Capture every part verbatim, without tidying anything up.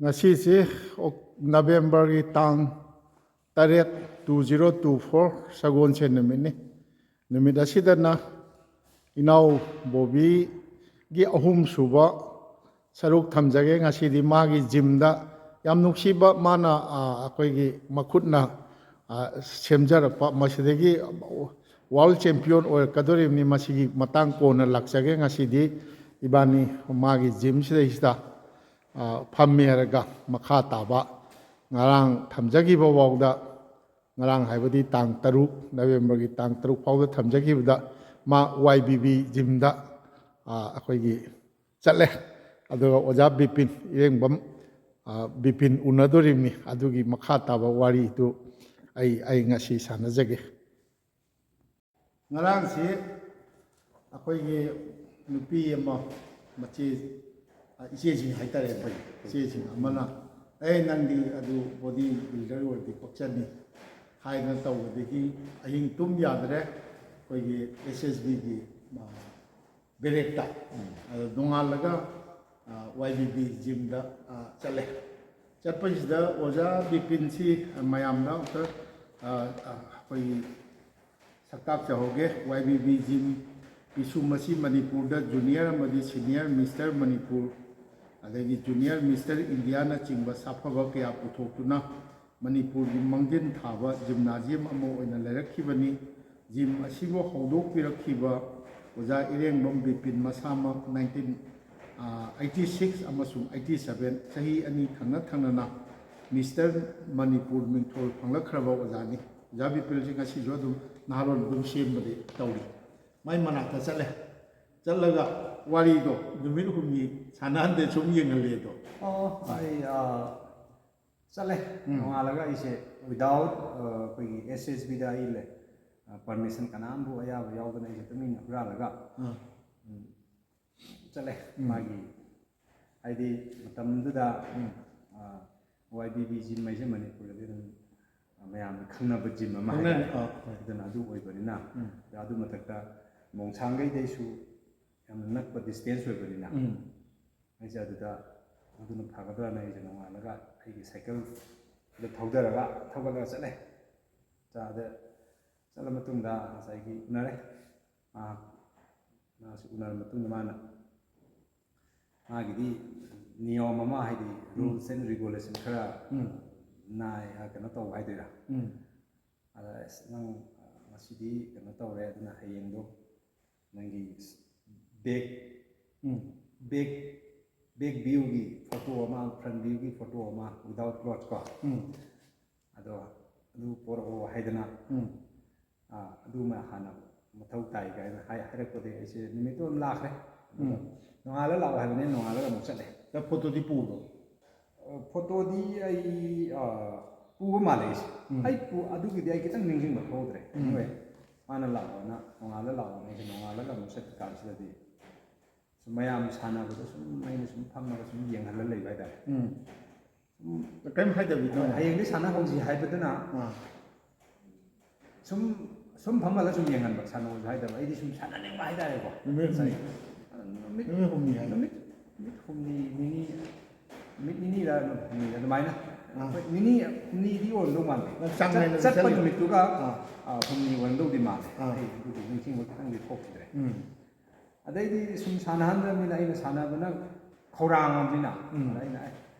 ꯉꯁꯤꯁꯤ ꯑꯣꯛ-, ꯅꯕꯦꯝꯕꯔꯒꯤ ꯇꯥꯡ ꯇꯔꯦꯠ, two zero two four, ꯁꯒꯣꯜꯁꯦꯟ ꯅꯨꯃꯤꯠꯅꯤ꯫ ꯅꯨꯃꯤꯠ ꯑꯁꯤꯗꯅ ꯏꯅꯥꯎ ꯕꯣꯕꯤꯒꯤ ꯑꯍꯨꯝꯁꯨꯕ ꯁꯔꯨꯛ ꯊꯝꯖꯒꯦ꯫ ꯉꯁꯤꯗꯤ ꯃꯥꯒꯤ ꯖꯤꯝꯗ ꯌꯥꯝ ꯅꯨꯡꯁꯤꯕ, ꯃꯥꯅ, ꯑ, ꯑꯩꯈꯣꯏꯒꯤ ꯃꯈꯨꯠꯅ, ꯑ, ꯁꯦꯝꯖꯔꯛꯄ, ꯃꯁꯤꯗꯒꯤ ꯋꯥꯔꯜ ꯆꯦꯝꯄꯤꯌꯟ ꯑꯣꯏꯔꯛꯀꯗꯧꯔꯤꯕꯅꯤ꯫ ꯃꯁꯤꯒꯤ ꯃꯇꯥꯡ ꯀꯣꯟꯅ ꯂꯥꯛꯆꯒꯦ꯫ ꯉꯁꯤꯗꯤ ꯏꯕꯥꯅꯤ ꯃꯥꯒꯤ ꯖꯤꯝꯁꯤꯗꯩꯁꯤꯗ, ꯑ, ꯐꯝꯃꯦ ꯍꯥꯏꯔꯒ ꯃꯈꯥ ꯇꯥꯕ ꯉꯔꯥꯡ ꯊꯝꯖꯈꯤꯕ ꯐꯥꯎꯗ, ꯉꯔꯥꯡ ꯍꯥꯏꯕꯗꯤ ꯇꯥꯡ ꯇꯔꯨꯛ, ꯅꯕꯦꯝꯕꯔꯒꯤ ꯇꯥꯡ ꯇꯔꯨꯛ ꯐꯥꯎꯗ ꯊꯝꯖꯈꯤꯕꯗ ꯃꯥ ꯋꯥꯏ ꯕꯤ ꯕꯤ ꯖꯤꯝꯗ, ꯑ, ꯑꯩꯈꯣꯏꯒꯤ ꯆꯠꯂꯦ꯫ ꯑꯗꯨꯒ ꯑꯣꯖꯥ ꯕꯤꯄꯤꯟ ꯏꯔꯦꯡꯕꯝ, ꯑ, ꯕꯤꯄꯤꯟ ꯎꯅꯗꯣꯔꯤꯕꯅꯤ꯫ ꯑꯗꯨꯒꯤ ꯃꯈꯥ ꯇꯥꯕ ꯋꯥꯔꯤꯗꯨ ꯑꯩ, ꯑꯩ ꯉꯁꯤ ꯁꯥꯟꯅꯖꯒꯦ꯫ ꯉꯔꯥꯡꯁꯤ ꯑꯩꯈꯣꯏꯒꯤ ꯅꯨꯄꯤ ꯑꯃ, ꯃꯆꯦ, ꯑ, ꯏꯆꯦꯁꯤꯡ ꯍꯥꯏꯇꯥꯔꯦ, ꯑꯩꯈꯣꯏ ꯏꯆꯦꯁꯤꯡ ꯑꯃꯅ, "ꯑꯦ, ꯅꯪꯗꯤ ꯑꯗꯨ ꯕꯣꯗꯤ ꯕꯤꯜꯗꯔ ꯑꯣꯏꯔꯗꯤ ꯄꯛꯆꯅꯤ" ꯍꯥꯏꯗꯅ ꯇꯧꯕꯗꯒꯤ ꯑꯍꯤꯡ ꯇꯨꯝ ꯌꯥꯗ꯭ꯔꯦ꯫ ꯑꯩꯈꯣꯏꯒꯤ ꯑꯦꯁ ꯑꯦꯁ ꯕꯤꯒꯤ, ꯑ, ꯕꯦꯔꯦꯛꯇ꯫ ꯑꯗꯣ ꯅꯣꯡꯉꯥꯜꯂꯒ, ꯑ, ꯋꯥꯏ ꯕꯤ ꯕꯤ ꯖꯤꯝꯗ, ꯑ, ꯆꯠꯂꯦ꯫ ꯆꯠꯄꯁꯤꯗ ꯑꯣꯖꯥ ꯕꯤꯄꯤꯟꯁꯤ ꯃꯌꯥꯝꯗ ꯑꯝꯇ, ꯑ, ꯑ, ꯑꯩꯈꯣꯏꯒꯤ ꯁꯛꯇꯥꯛꯆꯍꯧꯒꯦ꯫ ꯋꯥꯏ ꯕꯤ ꯕꯤ ꯖꯤꯝ ꯄꯤꯁꯨꯝ ꯑꯁꯤ ꯃꯅꯤꯄꯨꯔꯗ ꯖꯨꯅꯤꯌꯔ ꯑꯃꯗꯤ ꯁꯤꯅꯤꯌꯔ ꯃꯤꯁꯇꯔ ꯃꯅꯤꯄꯨꯔ, ꯑꯗꯒꯤ ꯖꯨꯅꯤꯌꯔ ꯃꯤꯁꯇꯔ ꯏꯟꯗꯤꯌꯥꯅꯆꯤꯡꯕ ꯁꯥꯐꯕ ꯀꯌꯥ ꯄꯨꯊꯣꯛꯇꯨꯅ ꯃꯅꯤꯄꯨꯔꯒꯤ ꯃꯥꯡꯖꯤꯟ ꯊꯥꯕ ꯖꯤꯝꯅꯥꯖꯤꯌꯝ ꯑꯃ ꯑꯣꯏꯅ ꯂꯩꯔꯛꯈꯤꯕꯅꯤ꯫ ꯖꯤꯝ ꯑꯁꯤꯕꯨ ꯍꯧꯗꯣꯛꯄꯤꯔꯛꯈꯤꯕ ꯑꯣꯖꯥ ꯏꯔꯦꯡꯕꯝ ꯕꯤꯄꯤꯟ ꯃꯁꯥꯃꯛ nineteen eighty six ꯑꯃꯁꯨꯡ eighty seven ꯆꯍꯤ ꯑꯅꯤ ꯊꯪꯅ ꯊꯪꯅꯅ ꯃꯤꯁꯇꯔ ꯃꯅꯤꯄꯨꯔ ꯃꯤꯡꯊꯣꯜ ꯐꯪꯂꯛꯈ꯭ꯔꯕ ꯑꯣꯖꯥꯅꯤ꯫ ꯑꯣꯖꯥ ꯕꯤꯄꯤꯟꯁꯤ ꯉꯁꯤꯁꯨ ꯑꯗꯨꯝ ꯅꯍꯥꯔꯣꯜ ꯑꯗꯨꯝ ꯁꯦꯝꯕꯗꯤ ꯇꯧꯔꯤ꯫ ꯃꯥꯏ ꯃꯅꯥꯛꯇ ꯆꯠꯂꯦ꯫ ꯆꯠꯂꯒ ꯋꯥꯔꯤꯗꯣ ꯅꯨꯃꯤꯠ ꯍꯨꯝꯅꯤ ꯁꯥꯟꯅꯍꯟꯗꯦ, ꯁꯨꯝ ꯌꯦꯡꯍꯜꯂꯦ ꯑꯗꯣ꯫ ꯑꯣ, ꯑꯩ, ꯑ, ꯆꯠꯂꯦ꯫ ꯎꯝ꯫ ꯅꯣꯡꯉꯥꯜꯂꯒ ꯑꯩꯁꯦ without, ꯑ, ꯑꯩꯈꯣꯏꯒꯤ ꯑꯦꯁ ꯑꯦꯁ ꯕꯤꯗ ꯑꯩ ꯂꯩ꯫ ꯑ, permission ꯀꯅꯥꯝꯕꯨ ꯑꯌꯥꯕ ꯌꯥꯎꯗꯅ ꯑꯩꯁꯦ ꯇꯨꯃꯤꯟꯅ ꯍꯨꯔꯥꯜꯂꯒ, ꯑꯥ꯫ ꯎꯝ, ꯆꯠꯂꯦ꯫ ꯎꯝ꯫ ꯃꯥꯒꯤ, ꯍꯥꯏꯗꯤ, ꯃꯇꯝꯗꯨꯗ, ꯎꯝ꯫ ꯑ, ꯋꯥꯏ ꯕꯤ ꯕꯤ ꯖꯤꯝ ꯍꯥꯏꯁꯦ ꯃꯅꯤꯄꯨꯔꯗꯗꯤ ꯑꯗꯨꯝ, ꯑ, ꯃꯌꯥꯝꯅ ꯈꯪꯅꯕ ꯖꯤꯝ ꯑꯃ ꯈꯪꯅꯔꯦ꯫ ꯍꯥꯏꯇꯥꯔꯦ꯫ ꯑꯥ, ꯍꯣꯏ꯫ ꯑꯗꯨꯅ ꯑꯗꯨ ꯑꯣꯏꯕꯅꯤꯅ, ꯎꯝ꯫ ꯑꯗꯨ ꯃꯊꯛꯇ ꯃꯣꯡꯁꯥꯡꯒꯩꯗꯩꯁꯨ ꯌꯥꯝꯅ ꯅꯛꯄ distance ꯑꯣꯏꯕꯅꯤꯅ, ꯎꯝ꯫ ꯑꯩꯁꯦ ꯑꯗꯨꯗ ꯑꯗꯨꯅ ꯐꯒꯗ꯭ꯔꯅ ꯑꯩꯁꯦ ꯅꯣꯡꯉꯥꯜꯂꯒ ꯑꯩꯒꯤ ꯁꯥꯏꯀꯜꯗ ꯊꯧꯗꯔꯒ ꯊꯧꯒꯠꯂꯒ ꯆꯠꯂꯦ꯫ ꯆꯥꯗ ꯆꯠꯂ ꯃꯇꯨꯡꯗ ꯉꯁꯥꯏꯒꯤ ꯎꯅꯔꯦ꯫ ꯃꯍꯥꯛ ꯃꯥꯁꯤ ꯎꯅꯔ ꯃꯇꯨꯡꯗ ꯃꯥꯅ ꯃꯥꯒꯤꯗꯤ ꯅꯤꯌꯣꯝ ꯑꯃ, ꯍꯥꯏꯗꯤ ꯎꯝ꯫ Rules and regulation ꯈꯔ ꯎꯝ꯫ ꯅꯥꯏ, ꯑ, ꯀꯩꯅꯣ ꯇꯧꯕ ꯍꯥꯏꯗꯣꯏꯔꯥ? ꯎꯝ꯫ ꯑꯗ, "ꯑꯁ, ꯅꯪ, ꯑ, ꯉꯁꯤꯗꯤ ꯀꯩꯅꯣ ꯇꯧꯔꯦ, ꯑꯗꯨꯅ ꯍꯌꯦꯡꯗꯣ ꯅꯪꯒꯤ back, ꯎꯝ꯫ Back, back viewꯒꯤ photo ꯑꯃ, front viewꯒꯤ photo ꯑꯃ without clothes ꯀꯣ, ꯎꯝ꯫ ꯑꯗꯣ ꯑꯗꯨ ꯄꯣꯔꯛꯑꯣ" ꯍꯥꯏꯗꯅ, ꯎꯝ꯫ "ꯑꯥ, ꯑꯗꯨꯃ ꯍꯥꯟꯅ ꯃꯊꯧ ꯇꯥꯏ" ꯀꯥꯏꯅ ꯍꯥꯏ-, ꯍꯥꯏꯔꯛꯄꯗꯒꯤ ꯑꯩꯁꯦ ꯅꯨꯃꯤꯠꯇꯨ ꯑꯗꯨꯝ ꯂꯥꯛꯈ꯭ꯔꯦ꯫ ꯑꯗꯨꯒ ꯎꯝ꯫ "ꯅꯣꯡꯉꯥꯜꯂ ꯂꯥꯛꯑꯣ" ꯍꯥꯏꯕꯅꯤꯅ ꯅꯣꯡꯉꯥꯜꯂꯒ ꯑꯃꯨꯛ ꯆꯠꯂꯦ꯫ ꯅꯪ photoꯗꯤ ꯄꯨꯕ꯭ꯔꯣ? ꯑ, photoꯗꯤ ꯑꯩ, ꯑ, ꯄꯨꯕ ꯃꯥꯜꯂꯦ ꯑꯩꯁꯦ꯫ ꯎꯝ꯫ ꯑꯩ ꯄꯨ-, ꯑꯗꯨꯒꯤꯗꯤ ꯑꯩ ꯈꯤꯇꯪ ꯅꯤꯡꯁꯤꯡꯕ ꯊꯣꯛꯇ꯭ꯔꯦ꯫ ꯎꯝ꯫ Anyway, ꯃꯥꯅ ꯂꯥꯛꯑꯣꯅ, "ꯅꯣꯡꯉꯥꯜꯂ ꯂꯥꯛꯑꯣꯅ" ꯑꯩꯁꯦ ꯅꯣꯡꯉꯥꯜꯂꯒ ꯑꯃꯨꯛ ꯆꯠꯄ ꯀꯥꯟꯁꯤꯗꯗꯤ ꯁꯨꯝ ꯃꯌꯥꯝ ꯁꯥꯟꯅꯕꯗꯣ ꯁꯨꯝ ꯑꯩꯅ ꯁꯨꯝ ꯐꯝꯃꯒ ꯁꯨꯝ ꯌꯦꯡꯍꯜꯂ ꯂꯩꯕ ꯍꯥꯏꯇꯥꯔꯦ꯫ ꯎꯝ꯫ ꯁꯨꯝ ꯀꯔꯤꯝ ꯍꯥꯏꯗꯕꯤꯗ? "ꯍꯌꯦꯡꯗꯤ ꯁꯥꯟꯅꯍꯧꯁꯤ" ꯍꯥꯏꯕꯗꯨꯅ ꯑꯥ꯫ ꯁꯨꯝ, ꯁꯨꯝ ꯐꯝꯍꯜꯂ ꯁꯨꯝ ꯌꯦꯡꯍꯟꯕ, ꯁꯥꯟꯅꯍꯧꯁꯤ ꯍꯥꯏꯗꯕ, ꯑꯩꯗꯤ ꯁꯨꯝ ꯁꯥꯟꯅꯅꯤꯡꯕ ꯍꯥꯏꯇꯥꯔꯦꯀꯣ꯫ ꯅꯨꯃꯤꯠ ꯍꯨꯝꯅꯤ꯫ ꯅꯨꯃꯤꯠ, ꯅꯨꯃꯤꯠ ꯍꯨꯝꯅꯤ ꯍꯥꯏ꯫ ꯅꯨꯃꯤꯠ, ꯅꯨꯃꯤꯠ ꯍꯨꯝꯅꯤ, ꯅꯤꯅꯤ, ꯅꯨꯃꯤꯠ ꯅꯤꯅꯤꯔ ꯍꯨꯝꯅꯤꯔ ꯑꯗꯨꯃꯥꯏꯅ꯫ ꯑꯥ꯫ ꯍꯣꯏ, ꯅꯤꯅꯤ, ꯍꯨꯝꯅꯤꯗꯤ ꯑꯣꯏꯔꯝꯗꯧ ꯃꯥꯟꯗꯦ꯫ ꯅꯪ ꯆꯥꯡ ꯆꯠ-, ꯅꯥꯏꯅ ꯆꯠꯄ ꯆꯠꯂꯤꯕ? ꯅꯨꯃꯤꯠꯇꯨꯒ, ꯑꯥ꯫ ꯑ, ꯍꯨꯝꯅꯤ ꯑꯣꯏꯔꯝꯗꯧꯗꯤ ꯃꯥꯜꯂꯦ꯫ ꯑꯥ꯫ ꯑꯩ ꯑꯗꯨꯗꯤ ꯅꯤꯡꯁꯤꯡꯕ ꯈꯤꯇꯪꯗꯤ ꯊꯣꯛꯈꯤꯗ꯭ꯔꯦ꯫ ꯎꯝ꯫ ꯑꯗꯩꯗꯤ ꯁꯨꯝ ꯁꯥꯟꯅꯍꯟꯗ꯭ꯔꯕꯅꯤꯅ ꯑꯩꯅ ꯁꯥꯟꯅꯕꯅ ꯈꯧꯔꯥꯡꯉꯕꯅꯤꯅ, ꯎꯝ꯫ ꯑꯗ ꯑꯩꯅ, "ꯑꯦ,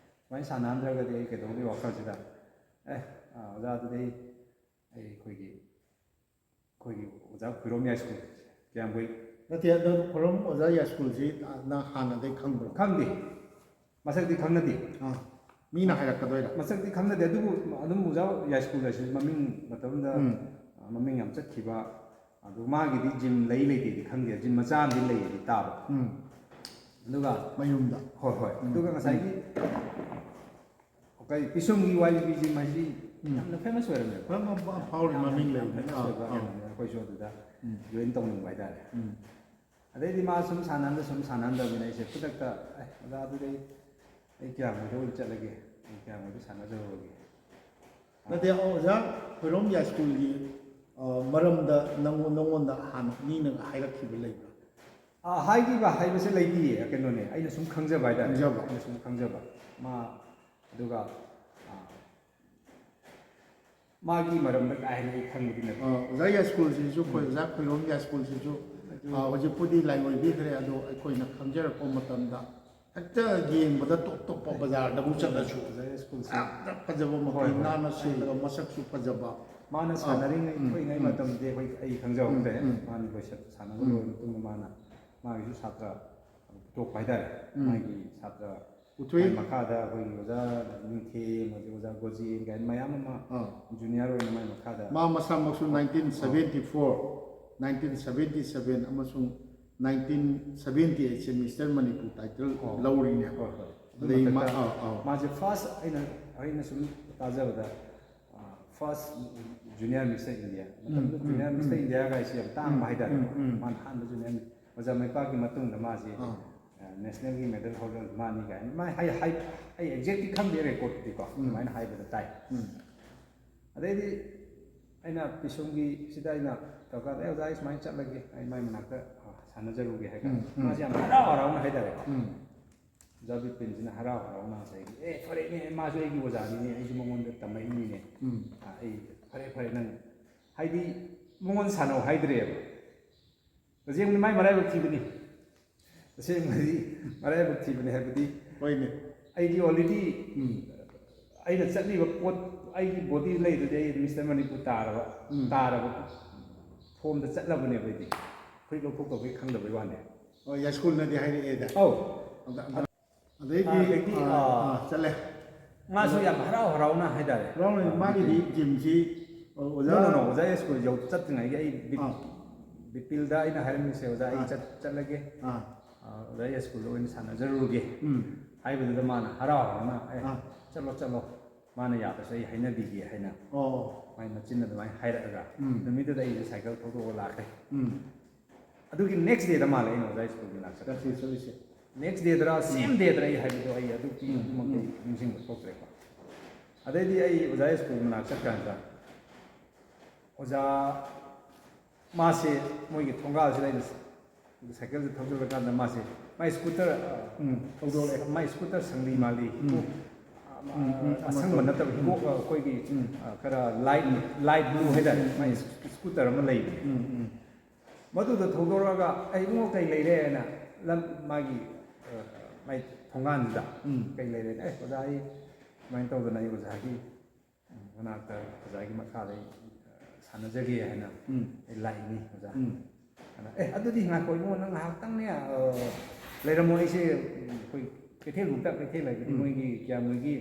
ꯁꯨꯃꯥꯏꯅ ꯁꯥꯟꯅꯍꯟꯗ꯭ꯔꯒꯗꯤ ꯑꯩ ꯀꯩꯗꯧꯗꯣꯏ?" ꯋꯥꯈꯜꯁꯤꯗ, "ꯑꯦ, ꯑ, ꯑꯣꯖꯥ, ꯑꯗꯨꯗꯤ ꯑꯩ, ꯑꯩ ꯑꯩꯈꯣꯏꯒꯤ, ꯑꯩꯈꯣꯏꯒꯤ ꯑꯣꯖꯥ ꯈꯨꯔꯣꯝ ꯌꯥꯏꯁ꯭ꯀꯨꯜ, ꯀꯌꯥꯝꯒꯩ" ꯅꯠꯇꯦ, ꯑꯗꯣ ꯈꯨꯔꯣꯝ ꯑꯣꯖꯥ ꯌꯥꯏꯁ꯭ꯀꯨꯜꯁꯤ ꯅꯪ ꯍꯥꯟꯅꯗꯩ ꯈꯪꯕ꯭ꯔꯣ? ꯈꯪꯗꯦ꯫ ꯃꯁꯛꯇꯤ ꯈꯪꯅꯗꯦ꯫ ꯑꯥ꯫ ꯃꯤꯅ ꯍꯥꯏꯔꯛꯀꯗꯣꯏꯔꯥ? ꯃꯁꯛꯇꯤ ꯈꯪꯅꯗꯦ, ꯑꯗꯨꯕꯨ ꯑꯗꯨꯝ ꯑꯣꯖꯥ ꯌꯥꯏꯁ꯭ꯀꯨꯜ ꯍꯥꯏꯁꯤ ꯃꯃꯤꯡ ꯃꯇꯝꯗ, ꯎꯝ꯫ ꯑ, ꯃꯃꯤꯡ ꯌꯥꯝ ꯆꯠꯈꯤꯕ, ꯑꯗꯨ ꯃꯥꯒꯤꯗꯤ gym ꯂꯩ ꯂꯩꯇꯦꯗꯤ ꯈꯪꯗꯦ, gym ꯃꯆꯥ ꯑꯃꯗꯤ ꯂꯩꯌꯦꯗꯤ ꯇꯥꯕ꯫ ꯎꯝ꯫ ꯑꯗꯨꯒ ꯃꯌꯨꯝꯗ? ꯍꯣꯏ, ꯍꯣꯏ꯫ ꯎꯝ꯫ ꯑꯗꯨꯒ ꯉꯁꯥꯏꯒꯤ ꯎꯝ꯫ ꯀꯩ, ꯄꯤꯁꯨꯝꯒꯤ ꯋꯥꯏ ꯕꯤ ꯕꯤ gym ꯍꯥꯏꯁꯤ ꯎꯝ꯫ ꯌꯥꯝꯅ famous ꯑꯣꯏꯔꯝꯃꯦꯕ꯫ ꯌꯥꯝ ꯐꯥꯎꯔꯤ, ꯌꯥꯝ, ꯃꯃꯤꯡ ꯌꯥꯝ ꯂꯩꯕꯅꯤ꯫ Famous ꯑꯥ, ꯑꯣꯏꯕ ꯑꯥ꯫ ꯀꯩꯅꯣꯅꯦ꯫ ꯑꯩꯈꯣꯏꯁꯨ ꯑꯗꯨꯗ ꯎꯝ꯫ Join ꯇꯧꯅꯤꯡꯕ ꯍꯥꯏꯇꯥꯔꯦ꯫ ꯎꯝ꯫ ꯑꯗꯩꯗꯤ ꯃꯥ ꯁꯨꯝ ꯁꯥꯟꯅꯍꯟꯗ ꯁꯨꯝ ꯁꯥꯟꯅꯍꯟꯗꯕꯅꯤꯅ ꯑꯩꯁꯦ ꯈꯨꯗꯛꯇ, "ꯑꯦ, ꯑꯣꯖꯥ, ꯑꯗꯨꯗꯤ ꯑꯩ, ꯑꯩ ꯀꯌꯥꯝꯒꯩꯗ ꯑꯣꯏꯅ ꯆꯠꯂꯒꯦ, ꯑꯩ ꯀꯌꯥꯝꯒꯩꯗ ꯁꯥꯟꯅꯖꯔꯨꯔꯒꯦ?" ꯅꯠꯇꯦ, ꯑꯣꯖꯥ ꯈꯣꯏꯔꯣꯝ ꯌꯥꯏꯁ꯭ꯀꯨꯜꯒꯤ, ꯑ, ꯃꯔꯝꯗ ꯅꯪꯉꯣꯟ-, ꯅꯪꯉꯣꯟꯗ ꯍꯥꯟꯅ ꯃꯤꯅ ꯍꯥꯏꯔꯛꯈꯤꯕ ꯂꯩꯕ꯭ꯔꯥ? ꯑꯥ, ꯍꯥꯏꯈꯤꯕ ꯍꯥꯏꯕꯁꯦ ꯂꯩꯇꯤꯌꯦ, ꯀꯩꯅꯣꯅꯦ, ꯑꯩꯅ ꯁꯨꯝ ꯈꯪꯖꯕ ꯍꯥꯏꯇꯥꯔꯦ꯫ ꯈꯪꯖꯕ꯫ ꯑꯩꯅ ꯁꯨꯝ ꯈꯪꯖꯕ꯫ ꯃꯥ, ꯑꯗꯨꯒ, ꯑꯥ, ꯃꯥꯒꯤ ꯃꯔꯝꯗ ꯀꯥ ꯍꯦꯟꯅ ꯑꯩ ꯈꯪꯕꯗꯤ ꯅꯠꯇꯦ꯫ ꯑ, ꯑꯣꯖꯥ ꯌꯥꯏꯁ꯭ꯀꯨꯜꯁꯤꯁꯨ ꯑꯩꯈꯣꯏ ꯑꯣꯖꯥ ꯈꯣꯏꯔꯣꯝ ꯌꯥꯏꯁ꯭ꯀꯨꯜꯁꯤꯁꯨ, ꯑ, ꯍꯧꯖꯤꯛꯄꯨꯗꯤ ꯂꯥꯏꯑꯣꯏꯕꯤꯈ꯭ꯔꯦ, ꯑꯗꯣ ꯑꯩꯈꯣꯏꯅ ꯈꯪꯖꯔꯛꯄ ꯃꯇꯝꯗ ꯍꯦꯛꯇ ꯌꯦꯡꯕꯗ ꯇꯣꯞ ꯇꯣꯞꯄ ꯕꯖꯥꯔꯗꯕꯨ ꯆꯠꯂꯁꯨ ꯑꯣꯖꯥ ꯌꯥꯏꯁ꯭ꯀꯨꯜꯁꯦ ꯌꯥꯝꯅ ꯐꯖꯕ, ꯍꯣꯏ, ꯃꯈꯣꯏ ꯍꯣꯏ꯫ ꯅꯥꯟꯅ ꯁꯦꯡꯂꯒ ꯃꯁꯛꯁꯨ ꯐꯖꯕ꯫ ꯃꯥꯅ ꯑ, ꯁꯥꯟꯅꯔꯤꯉꯩ, ꯎꯝ, ꯊꯣꯛꯏꯉꯩ ꯎꯝ꯫ ꯃꯇꯝꯗꯤ ꯑꯩꯈꯣꯏ, ꯑꯩ ꯈꯪꯖꯍꯧꯗ꯭ꯔꯦ꯫ ꯎꯝ, ꯎꯝ꯫ ꯃꯥꯅ ꯂꯣꯏꯁꯤꯟ-, ꯁꯥꯟꯅꯕ ꯎꯝ꯫ ꯂꯣꯏꯔꯕ ꯃꯇꯨꯡꯗ ꯃꯥꯅ, ꯃꯥꯒꯤꯁꯨ ꯁꯥꯇ꯭ꯔ ꯄꯨꯊꯣꯛꯄ ꯍꯥꯏꯇꯥꯔꯦ꯫ ꯎꯝ꯫ ꯃꯥꯒꯤ ꯁꯥꯇ꯭ꯔ ꯎꯊꯣꯏ꯫ ꯃꯥꯒꯤ ꯃꯈꯥꯗ ꯑꯩꯈꯣꯏꯒꯤ ꯑꯣꯖꯥ ꯅꯤꯡꯊꯦꯝ, ꯑꯗꯩ ꯑꯣꯖꯥ ꯒꯣꯖꯦꯟ ꯀꯥꯏꯅ ꯃꯌꯥꯝ ꯑꯃ ꯑꯥ꯫ ꯖꯨꯅꯤꯌꯔ ꯑꯣꯏꯅ ꯃꯥꯒꯤ ꯃꯈꯥꯗ ꯃꯥ ꯃꯁꯥꯃꯛꯁꯨ nineteen seventy four, nineteen seventy seven ꯑꯃꯁꯨꯡ nineteen seventy eight ꯁꯦ Mister Manipur title ꯑꯣ꯫ ꯂꯧꯔꯤꯅꯦ꯫ ꯍꯣꯏ, ꯍꯣꯏ꯫ ꯑꯗꯨ ꯑꯗꯩ ꯃꯥ-, ꯃꯊꯛꯇ ꯑꯥ, ꯑꯥ꯫ ꯃꯥꯁꯦ ꯐꯥꯔꯁ, ꯑꯩꯅ, ꯑꯩꯅ ꯁꯨꯝ ꯇꯥꯖꯕꯗ, ꯐꯥꯔꯁ ꯖꯨꯅꯤꯌꯔ ꯃꯤꯁꯇꯔ ꯏꯟꯗꯤꯌꯥ, ꯃꯇꯝꯗꯨꯗ ꯎꯝ, ꯖꯨꯅꯤꯌꯔ ꯎꯝ, ꯃꯤꯁꯇꯔ ꯎꯝ꯫ ꯏꯟꯗꯤꯌꯥ ꯀꯥꯏꯁꯤ ꯌꯥꯝ ꯇꯥꯡꯕ ꯎꯝ, ꯍꯥꯏꯇꯥꯔꯦ꯫ ꯎꯝ, ꯎꯝ꯫ ꯃꯥꯅ ꯑꯍꯥꯟꯕ ꯖꯨꯅꯤꯌꯔ, ꯑꯣꯖꯥ ꯃꯩꯄꯥꯛꯀꯤ ꯃꯇꯨꯡꯗ ꯃꯥꯁꯤ ꯑꯥ꯫ ꯅꯦꯁꯅꯦꯜꯒꯤ ꯃꯦꯗꯜ ꯍꯣꯜꯗꯔ ꯃꯥꯅꯤ ꯀꯥꯏꯅ ꯃꯥ ꯍꯥꯏ, ꯍꯥꯏ, ꯑꯩ ꯑꯦꯛꯖꯦꯛꯇꯤ ꯈꯪꯗꯦ, ꯔꯦꯀꯣꯔꯗꯇꯤꯀꯣ ꯎꯝ꯫ ꯑꯗꯨꯃꯥꯏꯅ ꯍꯥꯏꯕꯗ ꯇꯥꯏ꯫ ꯎꯝ꯫ ꯑꯗꯩꯗꯤ ꯑꯩꯅ ꯄꯤꯁꯨꯝꯒꯤ ꯁꯤꯗ ꯑꯩꯅ ꯇꯧꯔꯀꯥꯟꯗ, "ꯑꯦ, ꯑꯣꯖꯥ, ꯑꯩ ꯁꯨꯃꯥꯏꯅ ꯆꯠꯂꯒꯦ, ꯑꯩ ꯃꯥꯏ ꯃꯅꯥꯛꯇ, ꯑ, ꯁꯥꯟꯅꯖꯔꯨꯒꯦ" ꯍꯥꯏ ꯀꯥꯟꯗ ꯎꯝ, ꯎꯝ꯫ ꯃꯥꯁꯦ ꯌꯥꯝ ꯍꯔꯥꯎ ꯍꯔꯥꯎꯅ ꯍꯥꯏꯇꯥꯔꯦꯀꯣ꯫ ꯎꯝ꯫ ꯑꯣꯖꯥ ꯕꯤꯄꯤꯟꯁꯤꯅ ꯍꯔꯥꯎ ꯍꯔꯥꯎꯅ ꯉꯁꯥꯏꯒꯤ, "ꯑꯦ, ꯐꯔꯦꯅꯦ, ꯃꯥꯁꯨ ꯑꯩꯒꯤ ꯑꯣꯖꯥꯅꯤꯅꯦ, ꯑꯩꯁꯨ ꯃꯉꯣꯟꯗ ꯇꯝꯃꯛꯏꯅꯤꯅꯦ꯫ ꯎꯝ꯫ ꯑ, ꯑꯩ, ꯐꯔꯦ, ꯐꯔꯦ, ꯅꯪ", ꯍꯥꯏꯗꯤ ꯃꯉꯣꯟꯗ ꯁꯥꯟꯅꯧ ꯍꯥꯏꯗ꯭ꯔꯦꯕ꯫ ꯇꯁꯦꯡꯕꯗꯤ ꯃꯥꯏ ꯃꯔꯥꯏꯕꯛ ꯊꯤꯕꯅꯤ꯫ ꯇꯁꯦꯡꯕꯗꯤ ꯃꯔꯥꯏꯕꯛ ꯊꯤꯕꯅꯤ ꯍꯥꯏꯕꯗꯤ ꯍꯣꯏꯅꯦ꯫ ꯑꯩꯗꯤ already ꯎꯝ꯫ ꯑꯩꯅ ꯆꯠꯂꯤꯕ ꯄꯣꯠ, ꯑꯩꯒꯤ body ꯂꯩꯗꯨꯗꯤ ꯑꯩ ꯃꯤꯁꯇꯔ ꯃꯅꯤꯄꯨꯔ ꯇꯥꯔꯕ, ꯎꯝ꯫ ꯇꯥꯔꯕ ꯐꯣꯝꯗ ꯆꯠꯂꯕꯅꯦꯕ ꯑꯩꯗꯤ꯫ ꯐꯨꯔꯤꯠ ꯂꯧꯊꯣꯛꯇꯕꯩ ꯈꯪꯗꯕꯩ ꯋꯥꯅꯦ꯫ ꯑꯣ, ꯌꯥꯏꯁ꯭ꯀꯨꯜꯅꯗꯤ ꯍꯥꯏꯔꯛꯑꯦꯗ꯫ ꯑꯧ꯫ ꯑꯗ-, ꯑꯗ-, ꯑꯗꯩꯗꯤ, ꯑꯗꯒꯤ, ꯑꯥ, ꯑꯥ, ꯑꯥ, ꯆꯠꯂꯦ꯫ ꯃꯥꯁꯨ ꯌꯥꯝ ꯍꯔꯥꯎ ꯍꯔꯥꯎꯅ ꯍꯥꯏꯇꯥꯔꯦ꯫ ꯍꯔꯥꯎꯅ ꯃꯥꯒꯤꯗꯤ ꯖꯤꯝꯁꯤ, ꯑꯣ, ꯑꯣꯖꯥ No, no, no, ꯑꯣꯖꯥ ꯁ꯭ꯀꯨꯜ ꯌꯧ ꯆꯠꯇ꯭ꯔꯤꯉꯩꯒꯤ ꯑꯩ ꯕꯤ-, ꯑꯥ꯫ ꯕꯤꯄꯤꯜꯗ ꯑꯩꯅ ꯍꯥꯏꯔꯝꯃꯤꯁꯦ, "ꯑꯣꯖꯥ, ꯑꯩ ꯑꯥ꯫ ꯆꯠ-, ꯆꯠꯂꯒꯦ꯫ ꯑꯥ꯫ ꯑꯥ, ꯑꯣꯖꯥ ꯁ꯭ꯀꯨꯜꯗ ꯑꯣꯏꯅ ꯁꯥꯟꯅꯖꯔꯨꯔꯒꯦ" ꯎꯝ꯫ ꯍꯥꯏꯕꯗꯨꯗ ꯃꯥꯅ ꯍꯔꯥꯎ ꯍꯔꯥꯎꯅ, "ꯑꯦ, ꯑꯥ꯫ ꯆꯠꯂꯣ, ꯆꯠꯂꯣ, ꯃꯥꯅ ꯌꯥꯗ꯭ꯔꯁꯨ ꯑꯩ ꯍꯥꯏꯅꯕꯤꯒꯦ" ꯍꯥꯏꯅ ꯑꯣ꯫ ꯃꯥꯏ ꯃꯆꯤꯟꯅ ꯑꯗꯨꯃꯥꯏꯅ ꯍꯥꯏꯔꯛꯑꯒ ꯎꯝ꯫ ꯅꯨꯃꯤꯠꯇꯨꯗ ꯑꯩꯁꯦ ꯁꯥꯏꯀꯜ ꯊꯧꯗꯣꯛꯑꯒ ꯂꯥꯛꯈ꯭ꯔꯦ꯫ ꯎꯝ꯫ ꯑꯗꯨꯒꯤ next dayꯗ ꯃꯥꯜꯂꯦ ꯑꯩꯅ ꯑꯣꯖꯥ ꯁ꯭ꯀꯨꯜꯒꯤ ꯂꯥꯛꯆꯠ-, ꯆꯠꯁꯤ, ꯆꯠꯂꯤꯁꯦ꯫ Next dayꯗꯔ, same dayꯗꯔ ꯑꯩ ꯍꯥꯏꯕꯗꯣ ꯑꯩ ꯑꯗꯨꯒꯤ, ꯎꯝ, ꯑꯗꯨꯃꯛꯇꯤ ꯎꯝ꯫ ꯅꯤꯡꯁꯤꯡꯕ ꯊꯣꯛꯇ꯭ꯔꯦꯀꯣ꯫ ꯑꯗꯩꯗꯤ ꯑꯩ ꯑꯣꯖꯥ ꯁ꯭ꯀꯨꯜ ꯃꯅꯥꯛ ꯆꯠꯀꯥꯟꯗ ꯑꯣꯖꯥ ꯃꯥꯁꯦ ꯃꯣꯏꯒꯤ ꯊꯣꯡꯒꯥꯜꯁꯤꯗ ꯑꯩꯅ ꯁꯥꯏꯀꯜꯁꯦ ꯊꯧꯖꯤꯜꯂꯀꯥꯟꯗ ꯃꯥꯁꯦ, ꯃꯥꯏ ꯁ꯭ꯀꯨꯇꯔ, ꯑ, ꯎꯝ, ꯍꯧꯗꯣꯔꯛꯑꯦ꯫ ꯃꯥꯏ ꯁ꯭ꯀꯨꯇꯔ ꯁꯪꯂꯤ ꯃꯥꯜꯂꯤ꯫ ꯎꯝ, ꯑ, ꯎꯝ, ꯎꯝ, ꯑꯁꯪꯕ ꯑꯃ ꯅꯠꯇꯕ ꯍꯤꯒꯣꯛ, ꯑ, ꯑꯩꯈꯣꯏꯒꯤ, ꯎꯝ꯫ ꯑ, ꯈꯔ ꯂꯥꯏꯠ, ꯂꯥꯏꯠ ꯕ꯭ꯂꯨ ꯍꯥꯏꯇꯥꯔꯦ꯫ ꯎꯝ, ꯃꯥꯏ ꯎꯝ꯫ ꯁ꯭ꯀꯨꯇꯔ ꯑꯃ ꯂꯩꯕꯅꯦ꯫ ꯎꯝ, ꯎꯝ, ꯃꯗꯨꯗ ꯊꯧꯗꯣꯔꯛꯑꯒ, "ꯑꯩ ꯏꯕꯨꯡꯉꯣ, ꯀꯩ ꯂꯩꯔꯦ?" ꯍꯥꯏꯅ ꯂꯝ-, ꯃꯥꯒꯤ, ꯑ, ꯃꯥꯏ ꯊꯣꯡꯒꯥꯟꯗꯨꯗ, ꯎꯝ꯫ "ꯀꯩ ꯂꯩꯔꯦ?" "ꯑꯦ, ꯑꯣꯖꯥ, ꯑꯩ ꯁꯨꯃꯥꯏꯅ ꯇꯧꯗꯅ ꯑꯩ ꯑꯣꯖꯥꯒꯤ ꯃꯅꯥꯛꯇ, ꯑꯣꯖꯥꯒꯤ ꯃꯈꯥꯗ ꯑꯩ, ꯑ, ꯁꯥꯟꯅꯖꯒꯦ ꯍꯥꯏꯅ ꯎꯝ꯫ ꯑꯩ ꯂꯥꯛꯏꯅꯤ, ꯑꯣꯖꯥ"꯫ ꯎꯝ꯫ ꯑꯗ, "ꯑꯦ, ꯑꯗꯨꯗꯤ ꯉꯥꯏꯈꯣ ꯏꯕꯨꯡꯉꯣ, ꯅꯪ ꯉꯥꯏꯍꯥꯛꯇꯪꯅꯦ, ꯑ, ꯂꯩꯔꯝꯃꯣ, ꯑꯩꯁꯦ, ꯎꯝ, ꯑꯩꯈꯣꯏ ꯀꯩꯊꯦꯜ ꯂꯣꯛꯇꯥꯛ ꯀꯩꯊꯦꯜ ꯍꯥꯏꯕꯗꯤ ꯎꯝ꯫ ꯃꯣꯏꯒꯤ ꯀꯤꯌꯥꯃꯣꯏꯒꯤ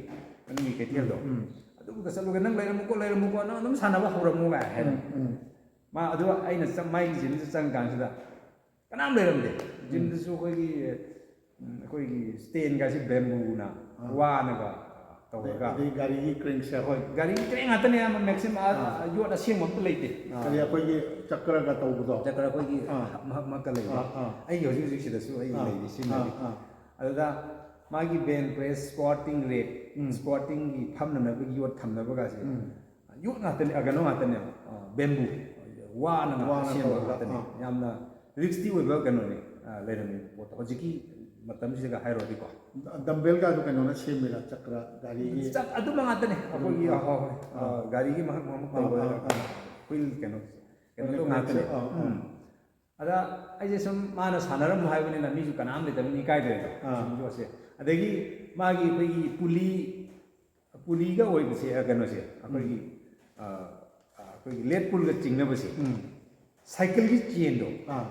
ꯃꯅꯨꯡꯒꯤ ꯀꯩꯊꯦꯜꯗꯣ, ꯎꯝ꯫ ꯑꯗꯨꯗ ꯆꯠꯂꯨꯒꯦ, ꯅꯪ ꯂꯩꯔꯝꯃꯨꯀꯣ, ꯂꯩꯔꯝꯃꯨꯀꯣ, ꯅꯪ ꯑꯗꯨꯝ ꯁꯥꯟꯅꯕ ꯍꯧꯔꯝꯃꯣ" ꯀꯥꯏ ꯍꯥꯏꯔꯦ꯫ ꯎꯝ, ꯎꯝ꯫ ꯃꯥ ꯑꯗꯨ ꯑꯩꯅ ꯆꯪ-, ꯃꯥꯒꯤ ꯖꯤꯝꯗ ꯆꯪꯀꯥꯟꯁꯤꯗ ꯀꯅꯥꯝ ꯂꯩꯔꯝꯗꯦ꯫ ꯖꯤꯝꯗꯁꯨ ꯑꯩꯈꯣꯏꯒꯤ, ꯎꯝ, ꯑꯩꯈꯣꯏꯒꯤ ꯁ꯭ꯇꯦꯟꯒꯥꯁꯦ ꯕꯦꯝꯕꯨꯅ, ꯑꯥ꯫ ꯋꯥꯅꯒ ꯇꯧꯔꯒ꯫ ꯑꯗꯩ ꯒꯥꯔꯤꯒꯤ ꯀ꯭ꯔꯦꯡꯁꯦ, ꯍꯣꯏ꯫ ꯒꯥꯔꯤꯒꯤ ꯀ꯭ꯔꯦꯡ ꯉꯥꯛꯇꯅꯦ ꯑꯌꯥꯝꯕ, ꯃꯦꯛꯁꯤꯃꯝ, ꯑꯥ, ꯑꯥ꯫ ꯌꯣꯠ ꯑꯁꯦꯡꯕ ꯑꯝꯇ ꯂꯩꯇꯦ꯫ ꯀꯔꯤ ꯑꯩꯈꯣꯏꯒꯤ ꯆꯀ꯭ꯔꯒ ꯇꯧꯕꯗꯣ? ꯆꯀ꯭ꯔ ꯑꯩꯈꯣꯏꯒꯤ ꯑꯥ꯫ ꯃꯍꯛ ꯃꯍꯛꯀ ꯂꯩꯕ꯫ ꯑꯥ, ꯑꯥ꯫ ꯑꯩꯒꯤ ꯍꯧꯖꯤꯛ ꯍꯧꯖꯤꯛ ꯁꯤꯗꯁꯨ ꯑꯩꯒꯤ ꯑꯥ, ꯂꯩꯔꯤ, ꯁꯤꯖꯤꯟꯅꯔꯤ꯫ ꯑꯥ, ꯑꯥ꯫ ꯑꯗꯨꯗ ꯃꯥꯒꯤ ꯕꯦꯟ ꯄ꯭ꯔꯦꯁ, ꯁ꯭ꯀ꯭ꯋꯥꯇꯤꯡ ꯔꯦꯛ, ꯎꯝ꯫ ꯁ꯭ꯀ꯭ꯋꯥꯇꯤꯡꯒꯤ ꯐꯝꯅꯅꯕꯒꯤ ꯌꯣꯠ ꯊꯝꯅꯕꯒꯁꯦ ꯎꯝ꯫ ꯌꯣꯠ ꯉꯥꯛꯇꯅꯦ, ꯑ, ꯀꯩꯅꯣ ꯉꯥꯛꯇꯅꯦ, ꯑ, ꯕꯦꯝꯕꯨ, ꯋꯥꯅ ꯉꯥꯛꯇ ꯋꯥꯅ ꯁꯦꯝꯕ ꯇꯧꯔꯒ, ꯉꯥꯛꯇꯅꯦ꯫ ꯑꯥ꯫ ꯌꯥꯝꯅ ꯔꯤꯛꯁꯇꯤ ꯑꯣꯏꯕ ꯀꯩꯅꯣꯅꯦ, ꯑ, ꯂꯩꯔꯝꯃꯤꯕ ꯄꯣꯠꯇꯣ꯫ ꯍꯧꯖꯤꯛꯀꯤ ꯃꯇꯝꯁꯤꯒ ꯍꯥꯏꯔꯨꯔꯗꯤꯀꯣ꯫ ꯗꯝꯕꯦꯜꯒꯁꯨ ꯀꯩꯅꯣꯅ ꯁꯦꯝꯃꯤꯔ, ꯆꯀ꯭ꯔ, ꯒꯥꯔꯤꯒꯤ? ꯆꯞ ꯑꯗꯨꯃ ꯉꯥꯛꯇꯅꯦ꯫ ꯑꯩꯈꯣꯏꯒꯤ, ꯑꯥ, ꯍꯣꯏ, ꯍꯣꯏ, ꯑ, ꯑꯥ꯫ ꯒꯥꯔꯤꯒꯤ ꯃꯍꯛ ꯃꯍꯛ ꯑꯥ, ꯇꯧꯕ, ꯑꯥ, ꯑꯥ꯫ ꯍꯨꯏꯜ ꯀꯩꯅꯣ, ꯀꯩꯅꯣꯗꯣ ꯍꯣꯏꯅꯦ, ꯉꯥꯛꯇꯅꯦ꯫ ꯑꯥ, ꯑꯥ꯫ ꯎꯝ꯫ ꯑꯗ ꯑꯩꯁꯦ ꯁꯨꯝ ꯃꯥꯅ ꯁꯥꯟꯅꯔꯝꯃꯣ ꯍꯥꯏꯕꯅꯤꯅ ꯃꯤꯁꯨ ꯀꯅꯥꯝ ꯂꯩꯇꯕꯅꯤꯅ ꯏꯀꯥꯏꯗ꯭ꯔꯦꯗꯣ꯫ ꯑꯥ꯫ ꯁꯨꯝ ꯌꯣꯠꯁꯦ꯫ ꯑꯗꯒꯤ ꯃꯥꯒꯤ ꯑꯩꯈꯣꯏꯒꯤ ꯄꯨꯂꯤ, ꯄꯨꯂꯤꯒ ꯑꯣꯏꯕꯁꯦ, ꯑ, ꯀꯩꯅꯣꯁꯦ, ꯑꯩꯈꯣꯏꯒꯤ, ꯎꯝ꯫ ꯑ, ꯑ, ꯑꯩꯈꯣꯏꯒꯤ ꯂꯦꯠ ꯄꯨꯜꯒ ꯆꯤꯡꯅꯕꯁꯦ, ꯎꯝ꯫ ꯁꯥꯏꯀꯜꯒꯤ ꯆꯦꯟꯗꯣ, ꯑꯥ꯫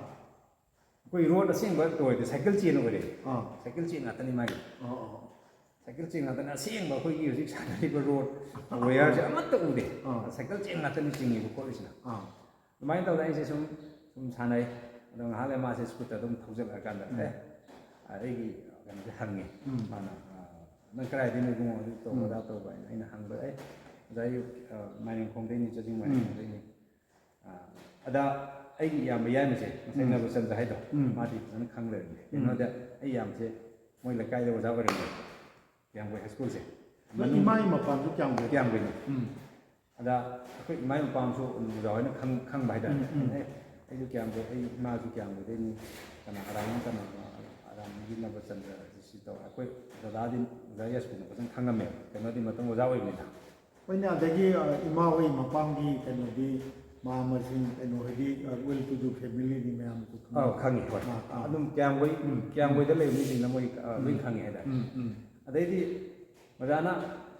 ꯑꯩꯈꯣꯏ ꯔꯣꯠ ꯑꯁꯦꯡꯕ ꯇꯧꯔꯗꯤ ꯁꯥꯏꯀꯜ ꯆꯦꯟ ꯑꯣꯏꯔꯦ꯫ ꯑꯥ꯫ ꯁꯥꯏꯀꯜ ꯆꯦꯟ ꯉꯥꯛꯇꯅꯤ ꯃꯥꯒꯤ꯫ ꯑꯥ, ꯑꯥ, ꯑꯥ꯫ ꯁꯥꯏꯀꯜ ꯆꯦꯟ ꯉꯥꯛꯇꯅꯤ꯫ ꯑꯁꯦꯡꯕ ꯑꯩꯈꯣꯏꯒꯤ ꯍꯧꯖꯤꯛ ꯁꯥꯟꯅꯔꯤꯕ ꯔꯣꯠ ꯋꯦꯌꯔꯁꯦ ꯑꯃꯠꯇ ꯎꯗꯦ꯫ ꯑꯥ꯫ ꯁꯥꯏꯀꯜ ꯆꯦꯟ ꯉꯥꯛꯇꯅꯤ ꯆꯤꯡꯉꯤꯕ ꯈꯣꯠꯂꯤꯁꯤꯅ꯫ ꯑꯥ꯫ ꯑꯗꯨꯃꯥꯏꯅ ꯇꯧꯗꯅ ꯑꯩꯁꯦ ꯁꯨꯝ, ꯁꯨꯝ ꯁꯥꯟꯅꯩ꯫ ꯑꯗꯣ ꯉꯥꯏꯍꯥꯛ ꯂꯩ ꯃꯥꯁꯦ ꯁ꯭ꯀꯨꯇꯔ ꯑꯗꯨꯝ ꯊꯧꯖꯤꯜꯂꯛꯑꯀꯥꯟꯗ, ꯎꯝ꯫ "ꯑꯦ, ꯑꯩꯒꯤ ꯀꯩꯅꯣꯁꯦ ꯍꯪꯉꯦ"꯫ ꯎꯝ꯫ ꯃꯥꯅ, ꯑ, "ꯅꯪ ꯀꯗꯥꯏꯗꯩꯅꯣ ꯏꯕꯨꯡꯉꯣ?" ꯑꯗꯨ ꯇꯧꯕ ꯎꯝ꯫ ꯑꯗꯥ ꯇꯧꯕ꯫ ꯑꯩꯅ, ꯑꯩꯅ ꯍꯪꯕ, "ꯑꯦ, ꯑꯣꯖꯥ, ꯑꯩ, ꯑ, ꯃꯥꯏꯔꯦꯟꯈꯣꯡꯗꯩꯅꯤ, ꯆꯥꯖꯤꯡ ꯎꯝ꯫ ꯃꯥꯏꯔꯦꯟꯈꯣꯡꯗꯩꯅꯤ"꯫ ꯑ, ꯑꯗ ꯑꯩꯒꯤ ꯏꯌꯥꯝꯕ ꯌꯥꯏꯃꯁꯦ, ꯉꯁꯥꯏ ꯎꯝ꯫ ꯅꯕꯆꯟꯗ꯭ꯔ ꯍꯥꯏꯗꯣ, ꯎꯝ꯫ ꯃꯥꯗꯤ ꯐꯖꯅ ꯈꯪ ꯂꯩꯔꯝꯃꯦ꯫ ꯎꯝ꯫ ꯀꯩꯅꯣꯗ ꯑꯩ ꯏꯌꯥꯝꯕꯁꯦ ꯃꯣꯏ ꯂꯩꯀꯥꯏꯗ ꯑꯣꯖꯥ ꯑꯣꯏꯔꯝꯃꯦ, ꯀꯤꯌꯥꯝꯒꯩ ꯍꯥꯏ ꯁ꯭ꯀꯨꯜꯁꯦ꯫ ꯅꯣꯏ ꯏꯃꯥꯒꯤ ꯃꯄꯥꯝꯁꯨ ꯀꯤꯌꯥꯝꯒꯩ? ꯀꯤꯌꯥꯝꯒꯩꯅꯤ꯫ ꯎꯝ꯫ ꯑꯗ ꯑꯩꯈꯣꯏ ꯏꯃꯥ ꯃꯄꯥꯝꯁꯨ ꯑꯗꯨꯝ ꯑꯣꯖꯥ ꯍꯣꯏꯅ ꯈꯪ-, ꯈꯪꯕ ꯍꯥꯏꯇꯥꯔꯦ꯫ ꯎꯝ, ꯎꯝ꯫ ꯑꯦ, ꯑꯩꯁꯨ ꯀꯌꯥꯝꯕꯨ ꯑꯩ ꯏꯃꯥꯁꯨ ꯀꯌꯥꯝꯕꯨꯗꯩꯅꯤ꯫ ꯀꯅꯥ ꯑꯔꯥꯝ ꯀꯅꯥ ꯑꯔꯥꯝꯒꯤ ꯅꯕꯆꯟꯗ꯭ꯔ ꯁꯤ ꯇꯧꯔꯦ꯫ ꯑꯩꯈꯣꯏ ꯗꯗꯥꯗꯤ ꯑꯣꯖꯥ ꯌꯥꯏꯁ꯭ꯀꯨꯜꯅ ꯐꯖꯅ ꯈꯪꯉꯝꯃꯦꯕ, ꯀꯩꯅꯣꯗꯤ ꯃꯇꯝ ꯑꯣꯖꯥ ꯑꯣꯏꯕꯅꯤꯅ꯫ ꯍꯣꯏꯅꯦ꯫ ꯑꯗꯒꯤ ꯏꯃꯥ ꯍꯣꯏ ꯃꯄꯥꯝꯒꯤ ꯀꯩꯅꯣꯗꯤ ꯃꯍꯥ ꯃꯁꯤꯡ ꯀꯩꯅꯣ ꯍꯥꯏꯗꯤ ꯋꯦꯜ ꯇꯨ ꯗꯨ ꯐꯦꯃꯤꯂꯤꯗꯤ ꯃꯌꯥꯝꯁꯨ ꯑꯧ ꯈꯪꯉꯤ꯫ ꯍꯣꯏ꯫ ꯑꯗꯨꯝ ꯀꯌꯥꯝꯕꯩ ꯀꯌꯥꯝꯕꯩꯗ ꯂꯩꯕ ꯃꯤꯁꯤꯡꯅ ꯃꯣꯏ ꯂꯣꯏ ꯈꯪꯉꯤ ꯍꯥꯏꯇꯥꯔꯦ꯫ ꯑꯗꯩꯗꯤ ꯑꯣꯖꯥꯅ,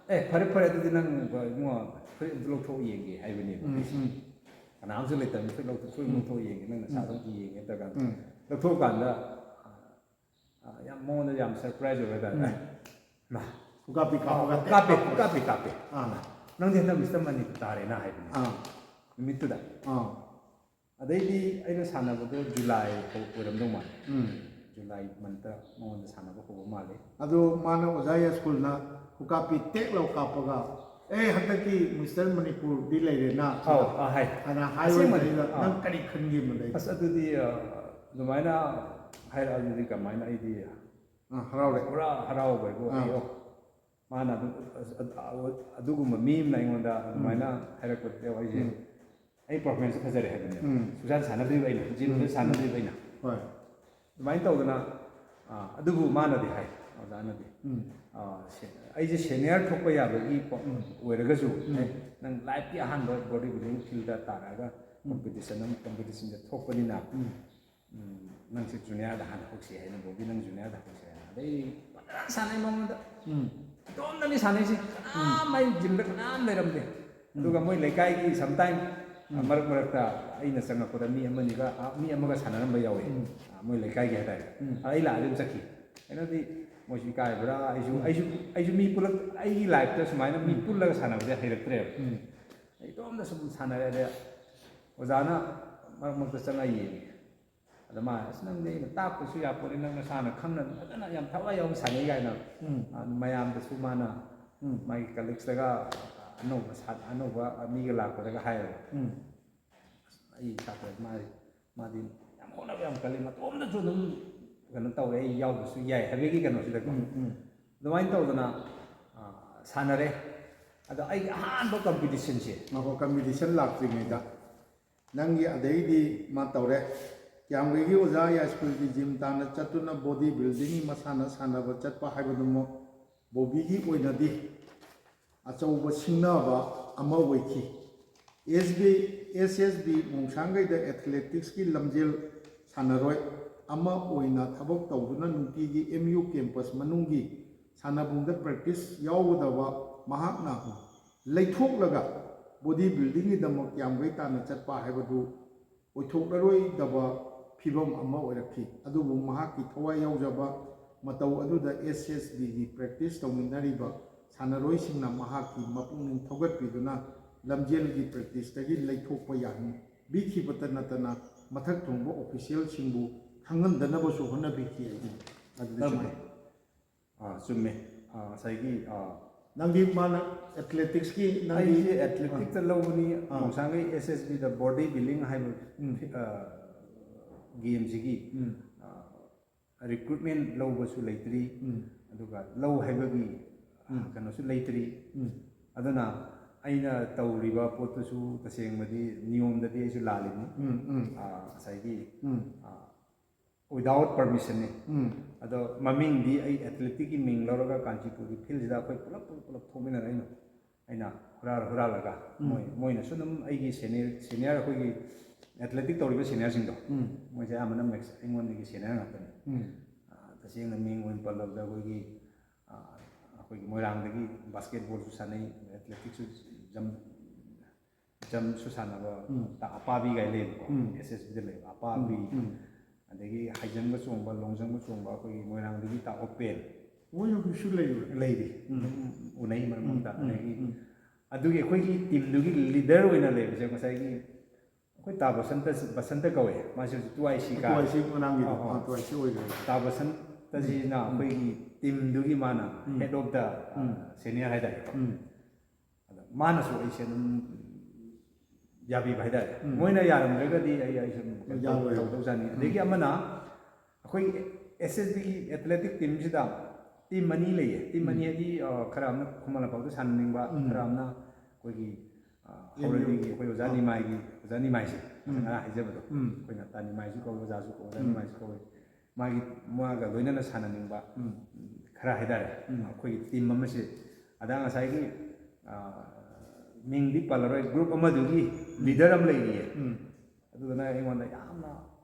"ꯑꯦ, ꯐꯔꯦ ꯐꯔꯦ, ꯑꯗꯨꯗꯤ ꯅꯪ ꯏꯕꯨꯡꯉꯣ ꯐꯨꯔꯤꯠ ꯑꯝꯇ ꯂꯧꯊꯣꯛ ꯌꯦꯡꯒꯦ" ꯍꯥꯏꯕꯅꯦꯕ꯫ ꯀꯅꯥꯝꯁꯨ ꯂꯩꯇꯕꯅꯤ꯫ ꯐꯨꯔꯤꯠ ꯂꯧꯊꯣꯛ ꯐꯨꯔꯤꯠ ꯂꯧꯊꯣꯛ ꯌꯦꯡꯒꯦ, ꯅꯪ ꯅꯁꯥꯗꯣ ꯑꯝꯇ ꯌꯦꯡꯒꯦ ꯇꯧꯔꯀꯥꯟꯗ ꯂꯧꯊꯣꯛꯑꯀꯥꯟꯗ ꯌꯥꯝ ꯃꯉꯣꯟꯗ ꯌꯥꯝ ꯁꯔꯄ꯭ꯔꯥꯏꯁ ꯑꯣꯏꯕ ꯍꯥꯏꯇꯥꯔꯦ꯫ ꯃꯥ, ꯈꯨꯀꯥꯞꯄꯤ ꯀꯥꯞꯄꯒ ꯀꯥꯞꯄꯦ꯫ ꯈꯨꯀꯥꯞꯄꯤ ꯀꯥꯞꯄꯦ꯫ ꯑꯥ "ꯅꯪꯗꯤ ꯍꯟꯗꯛ ꯃꯤꯁꯇꯔ ꯃꯅꯤꯄꯨꯔ ꯇꯥꯔꯦꯅ" ꯍꯥꯏꯕꯅꯦ꯫ ꯑꯥ ꯅꯨꯃꯤꯠꯇꯨꯗ꯫ ꯑꯥ ꯑꯗꯩꯗꯤ ꯑꯩꯅ ꯁꯥꯟꯅꯕꯗꯣ ꯖꯨꯂꯥꯏ ꯐꯥꯎ ꯑꯣꯏꯔꯝꯗꯧ ꯃꯥꯜꯂꯦ꯫ ꯎꯝ ꯖꯨꯂꯥꯏ ꯃꯟꯇ ꯃꯉꯣꯟꯗ ꯁꯥꯟꯅꯕ ꯍꯧꯕ ꯃꯥꯜꯂꯦ꯫ ꯑꯗꯣ ꯃꯥꯅ ꯑꯣꯖꯥ ꯌꯥꯏꯁ꯭ꯀꯨꯜꯅ ꯈꯨꯀꯥꯞꯄꯤ ꯇꯦꯛ ꯂꯧ ꯀꯥꯞꯄꯒ, "ꯑꯦ, ꯍꯟꯗꯛꯀꯤ ꯃꯤꯁꯇꯔ ꯃꯅꯤꯄꯨꯔꯗꯤ ꯂꯩꯔꯦꯅ" ꯑꯧ, ꯑꯥ, ꯍꯥꯏ꯫ ꯍꯥꯏꯅ ꯑꯁꯦꯡꯕꯅꯤ꯫ ꯍꯥꯏꯕꯗꯨꯗ ꯑꯥ꯫ ꯅꯪ ꯀꯔꯤ ꯈꯟꯈꯤꯕꯅꯣ? ꯑꯁ, ꯑꯗꯨꯗꯤ ꯑ, ꯑꯗꯨꯃꯥꯏꯅ ꯍꯥꯏꯔꯛꯑꯗꯨꯗꯤ ꯀꯃꯥꯏꯅ, ꯑꯩꯗꯤ ꯑꯥ, ꯍꯔꯥꯎꯔꯦ꯫ ꯄꯨꯔꯥ ꯍꯔꯥꯎꯕ ꯍꯥꯏꯕꯨ ꯑꯥ꯫ ꯑꯩ, ꯑꯣ, ꯃꯥꯅ ꯑꯗꯨꯝ ꯑ-, ꯑ-, ꯑꯗꯨꯒꯨꯝꯕ ꯃꯤ ꯑꯃꯅ ꯑꯩꯉꯣꯟꯗ ꯑꯗꯨꯃꯥꯏꯅ ꯍꯥꯏꯔꯛꯄꯗꯨꯗ ꯑꯩꯁꯦ, ꯎꯝ꯫ ꯑꯩ ꯄꯔꯐꯣꯔꯃꯦꯟꯁ ꯐꯖꯔꯦ ꯍꯥꯏꯕꯅꯦꯕ꯫ ꯎꯝ꯫ ꯁꯨꯡꯁꯥꯟ ꯁꯥꯟꯅꯗ꯭ꯔꯤꯕ ꯑꯩꯅ, ꯖꯤꯝꯗ ꯎꯝ꯫ ꯁꯥꯟꯅꯗ꯭ꯔꯤꯕ ꯑꯩꯅ꯫ ꯍꯣꯏ꯫ ꯑꯗꯨꯃꯥꯏꯅ ꯇꯧꯗꯅ, ꯑ, ꯑꯗꯨꯕꯨ ꯃꯥꯅꯗꯤ ꯍꯥꯏ, ꯑꯣꯖꯥꯅꯗꯤ, ꯎꯝ꯫ ꯑ, ꯁꯦ-, ꯑꯩꯁꯦ ꯁꯦꯅꯤꯌꯔ ꯊꯣꯛꯄ ꯌꯥꯕꯒꯤ ꯄꯣ-, ꯎꯝ꯫ ꯑꯣꯏꯔꯒꯁꯨ, ꯎꯝ꯫ "ꯑꯦ, ꯅꯪ ꯂꯥꯏꯐꯀꯤ ꯑꯍꯥꯟꯕ ꯕꯣꯗꯤ ꯕꯤꯜꯗꯤꯡ ꯐꯤꯜꯗ ꯇꯥꯔꯛꯑꯒ ꯎꯝ꯫ ꯀꯝꯄꯤꯇꯤꯁꯟ ꯑꯃ, ꯀꯝꯄꯤꯇꯤꯁꯟꯗ ꯊꯣꯛꯄꯅꯤꯅ, ꯎꯝ꯫ ꯎꯝ, ꯅꯪꯁꯦ ꯖꯨꯅꯤꯌꯔꯗ ꯍꯥꯟꯅ ꯍꯧꯁꯤ" ꯍꯥꯏꯅ, "ꯕꯣꯕꯤ, ꯅꯪ ꯖꯨꯅꯤꯌꯔꯗ ꯍꯧꯁꯤ" ꯍꯥꯏꯅ꯫ ꯑꯗꯩ ꯐꯖꯅ ꯁꯥꯟꯅꯩ ꯃꯉꯣꯟꯗ꯫ ꯎꯝ꯫ ꯏꯇꯣꯝꯗꯅꯤ ꯁꯥꯟꯅꯩꯁꯦ꯫ ꯀꯅꯥꯝ ꯑꯩ ꯖꯤꯝꯗ ꯀꯅꯥꯝ ꯂꯩꯔꯝꯗꯦ꯫ ꯑꯗꯨꯒ ꯃꯣꯏ ꯂꯩꯀꯥꯏꯒꯤ sometime, ꯎꯝ꯫ ꯃꯔꯛ ꯃꯔꯛꯇ ꯑꯩꯅ ꯆꯪꯉꯛꯄꯗ ꯃꯤ ꯑꯃꯅꯤꯒ, ꯑ, ꯃꯤ ꯑꯃꯒ ꯁꯥꯟꯅꯔꯝꯕ ꯌꯥꯎꯋꯦ꯫ ꯎꯝ꯫ ꯑ, ꯃꯣꯏ ꯂꯩꯀꯥꯏꯒꯤ ꯍꯥꯏꯇꯥꯔꯦ꯫ ꯎꯝ꯫ ꯑ, ꯑꯩ ꯂꯥꯛꯑꯗꯤ ꯑꯗꯨꯝ ꯆꯠꯈꯤ꯫ ꯀꯩꯅꯣꯗꯤ ꯃꯣꯏꯁꯨ ꯏꯀꯥꯏꯕ꯭ꯔꯥ, ꯑꯩꯁꯨ, ꯎꯝ꯫ ꯑꯩꯁꯨ, ꯑꯩꯁꯨ ꯃꯤ ꯄꯨꯜꯂꯛ-, ꯑꯩꯒꯤ ꯂꯥꯏꯐꯇ ꯁꯨꯃꯥꯏꯅ ꯃꯤ ꯎꯝ꯫ ꯄꯨꯜꯂꯒ ꯁꯥꯟꯅꯕꯁꯦ ꯍꯩꯔꯛꯇ꯭ꯔꯦꯕ꯫ ꯎꯝ꯫ ꯑꯩ ꯏꯇꯣꯝꯗ ꯁꯨꯝ ꯁꯥꯟꯅꯔꯦ꯫ ꯑꯗꯩ ꯑꯣꯖꯥꯅ ꯃꯔꯛ ꯃꯔꯛꯇ ꯆꯪꯉꯛꯑ ꯌꯦꯡꯉꯦ꯫ ꯑꯗ ꯃꯥ, "ꯑꯁ, ꯅꯪꯗꯤ ꯑꯩꯅ ꯇꯥꯛꯄꯁꯨ ꯌꯥꯄꯣꯠꯅꯤ, ꯅꯪ ꯅꯁꯥꯅ ꯈꯪꯅ ꯐꯖꯅ ꯌꯥꯝ ꯊꯋꯥꯏ ꯌꯥꯎꯅ ꯁꯥꯟꯅꯩ" ꯀꯥꯏꯅ꯫ ꯎꯝ꯫ ꯑꯗꯨ ꯃꯌꯥꯝꯗꯁꯨ ꯃꯥꯅ, ꯎꯝ꯫ ꯃꯥꯒꯤ ꯀꯂꯤꯛꯁꯇꯒ ꯑꯅꯧꯕ ꯁꯥ-, ꯑꯅꯧꯕ ꯃꯤꯒ ꯂꯥꯛꯄꯗꯒ ꯍꯥꯏꯌꯦꯕ꯫ ꯎꯝ꯫ "ꯑꯁ, ꯑꯩ ꯁꯥꯇ꯭ꯔ ꯃꯥꯗꯤ, ꯃꯥꯗꯤ ꯌꯥꯝ ꯍꯣꯠꯅꯕ ꯌꯥꯝ ꯀꯜꯂꯤ, ꯃꯇꯣꯝꯗꯁꯨ ꯑꯗꯨꯝ ꯀꯩꯅꯣ ꯇꯧꯔꯦ, ꯑꯩ ꯌꯥꯎꯗ꯭ꯔꯁꯨ ꯌꯥꯏ" ꯍꯥꯏꯕꯒꯤ ꯀꯩꯅꯣꯁꯤꯗꯀꯣ꯫ ꯎꯝ, ꯎꯝ꯫ ꯑꯗꯨꯃꯥꯏꯅ ꯇꯧꯗꯅ, ꯑ, ꯁꯥꯟꯅꯔꯦ꯫ ꯑꯗꯣ ꯑꯩꯒꯤ ꯑꯍꯥꯟꯕ ꯀꯝꯄꯤꯇꯤꯁꯟꯁꯦ, ꯉꯥꯏꯈꯣ, ꯀꯝꯄꯤꯇꯤꯁꯟ ꯂꯥꯛꯇ꯭ꯔꯤꯉꯩꯗ ꯅꯪꯒꯤ ꯑꯗꯩꯗꯤ ꯃꯥ ꯇꯧꯔꯦ꯫ ꯀꯤꯌꯥꯝꯒꯩꯒꯤ ꯑꯣꯖꯥ ꯌꯥꯏꯁ꯭ꯀꯨꯜꯒꯤ ꯖꯤꯝ ꯇꯥꯟꯅ ꯆꯠꯇꯨꯅ ꯕꯣꯗꯤ ꯕꯤꯜꯗꯤꯡꯒꯤ ꯃꯁꯥꯟꯅ ꯁꯥꯟꯅꯕ ꯆꯠꯄ ꯍꯥꯏꯕꯗꯨꯃꯛ ꯕꯣꯕꯤꯒꯤ ꯑꯣꯏꯅꯗꯤ ꯑꯆꯧꯕ ꯁꯤꯡꯅꯕ ꯑꯃ ꯑꯣꯏꯈꯤ꯫ ꯑꯦꯁ ꯕꯤ ꯑꯦꯁ ꯑꯦꯁ ꯕꯤ ꯃꯣꯡꯁꯥꯡꯒꯩꯗ ꯑꯦꯊꯂꯦꯇꯤꯛꯁꯀꯤ ꯂꯝꯖꯦꯜ ꯁꯥꯟꯅꯔꯣꯏ ꯑꯃ ꯑꯣꯏꯅ ꯊꯕꯛ ꯇꯧꯗꯨꯅ ꯅꯨꯡꯇꯤꯒꯤ ꯑꯦꯝ ꯌꯨ ꯀꯦꯝꯄꯁ ꯃꯅꯨꯡꯒꯤ ꯁꯥꯟꯅꯕꯨꯡꯗ ꯄ꯭ꯔꯦꯛꯇꯤꯁ ꯌꯥꯎꯒꯗꯕ ꯃꯍꯥꯛꯅ ꯂꯩꯊꯣꯛꯂꯒ ꯕꯣꯗꯤ ꯕꯤꯜꯗꯤꯡꯒꯤꯗꯃꯛ ꯀꯤꯌꯥꯝꯒꯩ ꯇꯥꯟꯅ ꯆꯠꯄ ꯍꯥꯏꯕꯗꯨ ꯑꯣꯏꯊꯣꯛꯂꯔꯣꯏꯗꯕ ꯐꯤꯚꯝ ꯑꯃ ꯑꯣꯏꯔꯛꯈꯤ꯫ ꯑꯗꯨꯕꯨ ꯃꯍꯥꯛꯀꯤ ꯊꯋꯥꯏ ꯌꯥꯎꯖꯕ ꯃꯇꯧ ꯑꯗꯨꯗ ꯑꯦꯁ ꯑꯦꯁ ꯕꯤꯒꯤ ꯄ꯭ꯔꯦꯛꯇꯤꯁ ꯇꯧꯃꯤꯟꯅꯔꯤꯕ ꯁꯥꯟꯅꯔꯣꯏꯁꯤꯡꯅ ꯃꯍꯥꯛꯀꯤ ꯃꯄꯨꯛꯅꯤꯡ ꯊꯧꯒꯠꯄꯤꯗꯨꯅ ꯂꯝꯖꯦꯜꯒꯤ ꯄ꯭ꯔꯦꯛꯇꯤꯁꯇꯒꯤ ꯂꯩꯊꯣꯛꯄ ꯌꯥꯍꯟꯕꯤꯈꯤꯕꯇ ꯅꯠꯇꯅ ꯃꯊꯛ ꯊꯣꯡꯕ ꯑꯣꯐꯤꯁꯤꯌꯦꯜꯁꯤꯡꯕꯨ ꯈꯪꯍꯟꯗꯅꯕꯁꯨ ꯍꯣꯠꯅꯕꯤꯈꯤ꯫ ꯑꯩꯗꯤ ꯑꯗꯨꯗꯤ ꯆꯨꯝꯃꯦ꯫ ꯑꯥ, ꯆꯨꯝꯃꯦ꯫ ꯑꯥ, ꯉꯁꯥꯏꯒꯤ, ꯑꯥ, ꯅꯪꯗꯤ ꯃꯥꯅ ꯑꯦꯊꯂꯦꯇꯤꯛꯁꯀꯤ ꯅꯪꯗꯤ ꯑꯩꯁꯦ ꯑꯦꯊꯂꯦꯇꯤꯛꯇ ꯂꯧꯕꯅꯤ꯫ ꯑꯥ꯫ ꯃꯣꯡꯁꯥꯡꯒꯩ ꯑꯦꯁ ꯑꯦꯁ ꯕꯤꯗ ꯕꯣꯗꯤ ꯕꯤꯜꯗꯤꯡ ꯍꯥꯏꯕ, ꯎꯝ꯫ ꯑꯥ, ꯒꯦꯝꯁꯤꯒꯤ, ꯎꯝ꯫ ꯑꯥ, ꯔꯤꯀ꯭ꯔꯨꯠꯃꯦꯟ ꯂꯧꯕꯁꯨ ꯂꯩꯇ꯭ꯔꯤ꯫ ꯎꯝ꯫ ꯑꯗꯨꯒ ꯂꯧ ꯍꯥꯏꯕꯒꯤ, ꯎꯝ꯫ ꯀꯩꯅꯣꯁꯨ ꯂꯩꯇ꯭ꯔꯤ꯫ ꯎꯝ꯫ ꯑꯗꯨꯅ ꯑꯩꯅ ꯇꯧꯔꯤꯕ ꯄꯣꯠꯇꯨꯁꯨ ꯇꯁꯦꯡꯕꯗꯤ ꯅꯤꯌꯣꯝꯗꯗꯤ ꯑꯩꯁꯨ ꯂꯥꯜꯂꯤꯅꯤ꯫ ꯎꯝ, ꯎꯝ꯫ ꯑꯥ, ꯉꯁꯥꯏꯒꯤ, ꯎꯝ꯫ ꯑꯥ, without permissionꯅꯤ꯫ ꯎꯝ꯫ ꯑꯗꯣ ꯃꯃꯤꯡꯗꯤ ꯑꯩ ꯑꯦꯊꯂꯦꯇꯤꯛꯀꯤ ꯃꯤꯡ ꯂꯧꯔꯒ ꯀꯥꯟꯆꯤꯄꯨꯔꯒꯤ ꯐꯤꯜꯁꯤꯗ ꯑꯩꯈꯣꯏ ꯄꯨꯂꯞ, ꯄꯨꯂꯞ, ꯄꯨꯂꯞ ꯊꯣꯛꯃꯤꯟꯅꯔ ꯑꯩꯅ, ꯑꯩꯅ ꯍꯨꯔꯥꯜ-, ꯍꯨꯔꯥꯜꯂꯒ ꯎꯝ꯫ ꯃꯣꯏ, ꯃꯣꯏꯅꯁꯨ ꯑꯗꯨꯝ ꯑꯩꯒꯤ ꯁꯦꯅꯤꯌꯔ, ꯁꯦꯅꯤꯌꯔ ꯑꯩꯈꯣꯏꯒꯤ ꯑꯦꯊꯂꯦꯇꯤꯛ ꯇꯧꯔꯤꯕ ꯁꯦꯅꯤꯌꯔꯁꯤꯡꯗꯣ, ꯎꯝ꯫ ꯃꯣꯏꯁꯦ ꯑꯌꯥꯝꯕꯅ ꯃꯦꯛꯁ-, ꯑꯩꯉꯣꯟꯗꯒꯤ ꯁꯦꯅꯤꯌꯔ ꯉꯥꯛꯇꯅꯤ꯫ ꯎꯝ꯫ ꯑꯥ, ꯇꯁꯦꯡꯅ ꯃꯤꯡ ꯑꯣꯏꯅ ꯄꯜꯂꯕꯗ ꯑꯩꯈꯣꯏꯒꯤ, ꯑꯥ, ꯑꯩꯈꯣꯏꯒꯤ ꯃꯣꯏꯔꯥꯡꯗꯒꯤ ꯕꯥꯁꯀꯦꯠꯕꯣꯜꯁꯨ ꯁꯥꯟꯅꯩ, ꯑꯦꯊꯂꯦꯇꯤꯛꯁꯨ ꯖꯝ-, ꯖꯝꯁꯨ ꯁꯥꯟꯅꯕ ꯎꯝ꯫ ꯇ-, ꯑꯄꯥꯕꯤ ꯀꯥꯏ ꯂꯩꯌꯦꯕꯀꯣ, ꯎꯝ꯫ ꯑꯦꯁ ꯑꯦꯁ ꯕꯤꯗ ꯂꯩꯕ ꯑꯄꯥꯕꯤ, ꯎꯝ, ꯎꯝ꯫ ꯑꯗꯒꯤ ꯍꯥꯏ ꯖꯝꯒ ꯆꯣꯡꯕ, ꯂꯣꯡ ꯖꯝꯒ ꯆꯣꯡꯕ ꯑꯩꯈꯣꯏꯒꯤ ꯃꯣꯏꯔꯥꯡꯗꯒꯤ ꯇꯥ ꯑꯣꯄꯦꯟ ꯃꯣꯏ ꯍꯧꯖꯤꯛꯁꯨ ꯂꯩꯕ꯭ꯔꯥ? ꯂꯩꯔꯤ꯫ ꯎꯝ꯫ ꯑꯗꯨꯝ ꯎꯅꯩ ꯃꯔꯛ ꯎꯝ, ꯃꯔꯛꯇ꯫ ꯎꯝ, ꯑꯗꯒꯤ ꯎꯝ꯫ ꯑꯗꯨꯒꯤ ꯑꯩꯈꯣꯏꯒꯤ ꯇꯤꯝꯗꯨꯒꯤ ꯂꯤꯗꯔ ꯑꯣꯏꯅ ꯂꯩꯕꯁꯦ ꯉꯁꯥꯏꯒꯤ ꯑꯩꯈꯣꯏ ꯇꯥ ꯕꯁꯟꯇ, ꯕꯁꯟꯇ ꯀꯧꯋꯦ꯫ ꯃꯥꯁꯦ ꯍꯧꯖꯤꯛ ꯇꯨ ꯑꯥꯏ ꯁꯤ ꯀꯥꯔꯦ꯫ Two I C ꯃꯅꯥꯛꯀꯤꯗꯣ꯫ ꯑꯣ, ꯑꯣ꯫ ꯑꯥ, ꯇꯨ ꯑꯥꯏ ꯁꯤ ꯑꯣꯏꯈ꯭ꯔꯦ꯫ ꯇꯥ ꯕꯁꯟꯇꯁꯤꯅ ꯎꯝ꯫ ꯑꯩꯈꯣꯏꯒꯤ ꯇꯤꯝꯗꯨꯒꯤ ꯃꯥꯅ ꯎꯝ꯫ ꯍꯦꯗ ꯑꯣꯐ ꯗ, ꯎꯝ꯫ ꯁꯦꯅꯤꯌꯔ ꯍꯥꯏꯇꯥꯔꯦꯀꯣ꯫ ꯎꯝ꯫ ꯑꯗ ꯃꯥꯅꯁꯨ ꯑꯩꯁꯦ ꯑꯗꯨꯝ ꯌꯥꯕꯤꯕ ꯍꯥꯏꯇꯥꯔꯦ꯫ ꯎꯝ꯫ ꯃꯣꯏꯅ ꯌꯥꯔꯝꯗ꯭ꯔꯒꯗꯤ ꯑꯩ, ꯑꯩꯁꯨ ꯑꯗꯨꯝ ꯀꯩꯅꯣ ꯌꯥꯔꯣꯏ꯫ ꯇꯧꯗꯧꯖꯥꯠꯅꯤ꯫ ꯎꯝ꯫ ꯑꯗꯒꯤ ꯑꯃꯅ ꯑꯩꯈꯣꯏ ꯑꯦꯁ ꯑꯦꯁ ꯕꯤꯒꯤ ꯑꯦꯊꯂꯦꯇꯤꯛ ꯇꯤꯝꯁꯤꯗ ꯇꯤꯝ ꯑꯅꯤ ꯂꯩꯌꯦ꯫ ꯇꯤꯝ ꯑꯅꯤ ꯎꯝ꯫ ꯍꯥꯏꯗꯤ, ꯑ, ꯈꯔ ꯑꯃꯅ ꯈꯨꯃꯟ ꯂꯝꯄꯥꯛꯇ ꯁꯥꯟꯅꯅꯤꯡꯕ, ꯎꯝ꯫ ꯈꯔ ꯑꯃꯅ ꯑꯩꯈꯣꯏꯒꯤ, ꯑ, ꯑꯦꯝ ꯌꯨ꯫ ꯍꯧꯔꯩꯒꯤ ꯑꯩꯈꯣꯏ ꯑꯣꯖꯥ ꯑꯥ꯫ ꯅꯤꯃꯥꯏꯒꯤ ꯑꯣꯖꯥ ꯅꯤꯃꯥꯏꯁꯦ, ꯎꯝ꯫ ꯉꯔꯥꯡ ꯍꯥꯏꯖꯕꯗꯣ, ꯎꯝ꯫ ꯑꯩꯈꯣꯏꯅ ꯇꯥ ꯅꯤꯃꯥꯏꯁꯨ ꯀꯧꯏ, ꯑꯣꯖꯥꯁꯨ ꯀꯧꯏ, ꯑꯣꯖꯥ ꯎꯝ꯫ ꯅꯤꯃꯥꯏꯁꯨ ꯀꯧꯏ꯫ ꯃꯥꯒꯤ, ꯃꯥꯒ ꯂꯣꯏꯅꯅ ꯁꯥꯟꯅꯅꯤꯡꯕ, ꯎꯝ꯫ ꯈꯔ ꯍꯥꯏꯇꯥꯔꯦ, ꯎꯝ꯫ ꯑꯩꯈꯣꯏꯒꯤ ꯇꯤꯝ ꯑꯃꯁꯦ꯫ ꯑꯗ ꯉꯁꯥꯏꯒꯤ, ꯑ, ꯃꯤꯡꯗꯤ ꯄꯜꯂꯔꯣꯏ, ꯒ꯭ꯔꯨꯞ ꯑꯃꯗꯨꯒꯤ ꯂꯤꯗꯔ ꯑꯃ ꯂꯩꯔꯤꯌꯦ꯫ ꯎꯝ꯫ ꯑꯗꯨꯗꯨꯅ ꯑꯩꯉꯣꯟꯗ ꯌꯥꯝꯅ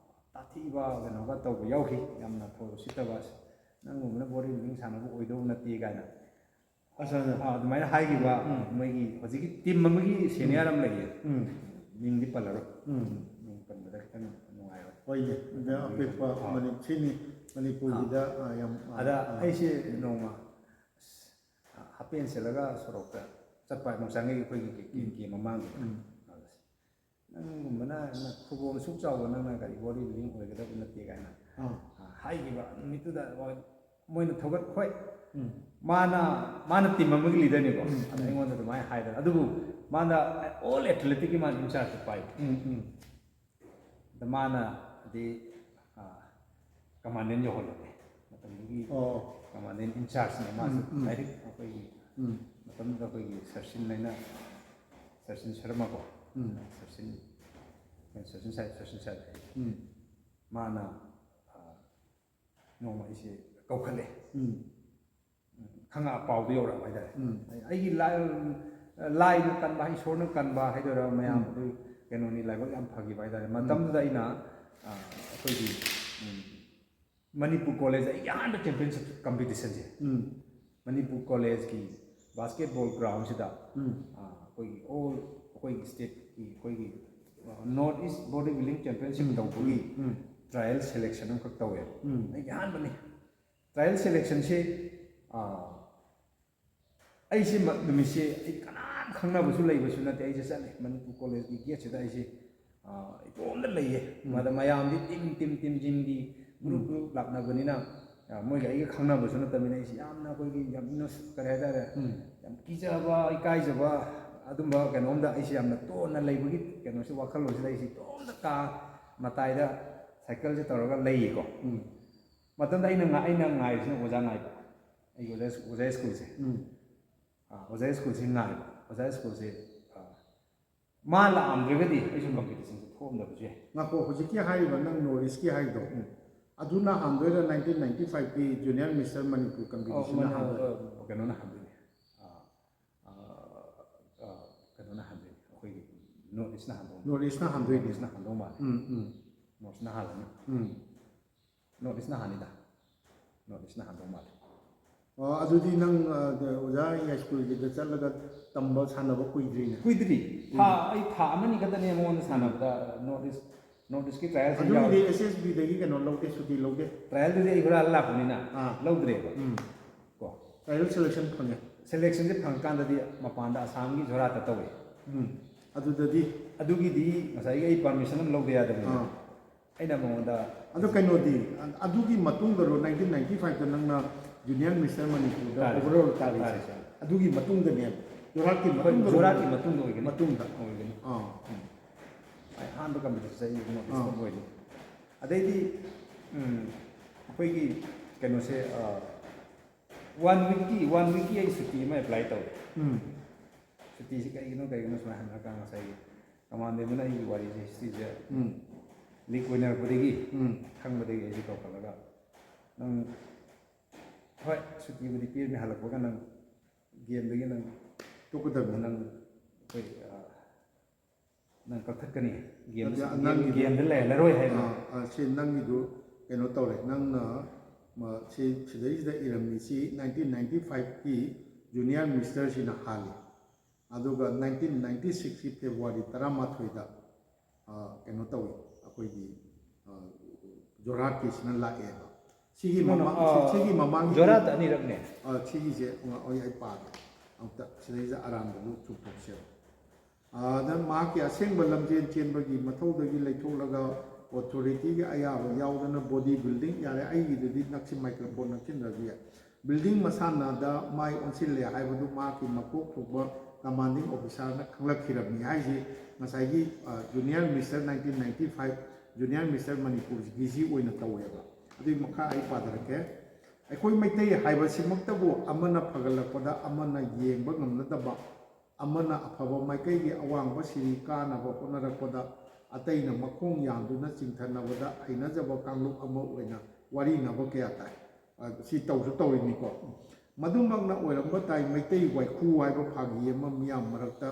ꯇꯥꯊꯤꯕ ꯀꯩꯅꯣꯒ ꯇꯧꯕ ꯌꯥꯎꯈꯤ, ꯌꯥꯝꯅ ꯊꯧ ꯎꯁꯤꯠꯇꯕ, "ꯑꯁ, ꯅꯪꯒꯨꯝꯕꯅ ꯕꯣꯗꯤ ꯕꯤꯜꯗꯤꯡ ꯁꯥꯟꯅꯕ ꯑꯣꯏꯗꯧꯕ ꯅꯠꯇꯦ" ꯀꯥꯏꯅ꯫ ꯑꯠꯆꯥ, ꯑꯠꯆꯥ꯫ ꯑꯥ, ꯑꯗꯨꯃꯥꯏꯅ ꯍꯥꯏꯈꯤꯕ ꯎꯝ꯫ ꯃꯣꯏꯒꯤ ꯍꯧꯖꯤꯛꯀꯤ ꯇꯤꯝ ꯑꯃꯒꯤ ꯁꯦꯅꯤꯌꯔ ꯑꯃ ꯂꯩꯌꯦ꯫ ꯎꯝ꯫ ꯃꯤꯡꯗꯤ ꯄꯜꯂꯔꯣꯏ꯫ ꯎꯝ꯫ ꯃꯤꯡ ꯄꯟꯕꯗ ꯈꯤꯇꯪ ꯅꯨꯡꯉꯥꯏꯔꯣꯏ꯫ ꯍꯣꯏꯅꯦ, ꯑꯗ ꯑꯄꯤꯛꯄ ꯑꯥ꯫ ꯃꯅꯤ-, ꯁꯤꯅꯤ ꯃꯅꯤꯄꯨꯔꯒꯤꯗ, ꯑꯥ, ꯌꯥꯝ, ꯑꯥ, ꯑꯗ ꯑꯥ꯫ ꯑꯩꯁꯦ ꯅꯣꯡꯃ, ꯑꯁ, ꯍꯥꯞ ꯄꯦꯟ ꯁꯦꯠꯂꯒ ꯁꯣꯔꯣꯛꯇ ꯆꯠꯄ ꯍꯥꯏꯕ ꯆꯪꯉꯛꯏ ꯑꯩꯈꯣꯏꯒꯤ ꯀꯦ-, ꯀꯦ-, ꯀꯦ ꯃꯃꯥꯡꯗꯨꯗ꯫ ꯎꯝ꯫ ꯑꯗ, "ꯅꯪꯒꯨꯝꯕꯅ ꯅ-, ꯈꯨꯕꯣꯝ ꯑꯁꯨꯛ ꯆꯥꯎꯕ ꯅꯪꯅ ꯀꯔꯤ ꯕꯣꯗꯤ ꯕꯤꯜꯗꯤꯡ ꯑꯣꯏꯒꯗꯕ ꯅꯠꯇꯦ" ꯀꯥꯏꯅ, ꯑꯥ꯫ ꯑ, ꯍꯥꯏꯈꯤꯕ ꯅꯨꯃꯤꯠꯇꯨꯗ ꯃꯣꯏ-, ꯃꯣꯏꯅ ꯊꯧꯒꯠ-, ꯍꯣꯏ, ꯎꯝ꯫ ꯃꯥꯅ, ꯃꯥꯅ ꯇꯤꯝ ꯑꯃꯒꯤ ꯂꯤꯗꯔꯅꯤꯀꯣ, ꯎꯝ, ꯑꯗ ꯎꯝ꯫ ꯑꯩꯉꯣꯟꯗ ꯑꯗꯨꯃꯥꯏꯅ ꯍꯥꯏꯗꯅ, ꯑꯗꯨꯕꯨ ꯃꯥꯅ ꯑꯣꯜ ꯑꯦꯊꯂꯦꯇꯤꯛꯀꯤ ꯃꯥꯅ ꯏꯟꯆꯥꯔꯖꯇ ꯄꯥꯏ꯫ ꯎꯝ, ꯎꯝ꯫ ꯑꯗ ꯃꯥꯅ ꯍꯥꯏꯗꯤ, ꯑ, ꯀꯃꯥꯟꯗꯦꯟ ꯌꯧꯍꯜꯂꯝꯃꯦ꯫ ꯃꯇꯝꯗꯨꯒꯤ ꯑꯣ꯫ ꯀꯃꯥꯟꯗꯦꯟ ꯏꯟꯆꯥꯔꯖꯅꯦ ꯃꯥꯁꯨ꯫ ꯎꯝ, ꯎꯝ꯫ ꯗꯥꯏꯔꯦꯛ ꯑꯩꯈꯣꯏꯒꯤ ꯎꯝ꯫ ꯃꯇꯝꯗꯨꯗ ꯑꯩꯈꯣꯏꯒꯤ ꯁꯔꯁꯤꯟ ꯍꯥꯏꯅ, ꯁꯔꯁꯤꯟ ꯁꯔꯃꯀꯣ꯫ ꯎꯝ꯫ ꯁꯔꯁꯤꯟ, ꯁꯔꯁꯤꯟ ꯁꯥꯏ, ꯁꯔꯁꯤꯟ ꯁꯥꯏ꯫ ꯎꯝ꯫ ꯃꯥꯅ, ꯑ, ꯅꯣꯡꯃ ꯑꯩꯁꯦ ꯀꯧꯈꯠꯂꯦ꯫ ꯎꯝ꯫ ꯈꯪꯉꯛ ꯄꯥꯎꯗꯨ ꯌꯧꯔꯛꯑꯕ ꯍꯥꯏꯇꯥꯔꯦ꯫ ꯎꯝ꯫ ꯑꯩꯒꯤ ꯂꯥꯏ-, ꯂꯥꯏꯅ ꯀꯟꯕ, ꯏꯁꯣꯔꯅ ꯀꯟꯕ ꯍꯥꯏꯗꯣꯏꯔꯥ, ꯃꯌꯥꯝ ꯎꯝ꯫ ꯑꯗꯨ ꯀꯩꯅꯣꯅꯤ, ꯂꯥꯏꯕꯛ ꯌꯥꯝ ꯐꯈꯤꯕ ꯍꯥꯏꯇꯥꯔꯦ꯫ ꯃꯇꯝꯗꯨꯗ ꯑꯩꯅ, ꯑ, ꯑꯩꯈꯣꯏꯒꯤ, ꯎꯝ, ꯃꯅꯤꯄꯨꯔ ꯀꯣꯂꯦꯖ, ꯑꯩꯒꯤ ꯑꯍꯥꯟꯕ ꯆꯦꯝꯄꯤꯌꯟꯁꯤꯞ ꯀꯝꯄꯤꯇꯤꯁꯟꯁꯦ꯫ ꯎꯝ꯫ ꯃꯅꯤꯄꯨꯔ ꯀꯣꯂꯦꯖꯀꯤ ꯕꯥꯁꯀꯦꯠꯕꯣꯜ ꯒ꯭ꯔꯥꯎꯟꯁꯤꯗ, ꯎꯝ꯫ ꯑ, ꯑꯩꯈꯣꯏꯒꯤ ꯑꯣꯜ, ꯑꯩꯈꯣꯏꯒꯤ ꯁ꯭ꯇꯦꯠꯀꯤ, ꯑꯩꯈꯣꯏꯒꯤ, ꯑ, north east body building championship ꯎꯝ, ꯇꯧꯕꯒꯤ ꯎꯝ, ꯎꯝ꯫ ꯇ꯭ꯔꯥꯌꯦꯜ ꯁꯦꯂꯦꯛꯁꯟ ꯑꯃꯈꯛ ꯇꯧꯋꯦꯕ꯫ ꯎꯝ꯫ ꯑꯩꯒꯤ ꯑꯍꯥꯟꯕꯅꯤ꯫ ꯇ꯭ꯔꯥꯌꯦꯜ ꯁꯦꯂꯦꯛꯁꯟꯁꯦ, ꯑ, ꯑꯩꯁꯦ ꯃ-, ꯅꯨꯃꯤꯠꯁꯦ ꯑꯩ ꯀꯅꯥꯝ ꯈꯪꯅꯕꯁꯨ ꯂꯩꯕꯁꯨ ꯅꯠꯇꯦ꯫ ꯑꯩꯁꯦ ꯆꯠꯂꯦ ꯃꯅꯤꯄꯨꯔ ꯀꯣꯂꯦꯖꯀꯤ ꯒꯦꯠꯁꯤꯗ ꯑꯩꯁꯦ, ꯑ, ꯏꯇꯣꯝꯇ ꯂꯩꯌꯦ꯫ ꯎꯝ꯫ ꯃꯗ ꯃꯌꯥꯝꯗꯤ ꯇꯤꯝ, ꯇꯤꯝ, ꯇꯤꯝ, ꯇꯤꯝꯒꯤ ꯒ꯭ꯔꯨꯞ, ꯎꯝ꯫ ꯒ꯭ꯔꯨꯞ ꯂꯥꯛꯅꯕꯅꯤꯅ, ꯑ, ꯃꯣꯏꯒ ꯑꯩꯒ ꯈꯪꯅꯕꯁꯨ ꯅꯠꯇꯕꯅꯤꯅ ꯑꯩꯁꯦ ꯌꯥꯝꯅ ꯑꯩꯈꯣꯏꯒꯤ ꯌꯥꯝ ꯏꯅꯣꯁ-, ꯀꯔꯤ ꯍꯥꯏꯇꯥꯔꯦ, ꯎꯝ꯫ ꯌꯥꯝ ꯀꯤꯖꯕ, ꯏꯀꯥꯏꯖꯕ, ꯑꯗꯨꯝꯕ ꯀꯩꯅꯣꯝꯗ ꯑꯩꯁꯦ ꯌꯥꯝꯅ ꯇꯣꯟꯅ ꯂꯩꯕꯒꯤ ꯀꯩꯅꯣꯁꯦ, ꯋꯥꯈꯜꯂꯣꯟꯁꯤꯗ ꯑꯩꯁꯦ ꯏꯇꯣꯝꯇ ꯀꯥ ꯃꯇꯥꯏꯗ ꯁꯥꯏꯀꯜꯁꯦ ꯇꯧꯔꯒ ꯂꯩꯌꯦꯀꯣ꯫ ꯎꯝ꯫ ꯃꯇꯝꯗ ꯑꯩꯅ ꯉꯥ-, ꯑꯩꯅ ꯉꯥꯏꯔꯤꯁꯤꯅ ꯑꯣꯖꯥ ꯉꯥꯏꯕ꯫ ꯑꯩꯒꯤ ꯑꯣꯖꯥ, ꯑꯣꯖꯥ ꯁ꯭ꯀꯨꯜꯁꯦ꯫ ꯎꯝ꯫ ꯑ, ꯑꯣꯖꯥ ꯁ꯭ꯀꯨꯜꯁꯦ ꯉꯥꯏꯕ꯫ ꯑꯣꯖꯥ ꯁ꯭ꯀꯨꯜꯁꯦ, ꯑ, ꯃꯥ ꯂꯥꯛꯑꯝꯗ꯭ꯔꯒꯗꯤ ꯑꯩꯁꯨ ꯀꯝꯄꯤꯇꯤꯁꯟꯁꯦ ꯊꯣꯛꯑꯝꯗꯕꯁꯨ ꯌꯥꯏ꯫ ꯉꯥꯏꯈꯣ, ꯍꯧꯖꯤꯛꯀꯤ ꯍꯥꯏꯔꯤꯕ ꯅꯪ ꯅꯣꯔꯠ ꯏꯁꯀꯤ ꯍꯥꯏꯗꯣ, ꯑꯗꯨꯅ ꯍꯥꯟꯗꯣꯏꯔꯥ ꯅꯥꯏꯟꯇꯤꯟ ꯅꯥꯏꯟꯇꯤ ꯐꯥꯏꯚꯀꯤ ꯖꯨꯅꯤꯌꯔ ꯃꯤꯁꯇꯔ ꯃꯅꯤꯄꯨꯔ ꯀꯝꯄꯤꯇꯤꯁꯟꯅ ꯍꯥꯟꯗꯣꯏꯔꯥ? ꯀꯩꯅꯣꯅ ꯍꯥꯟꯗꯣꯏꯅꯦ꯫ ꯑꯥ, ꯑꯥ, ꯑꯥ, ꯀꯩꯅꯣꯅ ꯍꯥꯟꯗꯣꯏꯅꯦ, ꯑꯩꯈꯣꯏꯒꯤ ꯅꯣꯔꯠ ꯏꯁꯅ ꯍꯥꯟꯗꯣꯏꯅꯦ꯫ ꯅꯣꯔꯠ ꯏꯁꯅ ꯍꯥꯟꯗꯣꯏꯅꯦ꯫ ꯅꯣꯔꯠ ꯏꯁꯅ ꯍꯥꯟꯗꯧ ꯃꯥꯜꯂꯦ꯫ ꯎꯝ, ꯎꯝ꯫ ꯅꯣꯔꯠ ꯏꯁꯅ ꯍꯥꯜꯂꯅꯤ꯫ ꯎꯝ꯫ ꯅꯣꯔꯠ ꯏꯁꯅ ꯍꯥꯟꯅꯤꯗ꯫ ꯅꯣꯔꯠ ꯏꯁꯅ ꯍꯥꯟꯗꯧ ꯃꯥꯜꯂꯦ꯫ ꯑꯣ, ꯑꯗꯨꯗꯤ ꯅꯪ, ꯑ, ꯑꯣꯖꯥ ꯌꯥꯏꯁ꯭ꯀꯨꯜꯒꯤꯗ ꯆꯠꯂꯒ ꯇꯝꯕ ꯁꯥꯟꯅꯕ ꯀꯨꯏꯗ꯭ꯔꯤꯅꯦ? ꯀꯨꯏꯗ꯭ꯔꯤ꯫ ꯊꯥ, ꯎꯝ꯫ ꯑꯩ ꯊꯥ ꯑꯃꯅꯤ ꯈꯛꯇꯅꯦ ꯃꯉꯣꯟꯗ ꯁꯥꯟꯅꯕꯗ ꯅꯣꯔꯠ ꯏꯁ, ꯅꯣꯔꯠ ꯏꯁꯀꯤ ꯇ꯭ꯔꯥꯌꯦꯜꯁꯤ ꯑꯗꯨꯒꯤꯗꯤ ꯌꯥꯎꯔꯦ꯫ ꯑꯦꯁ ꯑꯦꯁ ꯕꯤꯗꯒꯤ ꯀꯩꯅꯣ ꯂꯧꯗꯦ, ꯁꯨꯇꯤ ꯂꯧꯗꯦ? ꯇ꯭ꯔꯥꯌꯦꯜꯗꯨꯗꯤ ꯑꯩ ꯍꯨꯔꯥꯜꯂ ꯂꯥꯛꯄꯅꯤꯅ ꯑꯥ꯫ ꯂꯧꯗ꯭ꯔꯦꯕ꯫ ꯎꯝ꯫ ꯀꯣ꯫ ꯇ꯭ꯔꯥꯌꯦꯜ ꯁꯦꯂꯦꯛꯁꯟ ꯐꯪꯉꯦ꯫ ꯁꯦꯂꯦꯛꯁꯟꯁꯦ ꯐꯪꯉꯀꯥꯟꯗꯗꯤ ꯃꯄꯥꯟꯗ ꯑꯁꯥꯝꯒꯤ ꯖꯣꯔꯍꯥꯠꯇ ꯇꯧꯋꯦ꯫ ꯎꯝ꯫ ꯑꯗꯨꯗꯗꯤ ꯑꯗꯨꯒꯤꯗꯤ ꯉꯁꯥꯏꯒꯤ ꯑꯩ ꯄꯥꯔꯃꯤꯁꯟ ꯑꯃ ꯂꯧꯗ ꯌꯥꯗꯕꯅꯤꯅ꯫ ꯑꯥ꯫ ꯑꯩꯅ ꯃꯉꯣꯟꯗ ꯑꯗꯣ ꯀꯩꯅꯣꯗꯤ, ꯑ-, ꯑꯗꯨꯒꯤ ꯃꯇꯨꯡꯗꯔꯣ ꯅꯥꯏꯟꯇꯤꯟ ꯅꯥꯏꯟꯇꯤ ꯐꯥꯏꯚꯇ ꯅꯪꯅ ꯖꯨꯅꯤꯌꯔ ꯃꯤꯁꯇꯔ ꯃꯅꯤꯄꯨꯔꯗ ꯇꯥꯔꯤꯁꯦ꯫ ꯑꯣꯚꯔꯑꯣꯜ ꯇꯥꯔꯤꯁꯦ? ꯇꯥꯔꯤꯁꯦ꯫ ꯑꯗꯨꯒꯤ ꯃꯇꯨꯡꯗꯅꯦ, ꯖꯣꯔꯍꯥꯠꯀꯤ ꯍꯣꯏ, ꯃꯇꯨꯡꯗ ꯖꯣꯔꯍꯥꯠꯀꯤ ꯃꯇꯨꯡꯗ ꯑꯣꯏꯒꯅꯤ꯫ ꯃꯇꯨꯡꯗ꯫ ꯑꯣꯏꯒꯅꯤ꯫ ꯑꯥ꯫ ꯎꯝ꯫ ꯑꯩ ꯑꯍꯥꯟꯕ ꯀꯝꯄꯤꯇꯤꯁꯟꯁꯦ ꯑꯩ ꯅꯣꯔꯠ ꯏꯁꯇ ꯑꯥ꯫ ꯑꯣꯏꯅꯤ꯫ ꯑꯗꯩꯗꯤ, ꯎꯝ, ꯑꯩꯈꯣꯏꯒꯤ ꯀꯩꯅꯣꯁꯦ, ꯑ, ꯋꯥꯟ ꯋꯤꯛꯀꯤ, ꯋꯥꯟ ꯋꯤꯛꯀꯤ ꯑꯩ ꯁꯨꯇꯤ ꯑꯃ ꯑꯦꯄ꯭ꯂꯥꯏ ꯇꯧꯋꯦ꯫ ꯎꯝ꯫ ꯁꯨꯇꯤꯁꯤ ꯀꯩꯒꯤꯅꯣ, ꯀꯩꯒꯤꯅꯣ ꯁꯨꯃꯥꯏꯅ ꯍꯪꯉꯀꯥꯟꯗ ꯉꯁꯥꯏꯒꯤ ꯀꯃꯥꯟꯗꯦꯟꯗꯨꯅ ꯑꯩꯒꯤ ꯋꯥꯔꯤꯁꯦ, ꯍꯤꯁꯇ꯭ꯔꯤꯁꯦ ꯎꯝ꯫ ꯂꯤꯛ ꯑꯣꯏꯅꯔꯛꯄꯗꯒꯤ ꯎꯝ꯫ ꯈꯪꯕꯗꯒꯤ ꯑꯩꯁꯦ ꯀꯧꯈꯠꯂꯒ, "ꯅꯪ, ꯍꯣꯏ, ꯁꯨꯇꯤꯕꯨꯗꯤ ꯄꯤꯔꯅꯤ, ꯍꯜꯂꯛꯄꯒ ꯅꯪ ꯒꯦꯝꯗꯒꯤ ꯅꯪ ꯇꯣꯛꯀꯗꯕꯅꯤ꯫ ꯅꯪ ꯑꯩꯈꯣꯏ, ꯑ, ꯅꯪ ꯀꯛꯊꯠꯀꯅꯤ, ꯒꯦꯝꯗ ꯑꯗ ꯁꯨꯝ ꯒꯦꯝ, ꯅꯪꯒꯤꯗꯨ ꯒꯦꯝꯗ ꯂꯩꯍꯜꯂꯔꯣꯏ" ꯍꯥꯏꯕ꯫ ꯑꯥ, ꯑꯥ, ꯁꯤ ꯅꯪꯒꯤꯗꯨ ꯀꯩꯅꯣ ꯇꯧꯔꯦ, ꯅꯪꯅ ꯃ-, ꯁꯤ ꯁꯤꯗꯩꯁꯤꯗ ꯏꯔꯝꯃꯤꯁꯤ ꯅꯥꯏꯟꯇꯤꯟ ꯅꯥꯏꯟꯇꯤ ꯐꯥꯏꯚꯀꯤ ꯖꯨꯅꯤꯌꯔ ꯃꯤꯁꯇꯔꯁꯤꯅ ꯍꯥꯜꯂꯤ, ꯑꯗꯨꯒ ꯅꯥꯏꯟꯇꯤꯟ ꯅꯥꯏꯟꯇꯤ ꯁꯤꯛꯁꯀꯤ ꯐꯦꯕ꯭ꯔꯨꯋꯥꯔꯤ ꯇꯔꯥꯃꯥꯊꯣꯏꯗ, ꯑꯥ, ꯀꯩꯅꯣ ꯇꯧꯏ, ꯑꯩꯈꯣꯏꯒꯤ, ꯑꯥ, ꯖꯣꯔꯍꯥꯠꯀꯤꯁꯤꯅ ꯂꯥꯛꯑꯦꯕ꯫ ꯁꯤꯒꯤ ꯅꯣ, ꯅꯣ, ꯃꯃꯥꯡ-, ꯁꯤ-, ꯑꯥ, ꯁꯤꯒꯤ ꯃꯃꯥꯡꯒꯤ ꯖꯣꯔꯍꯥꯠꯇ ꯑꯅꯤꯔꯛꯅꯦ꯫ ꯑꯥ, ꯁꯤꯒꯤꯁꯦ ꯑꯩ, ꯑꯩ ꯄꯥꯒꯦ ꯑꯃꯨꯛꯇ, ꯁꯤꯗꯩꯁꯤꯗ ꯑꯔꯥꯟꯕꯗꯨ ꯆꯨꯝꯊꯣꯛꯁꯦꯕ꯫ ꯑꯗ ꯃꯍꯥꯛꯀꯤ ꯑꯁꯦꯡꯕ ꯂꯝꯖꯦꯟ ꯆꯦꯟꯕꯒꯤ ꯃꯊꯧꯗꯒꯤ ꯂꯩꯊꯣꯛꯂꯒ ꯑꯣꯊꯣꯔꯤꯇꯤꯒꯤ ꯑꯌꯥꯕ ꯌꯥꯎꯗꯅ ꯕꯣꯗꯤ ꯕꯤꯜꯗꯤꯡ, ꯌꯥꯔꯦ, ꯑꯩꯒꯤꯗꯨꯗꯤ ꯅꯛꯁꯤ, ꯃꯥꯏꯀ꯭ꯔꯣꯐꯣꯟ ꯅꯛꯁꯤꯟꯗ꯭ꯔꯁꯨ ꯌꯥꯏ꯫ ꯕꯤꯜꯗꯤꯡ ꯃꯁꯥꯟꯅꯗ ꯃꯥꯏ ꯑꯣꯟꯁꯤꯜꯂꯦ ꯍꯥꯏꯕꯗꯨ ꯃꯍꯥꯛꯀꯤ ꯃꯀꯣꯛ ꯊꯣꯡꯕ ꯀꯃꯥꯟꯗꯤꯡ ꯑꯣꯐꯤꯁꯥꯔꯅ ꯈꯪꯂꯛꯈꯤꯔꯝꯃꯤ ꯍꯥꯏꯁꯤ ꯉꯁꯥꯏꯒꯤ, ꯑ, junior mister nineteen ninety five, junior mister ꯃꯅꯤꯄꯨꯔꯒꯤꯁꯤ ꯑꯣꯏꯅ ꯇꯧꯋꯦꯕ꯫ ꯑꯗꯨꯒꯤ ꯃꯈꯥ ꯑꯩ ꯄꯥꯖꯔꯛꯀꯦ꯫ ꯑꯩꯈꯣꯏ ꯃꯩꯇꯩ ꯍꯥꯏꯕꯁꯤꯃꯛꯇꯕꯨ ꯑꯃꯅ ꯐꯒꯠꯂꯛꯄꯗ ꯑꯃꯅ ꯌꯦꯡꯕ ꯉꯝꯅꯗꯕ ꯑꯃꯅ ꯑꯐꯕ ꯃꯥꯏꯀꯩꯒꯤ ꯑꯋꯥꯡꯕ ꯁꯤꯔꯤ ꯀꯥꯅꯕ ꯍꯣꯠꯅꯔꯛꯄꯗ ꯑꯇꯩꯅ ꯃꯈꯣꯡ ꯌꯥꯟꯗꯨꯅ ꯆꯤꯡꯊꯅꯕꯗ ꯍꯩꯅꯖꯕ ꯀꯥꯡꯂꯨꯞ ꯑꯃ ꯑꯣꯏꯅ ꯋꯥꯔꯤꯅꯕ ꯀꯌꯥ ꯇꯥꯏ꯫ ꯑ, ꯁꯤ ꯇꯧꯁꯨ ꯇꯧꯔꯤꯅꯤꯀꯣ꯫ ꯃꯗꯨꯃꯛꯅ ꯑꯣꯏꯔꯝꯕ ꯇꯥꯏ, ꯃꯩꯇꯩ ꯋꯥꯏꯈꯨ ꯍꯥꯏꯕ ꯐꯥꯒꯤ ꯑꯃ ꯃꯤꯌꯥꯝ ꯃꯔꯛꯇ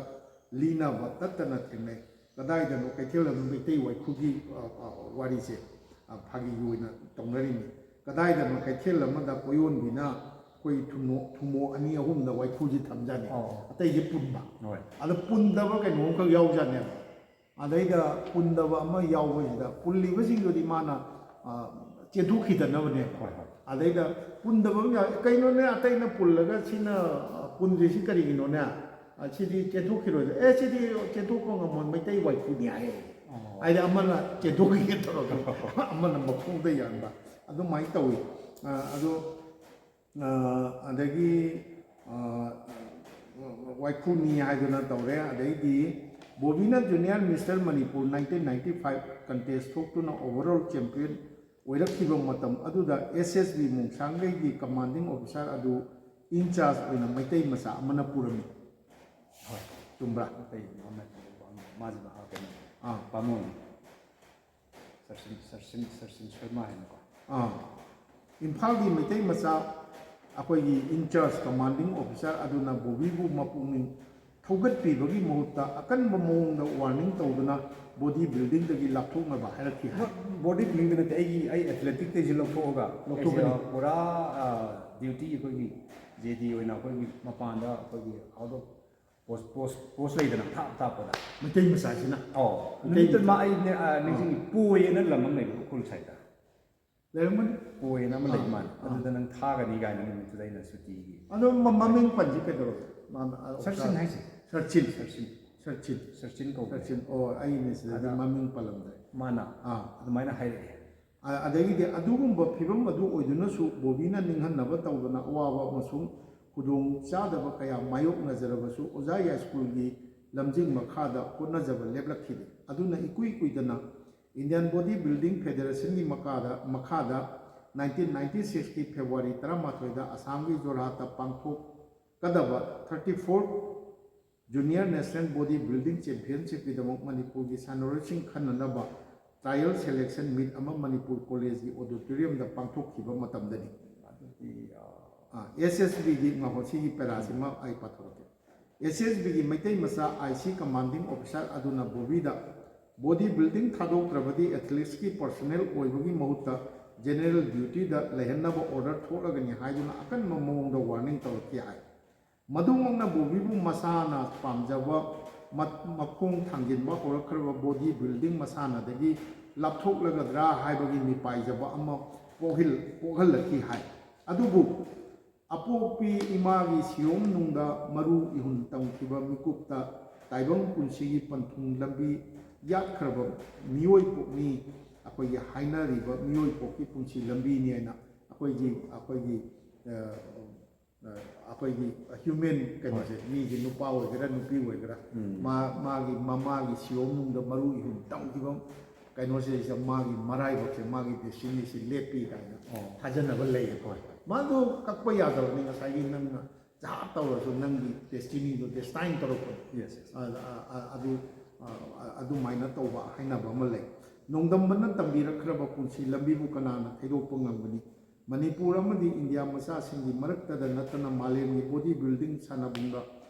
ꯂꯤꯅꯕ ꯇꯠꯇꯅ ꯊꯦꯡꯅꯩ꯫ ꯀꯗꯥꯏꯗꯅꯣ ꯀꯩꯊꯦꯜ ꯑꯃ ꯃꯩꯇꯩ ꯋꯥꯏꯈꯨꯒꯤ, ꯑ, ꯑ, ꯋꯥꯔꯤꯁꯦ, ꯑ, ꯐꯥꯒꯤꯒꯤ ꯑꯣꯏꯅ ꯇꯧꯅꯔꯤꯅꯤ꯫ ꯀꯗꯥꯏꯗꯅꯣ ꯀꯩꯊꯦꯜ ꯑꯃꯗ ꯀꯣꯌꯣꯟꯕꯤꯅ ꯑꯩꯈꯣꯏ ꯊꯨꯝꯃꯣꯛ, ꯊꯨꯝꯃꯣꯛ ꯑꯅꯤ ꯑꯍꯨꯝꯗ ꯋꯥꯏꯈꯨꯁꯤ ꯊꯝꯖꯥꯠꯅꯤ꯫ ꯑꯣ꯫ ꯑꯇꯩꯗꯤ ꯄꯨꯟꯕ꯫ ꯍꯣꯏ꯫ ꯑꯗ ꯄꯨꯟꯗꯕ ꯀꯩꯅꯣꯝꯈꯛ ꯌꯥꯎꯖꯥꯠꯅꯦꯕ꯫ ꯑꯗꯩꯗ ꯄꯨꯟꯗꯕ ꯑꯃ ꯌꯥꯎꯕꯁꯤꯗ ꯄꯨꯜꯂꯤꯕꯁꯤꯡꯗꯨꯗꯤ ꯃꯥꯅ, ꯑ, ꯆꯦꯟꯊꯣꯛꯈꯤꯗꯅꯕꯅꯦꯕ꯫ ꯍꯣꯏ, ꯍꯣꯏ꯫ ꯑꯗꯩꯗ ꯄꯨꯟꯗꯕ ꯑꯃ ꯌꯥꯎ-, "ꯀꯩꯅꯣꯅꯦ, ꯑꯇꯩꯅ ꯄꯨꯜꯂꯒ ꯁꯤꯅ, ꯑ, ꯄꯨꯟꯗ꯭ꯔꯤꯁꯤ ꯀꯔꯤꯒꯤꯅꯣꯅꯦ? ꯑ, ꯁꯤꯗꯤ ꯆꯦꯟꯊꯣꯛꯈꯤꯔꯣꯏꯗ꯭ꯔꯥ?" "ꯑꯦ, ꯁꯤꯗꯤ ꯆꯦꯟꯊꯣꯛꯄ ꯉꯝꯃꯣꯏ, ꯃꯩꯇꯩ ꯋꯥꯏꯈꯨꯅꯤ" ꯍꯥꯏꯌꯦ꯫ ꯑꯣ꯫ ꯍꯥꯏꯗꯤ ꯑꯃꯅ ꯆꯦꯟꯊꯣꯛꯈꯤꯒꯦ ꯇꯧꯔꯒ ꯑꯃꯅ ꯃꯈꯣꯡꯗ ꯌꯥꯟꯕ, ꯑꯗꯨꯃꯥꯏꯅ ꯇꯧꯏ꯫ ꯑ, ꯑꯗꯣ ꯑ, ꯑꯗꯒꯤ, ꯑ, ꯋꯥꯏꯈꯨꯅꯤ ꯍꯥꯏꯗꯨꯅ ꯇꯧꯔꯦ꯫ ꯑꯗꯩꯗꯤ ꯕꯣꯕꯤꯅ Junior Mister Manipur nineteen ninety five contest ꯊꯣꯛꯇꯨꯅ overall champion ꯑꯣꯏꯔꯛꯈꯤꯕ ꯃꯇꯝ ꯑꯗꯨꯗ S S B ꯃꯣꯡꯁꯥꯡꯒꯩꯒꯤ commanding officer ꯑꯗꯨ in charge ꯑꯣꯏꯅ ꯃꯩꯇꯩ ꯃꯆꯥ ꯑꯃꯅ ꯄꯨꯔꯝꯃꯤ꯫ ꯍꯣꯏ꯫ ꯆꯨꯝꯕ꯭ꯔꯥ? ꯃꯩꯇꯩ ꯑꯃ, ꯃꯥꯁꯦ ꯃꯍꯥꯛ ꯀꯩꯅꯣ, ꯑꯥ꯫ ꯕꯥꯃꯣꯟ꯫ ꯁꯔꯆꯤꯟ, ꯁꯔꯆꯤꯟ, ꯁꯔꯆꯤꯟ ꯁꯔꯃ ꯍꯥꯏꯅꯀꯣ꯫ ꯑꯥ꯫ ꯏꯝꯐꯥꯜꯒꯤ ꯃꯩꯇꯩ ꯃꯆꯥ ꯑꯩꯈꯣꯏꯒꯤ in charge commanding officer ꯑꯗꯨꯅ ꯕꯣꯕꯤꯕꯨ ꯃꯄꯨꯛꯅꯤꯡ ꯊꯧꯒꯠꯄꯤꯕꯒꯤ ꯃꯍꯨꯠꯇ ꯑꯀꯟꯕ ꯃꯑꯣꯡꯗ warning ꯇꯧꯗꯨꯅ body buildingꯗꯒꯤ ꯂꯥꯞꯊꯣꯛꯅꯕ ꯍꯥꯏꯔꯛꯈꯤ ꯍꯥꯏ꯫ Body buildingꯗ ꯅꯠꯇꯦ, ꯑꯩꯒꯤ, ꯑꯩ athleticꯇꯩꯁꯨ ꯂꯧꯊꯣꯛꯑꯒ ꯂꯧꯊꯣꯛꯀꯅꯤ꯫ ꯑꯩꯁꯦ ꯄꯨꯔꯥ, ꯑ, duty ꯑꯩꯈꯣꯏꯒꯤ J D ꯑꯣꯏꯅ ꯑꯩꯈꯣꯏꯒꯤ ꯃꯄꯥꯟꯗ ꯑꯩꯈꯣꯏꯒꯤ out of post, post, post ꯂꯩꯗꯅ ꯊꯥꯞ ꯊꯥꯞꯄꯗ꯫ ꯃꯩꯇꯩ ꯃꯆꯥꯁꯤꯅ꯫ ꯑꯧ꯫ ꯃꯩꯇꯩ ꯅꯨꯃꯤꯠꯇꯨ ꯃꯆꯥ꯫ ꯃꯥ ꯑꯩ ꯅꯦ-, ꯑ, ꯑꯥ꯫ ꯅꯤꯡꯁꯤꯡꯉꯤ, ꯄꯣꯏ ꯑꯅ ꯂꯝ ꯑꯃ ꯂꯩꯕ ꯎꯈ꯭ꯔꯨꯜ sideꯇ꯫ ꯂꯩꯔꯝꯒꯅꯤ꯫ ꯄꯣꯏ ꯑꯅ ꯑꯃ ꯂꯩꯕ ꯑꯥ, ꯃꯥꯜꯂꯦ꯫ ꯑꯥ꯫ ꯑꯗꯨꯗ ꯅꯪ ꯊꯥꯒꯅꯤ ꯀꯥꯏꯅ ꯅꯨꯃꯤꯠꯇꯨꯗ ꯑꯩꯅ ꯁꯨꯇꯤꯒꯤ꯫ ꯑꯗꯣ ꯃ-, ꯃꯃꯤꯡ ꯄꯟꯁꯤ ꯀꯩꯗꯧꯔꯒꯦ? ꯃꯥ-, ꯑ, ꯁꯔꯆꯤꯟ ꯍꯥꯏꯁꯦ꯫ ꯁꯔꯆꯤꯟ꯫ ꯁꯔꯆꯤꯟ꯫ ꯁꯔꯆꯤꯟ꯫ ꯁꯔꯆꯤꯟ ꯀꯧꯕꯅꯦ꯫ ꯁꯔꯆꯤꯟ꯫ ꯑꯣ, ꯑꯩꯅ ꯁꯤꯗꯗꯤ ꯑꯗ ꯃꯃꯤꯡ ꯄꯜꯂꯝꯗ꯭ꯔꯦ꯫ ꯃꯥꯅ ꯑꯥ꯫ ꯑꯗꯨꯃꯥꯏꯅ ꯍꯥꯏꯔꯛꯑꯦ꯫ ꯑ-, ꯑꯗꯒꯤꯗꯤ ꯑꯗꯨꯒꯨꯝꯕ ꯐꯤꯕꯝ ꯑꯗꯨ ꯑꯣꯏꯗꯨꯅꯁꯨ ꯕꯣꯕꯤꯅ ꯅꯤꯡꯍꯟꯅꯕ ꯇꯧꯗꯅ ꯑꯋꯥꯕ ꯑꯃꯁꯨꯡ ꯈꯨꯗꯣꯡ ꯆꯥꯗꯕ ꯀꯌꯥ ꯃꯥꯌꯣꯛꯅꯖꯔꯕꯁꯨ ꯑꯣꯖꯥ ꯌꯥꯏꯁ꯭ꯀꯨꯜꯒꯤ ꯂꯝꯖꯤꯡ ꯃꯈꯥꯗ ꯍꯣꯠꯅꯖꯕ ꯂꯦꯞꯂꯛꯈꯤꯗꯦ꯫ ꯑꯗꯨꯅ ꯏꯀꯨꯏ ꯀꯨꯏꯗꯅ Indian Body Building Federationꯒꯤ ꯃꯈꯥꯗ, ꯃꯈꯥꯗ nineteen ninety sixꯀꯤ February ꯇꯔꯥꯃꯥꯊꯣꯏꯗ ꯑꯁꯥꯝꯒꯤ ꯖꯣꯔꯍꯥꯠꯇ ꯄꯥꯡꯊꯣꯛꯀꯗꯕ thirty fourth Junior National Body Building Championshipꯀꯤꯗꯃꯛ ꯃꯅꯤꯄꯨꯔꯒꯤ ꯁꯥꯟꯅꯔꯣꯏꯁꯤꯡ ꯈꯟꯅꯅꯕ trial selection meet ꯑꯃ ꯃꯅꯤꯄꯨꯔ ꯀꯣꯂꯦꯖꯒꯤ auditoriumꯗ ꯄꯥꯡꯊꯣꯛꯈꯤꯕ ꯃꯇꯝꯗꯅꯤ꯫ ꯑꯗꯨꯗꯤ ꯑꯦꯁ ꯑꯦꯁ ꯕꯤꯒꯤ ꯉꯥꯏꯈꯣ, ꯁꯤꯒꯤ ꯄꯦꯔꯥꯁꯤꯃ ꯑꯩ ꯄꯥꯊꯣꯔꯛꯀꯦ꯫ ꯑꯦꯁ ꯑꯦꯁ ꯕꯤꯒꯤ ꯃꯩꯇꯩ ꯃꯆꯥ ꯑꯥꯏ ꯁꯤ commanding officer ꯑꯗꯨꯅ ꯕꯣꯕꯤꯗ body building ꯊꯥꯗꯣꯛꯇ꯭ꯔꯕꯗꯤ athleticsꯀꯤ personnel ꯑꯣꯏꯕꯒꯤ ꯃꯍꯨꯠꯇ general dutyꯗ ꯂꯩꯍꯟꯅꯕ order ꯊꯣꯛꯂꯒꯅꯤ ꯍꯥꯏꯗꯨꯅ ꯑꯀꯟꯕ ꯃꯑꯣꯡꯗ warning ꯇꯧꯔꯛꯈꯤ ꯍꯥꯏ꯫ ꯃꯗꯨꯃꯛꯅ ꯕꯣꯕꯤꯕꯨ ꯃꯁꯥꯅ ꯄꯥꯝꯖꯕ ꯃꯈꯣꯡ ꯊꯥꯡꯖꯤꯟꯕ ꯍꯧꯔꯛꯈ꯭ꯔꯕ body building ꯃꯁꯥꯟꯅꯗꯒꯤ ꯂꯥꯞꯊꯣꯛꯂꯒꯗ꯭ꯔꯥ ꯍꯥꯏꯕꯒꯤ ꯃꯤꯄꯥꯏꯖꯕ ꯑꯃ ꯄꯣꯛꯍꯜꯂꯛꯈꯤ ꯍꯥꯏ꯫ ꯑꯗꯨꯕꯨ ꯑꯄꯣꯛꯄꯤ ꯏꯃꯥꯒꯤ ꯁꯤꯌꯣꯝ ꯅꯨꯡꯗ ꯃꯔꯨ ꯏꯍꯨꯟ ꯇꯝꯈꯤꯕ ꯃꯤꯀꯨꯞꯇ ꯇꯥꯏꯕꯪ ꯄꯨꯟꯁꯤꯒꯤ ꯄꯟꯊꯨꯡ ꯂꯝꯕꯤ ꯌꯥꯠꯈ꯭ꯔꯕ ꯃꯤꯑꯣꯏ ꯄꯣꯛꯅꯤ꯫ ꯑꯩꯈꯣꯏꯒꯤ ꯍꯥꯏꯅꯔꯤꯕ ꯃꯤꯑꯣꯏ ꯄꯣꯛꯀꯤ ꯄꯨꯟꯁꯤ ꯂꯝꯕꯤꯅꯤ ꯍꯥꯏꯅ ꯑꯩꯈꯣꯏꯒꯤ ꯑꯩꯈꯣꯏꯒꯤ ꯑꯩꯈꯣꯏꯒꯤ human ꯀꯩꯅꯣꯁꯦ, ꯃꯤꯒꯤ ꯅꯨꯄꯥ ꯑꯣꯏꯒꯦꯔꯥ ꯅꯨꯄꯤ ꯑꯣꯏꯒꯦꯔꯥ, ꯃꯥ ꯃꯥꯒꯤ ꯃꯃꯥꯒꯤ ꯁꯤꯌꯣꯝ ꯅꯨꯡꯗ ꯃꯔꯨ ꯏꯍꯨꯟ ꯇꯝꯈꯤꯕ ꯀꯩꯅꯣꯁꯤꯗ ꯃꯥꯒꯤ ꯃꯔꯥꯏꯕꯛꯁꯦ, ꯃꯥꯒꯤ destinyꯁꯦ ꯂꯦꯞꯄꯤ ꯀꯥꯏꯅ ꯊꯥꯖꯅꯕ ꯂꯩꯌꯦꯕ꯫ ꯃꯥꯗꯣ ꯀꯛꯄ ꯌꯥꯗꯕꯅꯤ꯫ ꯉꯁꯥꯏꯒꯤ ꯅꯪꯅ ꯖꯍꯥ ꯇꯧꯔꯁꯨ ꯅꯪꯒꯤ destinyꯗꯣ destine ꯇꯧꯔꯛꯄꯅꯤ꯫ Yes, yes. ꯑꯗꯨ ꯑꯗꯨꯃꯥꯏꯅ ꯇꯧꯕ ꯍꯥꯏꯅꯕ ꯑꯃ ꯂꯩ꯫ ꯅꯣꯡꯗꯝꯕꯅ ꯇꯝꯕꯤꯔꯛꯈ꯭ꯔꯕ ꯄꯨꯟꯁꯤ ꯂꯝꯕꯤꯕꯨ ꯀꯅꯥꯅ ꯊꯩꯗꯣꯛꯄ ꯉꯝꯒꯅꯤ? ꯃꯅꯤꯄꯨꯔ ꯑꯃꯗꯤ ꯏꯟꯗꯤꯌꯥ ꯃꯆꯥꯁꯤꯡꯒꯤ ꯃꯔꯛꯇꯗ ꯅꯠꯇꯅ ꯃꯥꯂꯦꯝꯒꯤ body building ꯁꯥꯟꯅꯕꯨꯡꯗ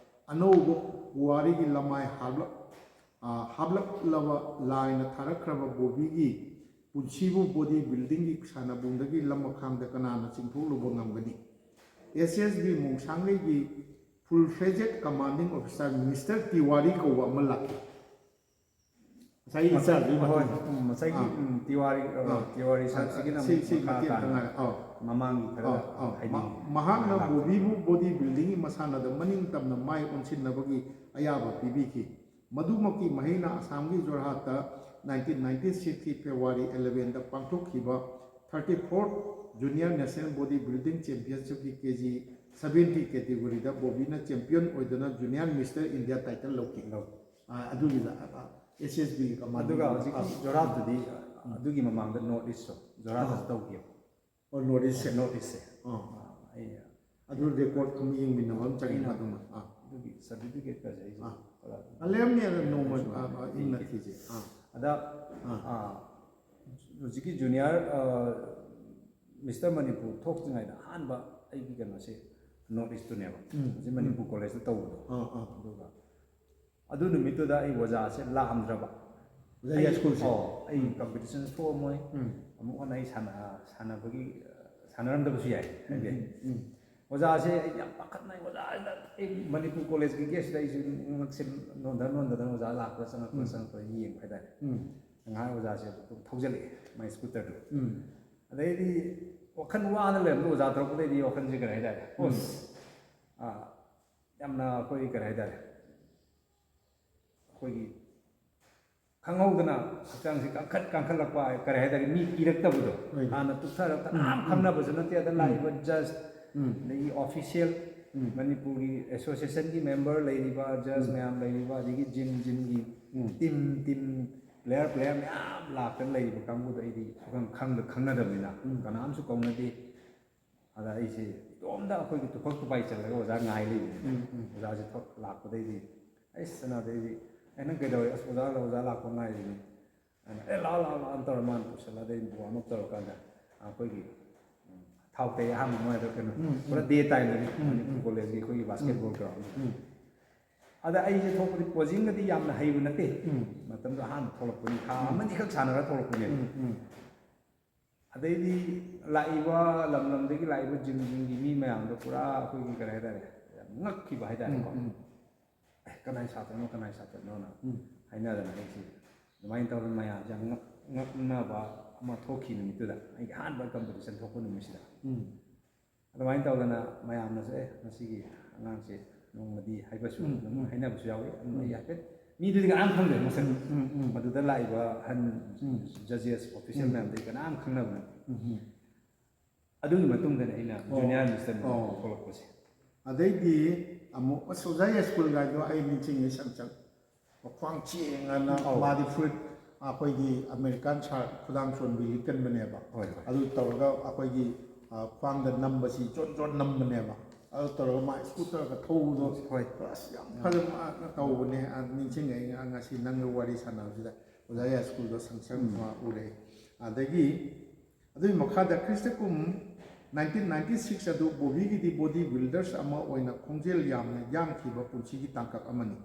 ꯑꯅꯧꯕ ꯄꯨꯋꯥꯔꯤꯒꯤ ꯂꯃꯥꯏ ꯍꯥꯞꯂꯛ ꯍꯥꯞꯂꯛꯂꯕ ꯂꯥꯏꯅ ꯊꯥꯔꯛꯈ꯭ꯔꯕ ꯕꯣꯕꯤꯒꯤ ꯄꯨꯟꯁꯤꯕꯨ body buildingꯒꯤ ꯁꯥꯟꯅꯕꯨꯡꯗꯒꯤ ꯂꯃꯈꯥꯡꯗ ꯀꯅꯥꯅ ꯆꯤꯡꯊꯣꯛꯂꯨꯕ ꯉꯝꯒꯅꯤ? ꯑꯦꯁ ꯑꯦꯁ B ꯃꯣꯡꯁꯥꯡꯂꯩꯒꯤ full fledged commanding officer Mister Tiwari ꯀꯧꯕ ꯑꯃ ꯂꯥꯛꯈꯤ꯫ ꯉꯁꯥꯏꯒꯤ ꯃꯆꯥ ꯏꯆꯥꯗꯨꯒꯤ ꯍꯣꯏ ꯃꯇꯨꯡꯗ꯫ ꯎꯝ, ꯉꯁꯥꯏꯒꯤ ꯑꯥ꯫ ꯎꯝ, ꯇꯤꯋꯥꯔꯤ ꯑꯥ, ꯑꯥ, ꯇꯤꯋꯥꯔꯤ ꯁꯤ- ꯁꯥꯔꯁꯤꯒꯤꯅ ꯁꯤ- ꯑꯃꯨꯛ ꯁꯤ ꯃꯈꯥ ꯃꯇꯦꯛ ꯑꯝꯇ ꯇꯥꯅ ꯉꯥꯏꯔꯦ꯫ ꯑꯥ꯫ ꯃꯃꯥꯡꯒꯤ ꯈꯔ ꯑꯥ, ꯑꯥ꯫ ꯍꯥꯏꯗꯤ ꯃ- ꯃꯍꯥꯛꯅ ꯕꯣꯕꯤꯕꯨ body buildingꯒꯤ ꯃꯁꯥꯟꯅꯗ ꯃꯅꯤꯡ ꯇꯝꯅ ꯃꯥꯏ ꯑꯣꯟꯁꯤꯟꯅꯕꯒꯤ ꯑꯌꯥꯕ ꯄꯤꯕꯤꯈꯤ꯫ ꯃꯗꯨꯃꯛꯀꯤ ꯃꯍꯩꯅ ꯑꯁꯥꯝꯒꯤ ꯖꯣꯔꯍꯥꯠꯇ nineteen ninety sixꯀꯤ February elevenꯗ ꯄꯥꯡꯊꯣꯛꯈꯤꯕ thirty fourth Junior National Body Building Championshipꯀꯤ ꯀꯦ ꯖꯤ seventy categoryꯗ ꯕꯣꯕꯤꯅ champion ꯑꯣꯏꯗꯨꯅ Junior Mister India title ꯂꯧꯈꯤ꯫ ꯑꯥ, ꯑꯗꯨꯒꯤꯗ ꯑꯦꯁ ꯑꯦꯁ ꯕꯤꯒꯤ ꯀꯃꯥꯟꯗꯣ꯫ ꯑꯗꯨꯒ ꯍꯧꯖꯤꯛꯀꯤ ꯖꯣꯔꯍꯥꯠꯇꯨꯗꯤ ꯑꯗꯨꯒꯤ ꯃꯃꯥꯡꯗ North Eastꯇꯣ ꯖꯣꯔꯍꯥꯠꯇꯁꯨ ꯑꯥ꯫ ꯇꯧꯈꯤꯕ꯫ ꯑꯣ, North East꯫ North Eastꯁꯦ꯫ ꯑꯥ꯫ ꯑꯩ ꯑꯗꯨ record ꯑꯃ ꯌꯦꯡꯃꯤꯟꯅꯕ ꯑꯃ ꯆꯪꯉꯦ ꯑꯩꯅ ꯑꯗꯨꯃ꯫ ꯑꯥ꯫ ꯑꯩꯈꯣꯏꯒꯤ ꯁꯥꯔꯇꯤꯐꯤꯀꯦꯠꯀꯁꯦ ꯑꯩꯁꯦ ꯑꯥ꯫ ꯈꯔ ꯑ, ꯂꯩꯔꯝꯅꯤ, ꯑꯗꯣ ꯅꯣꯡꯃ ꯑ, ꯑ, ꯏꯪꯅ ꯊꯤꯁꯦ꯫ ꯑꯥ꯫ ꯑꯗ ꯑꯥ꯫ ꯑꯥ, ꯍꯧꯖꯤꯛꯀꯤ ꯖꯨꯅꯤꯌꯔ ꯃꯤꯁꯇꯔ ꯃꯅꯤꯄꯨꯔ ꯊꯣꯛꯇ꯭ꯔꯤꯉꯩꯗ ꯑꯍꯥꯟꯕ ꯑꯩꯒꯤ ꯀꯩꯅꯣꯁꯦ ꯅꯣꯔꯠ ꯏꯁꯇꯨꯅꯦꯕ꯫ ꯎꯝ, ꯍꯧꯖꯤꯛ ꯃꯅꯤꯄꯨꯔ ꯀꯣꯂꯦꯖꯇ ꯇꯧꯕꯗꯣ꯫ ꯑꯥ, ꯑꯥ꯫ ꯑꯗꯨꯒ ꯑꯗꯨ ꯅꯨꯃꯤꯠꯇꯨꯗ ꯑꯩ ꯑꯣꯖꯥꯁꯦ ꯂꯥꯛꯑꯝꯗ꯭ꯔꯕ꯫ ꯑꯣꯖꯥ ꯌꯥꯏꯁ꯭ꯀꯨꯜꯁꯦ꯫ ꯑꯣ, ꯑꯩ ꯀꯝꯄꯤꯇꯤꯁꯟ ꯊꯣꯛꯑꯝꯃꯣꯏ꯫ ꯎꯝ꯫ ꯑꯃꯨꯛ ꯍꯟꯅ ꯑꯩ ꯁꯥꯟꯅ-, ꯁꯥꯟꯅꯕꯒꯤ, ꯁꯥꯟꯅꯔꯝꯗꯕꯁꯨ ꯌꯥꯏ ꯍꯥꯏꯕ ꯌꯥꯏ꯫ ꯎꯝ꯫ ꯑꯣꯖꯥꯁꯦ ꯑꯩ ꯌꯥꯝ ꯄꯥꯈꯠꯅꯩ꯫ ꯑꯣꯖꯥꯁꯤꯅ ꯑꯩ ꯃꯅꯤꯄꯨꯔ ꯀꯣꯂꯦꯖꯀꯤ ꯒꯦꯠꯁꯤꯗ ꯑꯩꯁꯨ ꯉꯛꯁꯦ ꯅꯣꯟꯊ ꯅꯣꯟꯊꯗꯅ ꯑꯣꯖꯥ ꯂꯥꯛꯄ꯭ꯔꯥ ꯆꯪꯉꯛꯄ꯭ꯔꯥ ꯎꯝ꯫ ꯆꯪꯉꯛꯄ꯭ꯔꯥ ꯌꯦꯡꯕ ꯍꯥꯏꯇꯥꯔꯦ꯫ ꯎꯝ꯫ ꯉꯥꯏꯍꯥꯛ ꯑꯣꯖꯥꯁꯦ ꯑꯗꯨꯝ ꯊꯧꯖꯜꯂꯛꯑꯦ ꯃꯥꯏ ꯁ꯭ꯀꯨꯇꯔꯗꯣ꯫ ꯎꯝ꯫ ꯑꯗꯩꯗꯤ ꯋꯥꯈꯜ ꯋꯥꯅ ꯂꯩꯔꯝꯕ ꯑꯣꯖꯥ ꯊꯣꯔꯛꯄꯗꯩꯗꯤ ꯋꯥꯈꯜꯁꯦ ꯀꯔꯤ ꯍꯥꯏꯇꯥꯔꯦ? ꯎꯝ꯫ ꯑꯁ, ꯑꯥ, ꯌꯥꯝꯅ ꯑꯩꯈꯣꯏ ꯀꯔꯤ ꯍꯥꯏꯇꯥꯔꯦ? ꯑꯩꯈꯣꯏꯒꯤ ꯈꯪꯍꯧꯗꯅ ꯍꯛꯆꯥꯡꯁꯦ ꯀꯟꯈꯠ ꯀꯟꯈꯠꯂꯛꯄ ꯍꯥꯏ-, ꯀꯔꯤ ꯍꯥꯏꯇꯥꯔꯦ, ꯃꯤ ꯀꯤꯔꯛꯇꯕꯗꯣ꯫ ꯍꯣꯏꯅꯦ꯫ ꯍꯥꯟꯅ ꯇꯨꯞꯊꯔꯒ ꯀꯅꯥꯝ ꯎꯝ, ꯎꯝ꯫ ꯈꯪꯅꯕꯁꯨ ꯅꯠꯇꯦ꯫ ꯑꯗ ꯎꯝ꯫ ꯂꯥꯛꯏꯕ ꯖꯖ, ꯎꯝ꯫ ꯑꯗꯒꯤ ꯑꯣꯐꯤꯁꯤꯌꯦꯜ, ꯎꯝ꯫ ꯃꯅꯤꯄꯨꯔꯒꯤ ꯑꯦꯁꯣꯁꯤꯌꯦꯁꯟꯒꯤ ꯃꯦꯝꯕꯔ ꯂꯩꯔꯤꯕ, ꯖꯖ ꯎꯝ꯫ ꯃꯌꯥꯝ ꯂꯩꯔꯤꯕ, ꯑꯗꯒꯤ ꯖꯤꯝ, ꯖꯤꯝꯒꯤ ꯎꯝ꯫ ꯇꯤꯝ, ꯇꯤꯝ, ꯄ꯭ꯂꯦꯌꯔ, ꯄ꯭ꯂꯦꯌꯔ ꯃꯌꯥꯝ ꯂꯥꯛꯇꯅ ꯂꯩꯔꯤꯕ ꯀꯥꯡꯕꯨꯗꯣ ꯑꯩꯗꯤ ꯁꯨꯈꯪ ꯈꯪꯗ ꯈꯪꯅꯗꯕꯅꯤꯅ ꯎꯝ꯫ ꯀꯅꯥꯝꯁꯨ ꯀꯧꯅꯗꯦ꯫ ꯑꯗ ꯑꯩꯁꯦ ꯏꯇꯣꯝꯇ ꯑꯩꯈꯣꯏꯒꯤ ꯇꯨꯐꯛ ꯇꯨꯐꯥꯏ ꯆꯜꯂꯒ ꯑꯣꯖꯥ ꯉꯥꯏ ꯂꯩꯕꯅꯦ꯫ ꯎꯝ, ꯎꯝ꯫ ꯑꯣꯖꯥꯁꯦ ꯊꯣꯛ-, ꯂꯥꯛꯄꯗꯩꯗꯤ, ꯑꯩꯁ, ꯆꯅꯥꯗꯩꯗꯤ, "ꯑꯦ, ꯅꯪ ꯀꯩꯗꯧꯔꯦ?" "ꯑꯁ, ꯑꯣꯖꯥ, ꯑꯣꯖꯥ ꯂꯥꯛꯄ ꯉꯥꯏꯔꯤꯅꯦ"꯫ ꯑꯩꯅ, "ꯑꯦ, ꯂꯥꯛꯑꯣ, ꯂꯥꯛꯑꯣ, ꯂꯥꯛꯑꯣ" ꯇꯧꯔ ꯃꯥꯅ ꯄꯨꯁꯜꯂ, ꯑꯗꯩ ꯋꯥꯔꯝ ꯑꯞ ꯇꯧꯔꯀꯥꯟꯗ ꯑꯩꯈꯣꯏꯒꯤ, ꯎꯝ, ꯊꯥꯎ ꯇꯩ ꯑꯍꯥꯟꯕ ꯅꯨꯡꯉꯥꯏꯗꯣ ꯀꯩꯅꯣ, ꯎꯝ, ꯎꯝ꯫ ꯄꯨꯔꯥ ꯗꯦ ꯇꯥꯏꯝꯗꯅꯤ ꯎꯝ, ꯃꯅꯤꯄꯨꯔ ꯎꯝ꯫ ꯀꯣꯂꯦꯖꯀꯤ ꯑꯩꯈꯣꯏꯒꯤ ꯕꯥꯁꯀꯦꯠꯕꯣꯜ ꯒ꯭ꯔꯥꯎꯟꯗ꯫ ꯎꯝ꯫ ꯑꯗ ꯑꯩꯁꯦ ꯊꯣꯛꯄꯗꯤ ꯄꯣꯖꯤꯡꯒꯗꯤ ꯌꯥꯝꯅ ꯍꯩꯕ ꯅꯠꯇꯦ꯫ ꯎꯝ꯫ ꯃꯇꯝꯗꯣ ꯑꯍꯥꯟꯕ ꯊꯣꯛꯂꯛꯄꯅꯤ, ꯊꯥ ꯎꯝ꯫ ꯑꯃꯅꯤꯈꯛ ꯁꯥꯟꯅꯔ ꯊꯣꯛꯂꯛꯄꯅꯦꯕ꯫ ꯎꯝ, ꯎꯝ꯫ ꯑꯗꯩꯗꯤ ꯂꯥꯛꯏꯕ ꯂꯝ ꯂꯝꯗꯒꯤ ꯂꯥꯛꯏꯕ ꯖꯤꯝꯁꯤꯡꯒꯤ ꯃꯤ ꯃꯌꯥꯝꯗꯣ ꯄꯨꯔꯥ ꯑꯩꯈꯣꯏꯒꯤ ꯀꯔꯤ ꯍꯥꯏꯇꯥꯔꯦ, ꯌꯥꯝ ꯉꯛꯈꯤꯕ ꯍꯥꯏꯇꯥꯔꯦꯀꯣ꯫ ꯎꯝ, ꯎꯝ꯫ "ꯑꯦ, ꯀꯅꯥꯏ ꯁꯥꯇ꯭ꯔꯅꯣ, ꯀꯅꯥꯏ ꯁꯥꯇ꯭ꯔꯅꯣꯅ" ꯎꯝ꯫ ꯍꯥꯏꯅꯗꯅ ꯑꯩꯁꯦ ꯑꯗꯨꯃꯥꯏꯅ ꯇꯧꯗꯅ ꯃꯌꯥꯝꯁꯦ ꯌꯥꯝ ꯉꯛ-, ꯉꯛꯅꯕ ꯑꯃ ꯊꯣꯛꯈꯤ ꯅꯨꯃꯤꯠꯇꯨꯗ, ꯑꯩꯒꯤ ꯑꯍꯥꯟꯕ ꯀꯝꯄꯤꯇꯤꯁꯟ ꯊꯣꯛꯄ ꯅꯨꯃꯤꯠꯁꯤꯗ꯫ ꯎꯝ꯫ ꯑꯗꯨꯃꯥꯏꯅ ꯇꯧꯗꯅ ꯃꯌꯥꯝꯅꯁꯨ, "ꯑꯦ, ꯉꯁꯤꯒꯤ ꯑꯉꯥꯡꯁꯦ ꯅꯣꯡꯃꯗꯤ" ꯍꯥꯏꯕꯁꯨ ꯎꯝ, ꯑꯗꯨꯝ ꯎꯝ꯫ ꯍꯥꯏꯅꯕꯁꯨ ꯌꯥꯎꯏ꯫ ꯑꯗꯨꯝ ꯎꯝ꯫ ꯑꯩ ꯍꯥꯏꯐꯦꯠ, ꯃꯤꯗꯨꯗꯤ ꯀꯅꯥꯝ ꯈꯪꯗ꯭ꯔꯦ ꯃꯁꯛ꯫ ꯎꯝ, ꯎꯝ, ꯎꯝ꯫ ꯃꯗꯨꯗ ꯂꯥꯛꯏꯕ ꯑꯍꯟ, ꯎꯝ꯫ ꯖꯖꯦꯁ, ꯑꯣꯐꯤꯁꯦꯜ ꯎꯝ꯫ ꯃꯌꯥꯝꯗꯤ ꯀꯅꯥꯝ ꯈꯪꯅꯕ ꯅꯠꯇꯦ꯫ ꯎꯝ, ꯎꯝ꯫ ꯑꯗꯨꯒꯤ ꯃꯇꯨꯡꯗꯅꯦ ꯑꯩꯅ ꯑꯣ꯫ ꯖꯨꯅꯤꯌꯔ ꯃꯤꯁꯇꯔ ꯑꯣ꯫ ꯊꯣꯛꯂꯛꯄꯁꯦ꯫ ꯑꯗꯩꯗꯤ ꯑꯃꯨꯛ, ꯑꯁ, ꯑꯣꯖꯥ ꯌꯥꯏꯁ꯭ꯀꯨꯜ ꯒꯥꯏꯗꯣ ꯑꯩ ꯅꯤꯡꯁꯤꯡꯉꯦ ꯁꯪ ꯁꯪ꯫ ꯃꯈ꯭ꯋꯥꯡ ꯆꯦꯡꯉꯅ ꯑꯧ꯫ ꯃꯥꯗꯤ ꯐꯨꯔꯤꯠ ꯑꯩꯈꯣꯏꯒꯤ ꯑꯃꯦꯔꯤꯀꯥꯟ ꯁꯥꯔꯠ ꯈꯨꯗꯥꯡ ꯆꯣꯟꯕꯤ ꯂꯤꯠꯀꯟꯕꯅꯦꯕ꯫ ꯍꯣꯏ, ꯍꯣꯏ꯫ ꯑꯗꯨ ꯇꯧꯔꯒ ꯑꯩꯈꯣꯏꯒꯤ, ꯑ, ꯈ꯭ꯋꯥꯡꯗ ꯅꯝꯕꯁꯤ ꯖꯣꯟ ꯖꯣꯟ ꯅꯝꯕꯅꯦꯕ꯫ ꯑꯗꯨ ꯇꯧꯔꯒ ꯃꯥ ꯁ꯭ꯀꯨꯇꯔꯒ ꯊꯧꯕꯗꯣ ꯍꯣꯏ ꯑꯁ ꯌꯥꯝ ꯐꯖꯅ ꯇꯧꯕꯅꯦ꯫ ꯑ, ꯅꯤꯡꯁꯤꯡꯉꯛꯑꯦ ꯉ- ꯉꯁꯤ ꯅꯪꯒ ꯋꯥꯔꯤ ꯁꯥꯟꯅꯕꯁꯤꯗ ꯑꯣꯖꯥ ꯌꯥꯏꯁ꯭ꯀꯨꯜꯗꯣ ꯁꯪꯁꯪ ꯃꯥ ꯎꯔꯛꯑꯦ꯫ ꯑꯗꯒꯤ ꯑꯗꯨꯒꯤ ꯃꯈꯥꯗ ꯈ꯭ꯔꯤꯁꯇ ꯀꯨꯝ ꯅꯥꯏꯟꯇꯤꯟ ꯅꯥꯏꯟꯇꯤ ꯁꯤꯛꯁ ꯑꯗꯨ ꯕꯣꯕꯤꯒꯤꯗꯤ ꯕꯣꯗꯤ ꯕꯤꯜꯗꯔꯁ ꯑꯃ ꯑꯣꯏꯅ ꯈꯣꯡꯖꯦꯜ ꯌꯥꯝꯅ ꯌꯥꯡꯈꯤꯕ ꯄꯨꯟꯁꯤꯒꯤ ꯇꯥꯡꯀꯛ ꯑꯃꯅꯤ꯫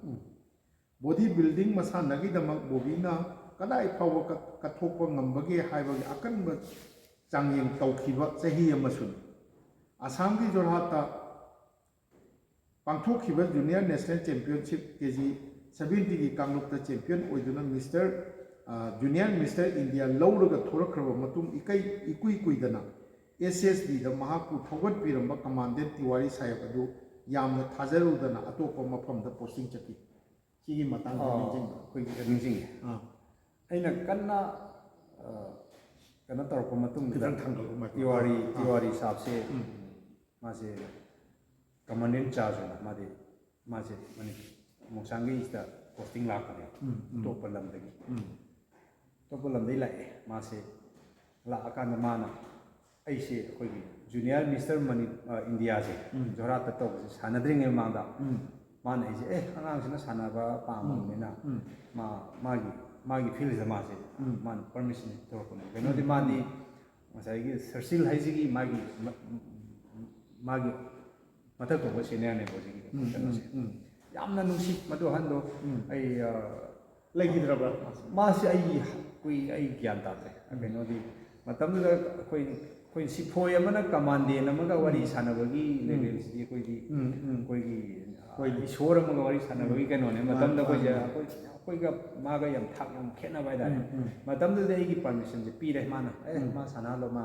ꯕꯣꯗꯤ ꯕꯤꯜꯗꯤꯡ ꯃꯁꯥꯟꯅꯒꯤꯗꯃꯛ ꯕꯣꯕꯤꯅ ꯀꯗꯥꯏ ꯐꯥꯎꯕ ꯀꯠ- ꯀꯠꯊꯣꯛꯄ ꯉꯝꯕꯒꯦ ꯍꯥꯏꯕꯒꯤ ꯑꯀꯟꯕ ꯆꯥꯡꯌꯦꯡ ꯇꯧꯈꯤꯕ ꯆꯍꯤ ꯑꯃꯁꯨꯅꯤ꯫ ꯑꯁꯥꯝꯒꯤ ꯖꯣꯔꯍꯥꯠꯇ ꯄꯥꯡꯊꯣꯛꯈꯤꯕ ꯖꯨꯅꯤꯌꯔ ꯅꯦꯁꯅꯦꯜ ꯆꯦꯝꯄꯤꯌꯟꯁꯤꯞ ꯀꯦ ꯖꯤ ꯁꯚꯦꯟꯇꯤꯒꯤ ꯀꯥꯡꯂꯨꯞꯇ ꯆꯦꯝꯄꯤꯌꯟ ꯑꯣꯏꯗꯨꯅ ꯃꯤꯁꯇꯔ, ꯑ, ꯖꯨꯅꯤꯌꯔ ꯃꯤꯁꯇꯔ ꯏꯟꯗꯤꯌꯥ ꯂꯧꯔꯒ ꯊꯣꯔꯛꯈ꯭ꯔꯕ ꯃꯇꯨꯡ ꯏꯀꯩ ꯏꯀꯨꯏ ꯀꯨꯏꯗꯅ ꯑꯦꯁ ꯑꯦꯁ ꯕꯤꯗ ꯃꯍꯥꯛꯄꯨ ꯊꯧꯒꯠꯄꯤꯔꯝꯕ ꯀꯃꯥꯟꯗꯦꯟ ꯇꯤꯋꯥꯔꯤ ꯁꯥꯍꯦꯕ ꯑꯗꯨ ꯌꯥꯝꯅ ꯊꯥꯖꯔꯨꯗꯅ ꯑꯇꯣꯞꯄ ꯃꯐꯝꯗ ꯄꯣꯁꯇꯤꯡ ꯆꯠꯈꯤ꯫ ꯁꯤꯒꯤ ꯃꯇꯥꯡꯗ ꯑꯥ, ꯅꯤꯡꯁꯤꯡꯕ꯫ ꯑꯩꯈꯣꯏꯒꯤ ꯅꯤꯡꯁꯤꯡꯉꯤ꯫ ꯑꯥ, ꯑꯩꯅ ꯀꯟꯅ ꯑ, ꯀꯩꯅꯣ ꯇꯧꯔꯛꯄ ꯃꯇꯨꯡꯗ ꯈꯤꯇꯪ ꯊꯥꯡꯒꯠꯂꯨ ꯃꯥꯏꯛ꯫ ꯇꯤꯋꯥꯔꯤ ꯑꯥ, ꯇꯤꯋꯥꯔꯤ ꯁꯥꯞꯁꯦ ꯎꯝ, ꯃꯥꯁꯦ ꯀꯃꯥꯟꯗꯦꯟ ꯆꯥꯔꯖ ꯑꯣꯏꯅ ꯃꯥꯗꯤ ꯃꯥꯁꯦ ꯃꯅꯤ ꯃꯣꯡꯁꯥꯡꯒꯩꯁꯤꯗ ꯄꯣꯁꯇꯤꯡ ꯂꯥꯛꯄꯅꯦ꯫ ꯎꯝ, ꯎꯝ꯫ ꯑꯇꯣꯞꯄ ꯂꯝꯗꯒꯤ ꯎꯝ, ꯑꯇꯣꯞꯄ ꯂꯝꯗꯒꯤ ꯂꯥꯛꯑꯦ꯫ ꯃꯥꯁꯦ ꯂꯥꯛꯑꯀꯥꯟꯗ ꯃꯥꯅ ꯑꯩꯁꯦ ꯑꯩꯈꯣꯏꯒꯤ ꯖꯨꯅꯤꯌꯔ ꯃꯤꯁꯇꯔ ꯃꯅꯤ ꯑ, ꯏꯟꯗꯤꯌꯥꯁꯦ ꯎꯝ꯫ ꯖꯣꯔꯍꯥꯠꯇ ꯇꯧꯕꯁꯦ ꯁꯥꯟꯅꯗ꯭ꯔꯤꯉꯩ ꯃꯃꯥꯡꯗ ꯎꯝ, ꯃꯥꯅ ꯑꯩꯁꯦ ꯑꯦ ꯑꯉꯥꯡꯁꯤꯅ ꯁꯥꯟꯅꯕ ꯄꯥꯝꯕꯅꯤꯅ ꯎꯝ꯫ ꯃꯥ ꯃꯥꯒꯤ ꯃꯥꯒꯤ ꯐꯤꯜꯁꯤꯗ ꯃꯥꯁꯦ ꯎꯝ꯫ ꯃꯥꯅ ꯄꯔꯃꯤꯁꯟ ꯇꯧꯔꯛꯄꯅꯦ꯫ ꯀꯩꯅꯣꯗꯤ ꯎꯝ꯫ ꯃꯥꯗꯤ ꯉꯁꯥꯏꯒꯤ ꯁꯔꯁꯤꯜ ꯍꯥꯏꯁꯤꯒꯤ ꯃꯥꯒꯤ ꯃ- ꯃꯥꯒꯤ ꯃꯊꯛ ꯊꯣꯡꯕ ꯁꯦꯅꯤꯌꯔꯅꯦꯕ ꯍꯧꯖꯤꯛꯀꯤ ꯎꯝ, ꯀꯩꯅꯣꯁꯦ꯫ ꯎꯝ, ꯎꯝ꯫ ꯌꯥꯝꯅ ꯅꯨꯡꯁꯤ ꯃꯗꯨ ꯑꯍꯟꯗꯣ꯫ ꯎꯝ꯫ ꯑꯩ ꯑ, ꯂꯩꯈꯤꯗ꯭ꯔꯕ꯭ꯔꯥ? ꯃꯥꯁꯤ ꯑꯩ ꯀꯨꯏ ꯑꯩ ꯒ꯭ꯌꯥꯟ ꯇꯥꯗ꯭ꯔꯦ꯫ ꯀꯩꯅꯣꯗꯤ ꯃꯇꯝꯗꯨꯗ ꯑꯩꯈꯣꯏ ꯑꯩꯈꯣꯏ ꯁꯤꯐꯣꯏ ꯑꯃꯅ ꯀꯃꯥꯟꯗꯦꯟ ꯑꯃꯒ ꯋꯥꯔꯤ ꯁꯥꯟꯅꯕꯒꯤ ꯂꯦꯚꯦꯜꯁꯤꯗꯤ ꯑꯩꯈꯣꯏꯗꯤ ꯎꯝ, ꯎꯝ꯫ ꯑꯩꯈꯣꯏꯒꯤ ꯍꯣꯏꯅꯦ꯫ ꯏꯁꯣꯔ ꯑꯃꯒ ꯋꯥꯔꯤ ꯁꯥꯟꯅꯕꯒꯤ ꯀꯩꯅꯣꯅꯦ꯫ ꯃꯥꯅꯦ, ꯃꯇꯝꯗ ꯑꯩꯈꯣꯏꯁꯦ ꯃꯥꯅꯦ꯫ ꯑꯩꯈꯣꯏ ꯑꯩꯈꯣꯏꯒ ꯃꯥꯒ ꯌꯥꯝ ꯊꯥꯛ ꯌꯥꯝ ꯈꯦꯠꯅꯕ ꯍꯥꯏꯇꯥꯔꯦ꯫ ꯎꯝ, ꯎꯝ꯫ ꯃꯇꯝꯗꯨꯗ ꯑꯩꯒꯤ ꯄꯥꯔꯃꯤꯁꯟꯁꯦ ꯄꯤꯔꯦ ꯃꯥꯅ꯫ ꯑꯦ ꯎꯝ꯫ ꯃꯥ ꯁꯥꯟꯅꯍꯜꯂꯣ, ꯃꯥ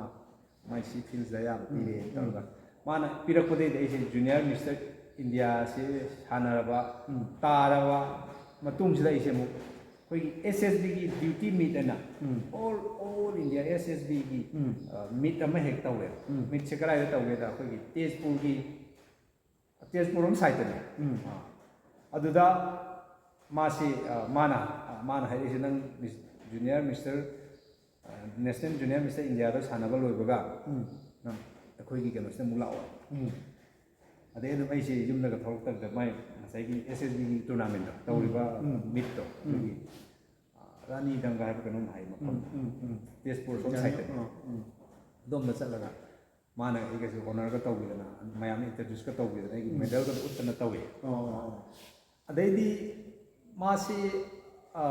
ꯃꯥꯏ ꯁꯤ ꯐꯤꯜꯁꯤꯗ ꯌꯥꯝ ꯄꯤꯔꯦ ꯎꯝ꯫ ꯇꯧꯔꯒ ꯃꯥꯅ ꯄꯤꯔꯛꯄꯗꯩꯗꯤ ꯑꯩꯁꯦ ꯖꯨꯅꯤꯌꯔ ꯃꯤꯁꯇꯔ ꯏꯟꯗꯤꯌꯥꯁꯦ ꯁꯥꯟꯅꯔꯕ ꯎꯝ꯫ ꯇꯥꯔꯕ ꯃꯇꯨꯡꯁꯤꯗ ꯑꯩꯁꯦ ꯑꯃꯨꯛ ꯑꯩꯈꯣꯏꯒꯤ ꯑꯦꯁ ꯑꯦꯁ ꯕꯤꯒꯤ ꯗ꯭ꯌꯨꯇꯤ ꯃꯤꯠ ꯍꯥꯏꯅ ꯎꯝ꯫ ꯑꯣꯜ ꯑꯣꯜ ꯏꯟꯗꯤꯌꯥ ꯑꯦꯁ ꯑꯦꯁ ꯕꯤꯒꯤ ꯎꯝ꯫ ꯃꯤꯠ ꯑꯃ ꯍꯦꯛ ꯇꯧꯋꯦ꯫ ꯎꯝ꯫ ꯃꯤꯠꯁꯦ ꯀꯗꯥꯏꯗ ꯇꯧꯒꯦꯗ ꯑꯩꯈꯣꯏꯒꯤ ꯇꯦꯖꯄꯨꯔꯒꯤ ꯇꯦꯖꯄꯨꯔ ꯔꯣꯝ ꯁꯥꯏꯠꯇꯅꯦ꯫ ꯎꯝ꯫ ꯑꯥ꯫ ꯑꯗꯨꯗ ꯃꯥꯁꯤ ꯑ, ꯃꯥꯅ ꯑ, ꯃꯥꯅ ꯍꯥꯏꯔꯛꯏꯁꯦ ꯅꯪ junior mister national junior mister ꯏꯟꯗꯤꯌꯥꯗ ꯁꯥꯟꯅꯕ ꯂꯣꯏꯕꯒ ꯎꯝ꯫ ꯅꯪ ꯑꯩꯈꯣꯏꯒꯤ ꯀꯩꯅꯣꯁꯤꯗ ꯑꯃꯨꯛ ꯂꯥꯛꯑꯣ꯫ ꯎꯝ꯫ ꯑꯗꯩ ꯑꯗꯨꯝ ꯑꯩꯁꯦ ꯌꯨꯝꯗꯒ ꯊꯣꯛꯂꯛꯇꯕꯗ ꯃꯥꯏ ꯉꯁꯥꯏꯒꯤ ꯑꯦꯁ ꯑꯦꯁ ꯕꯤꯒꯤ ꯇꯣꯔꯅꯥꯃꯦꯟꯗꯣ ꯇꯧꯔꯤꯕ, ꯎꯝ꯫ ꯃꯤꯠꯇꯣ, ꯎꯝ꯫ ꯑꯗꯨꯒꯤ, ꯑ, ꯔꯥꯅꯤꯗꯪꯒ ꯍꯥꯏꯕ ꯀꯩꯅꯣꯝ ꯍꯥꯏ ꯃꯐꯝ, ꯎꯝ, ꯎꯝ, ꯎꯝ꯫ ꯇꯦꯖꯄꯨꯔ ꯁꯣꯝ ꯁꯥꯏꯠꯇꯅꯤ꯫ ꯑꯣ, ꯎꯝ꯫ ꯑꯗꯣꯝꯗ ꯆꯠꯂꯒ ꯃꯥꯅ ꯑꯩꯒꯁꯨ ꯑꯣꯅꯔꯒ ꯇꯧꯕꯤꯗꯅ, ꯃꯌꯥꯝꯅ ꯏꯟꯇ꯭ꯔꯣꯗ꯭ꯌꯨꯁꯀ ꯇꯧꯕꯤꯗꯅ, ꯑꯩꯒꯤ, ꯎꯝ꯫ ꯃꯦꯗꯜꯒ ꯎꯠꯇꯅ ꯇꯧꯋꯦ꯫ ꯑꯣ, ꯑꯣ, ꯑꯣ꯫ ꯑꯗꯩꯗꯤ ꯃꯥꯁꯤ, ꯑ,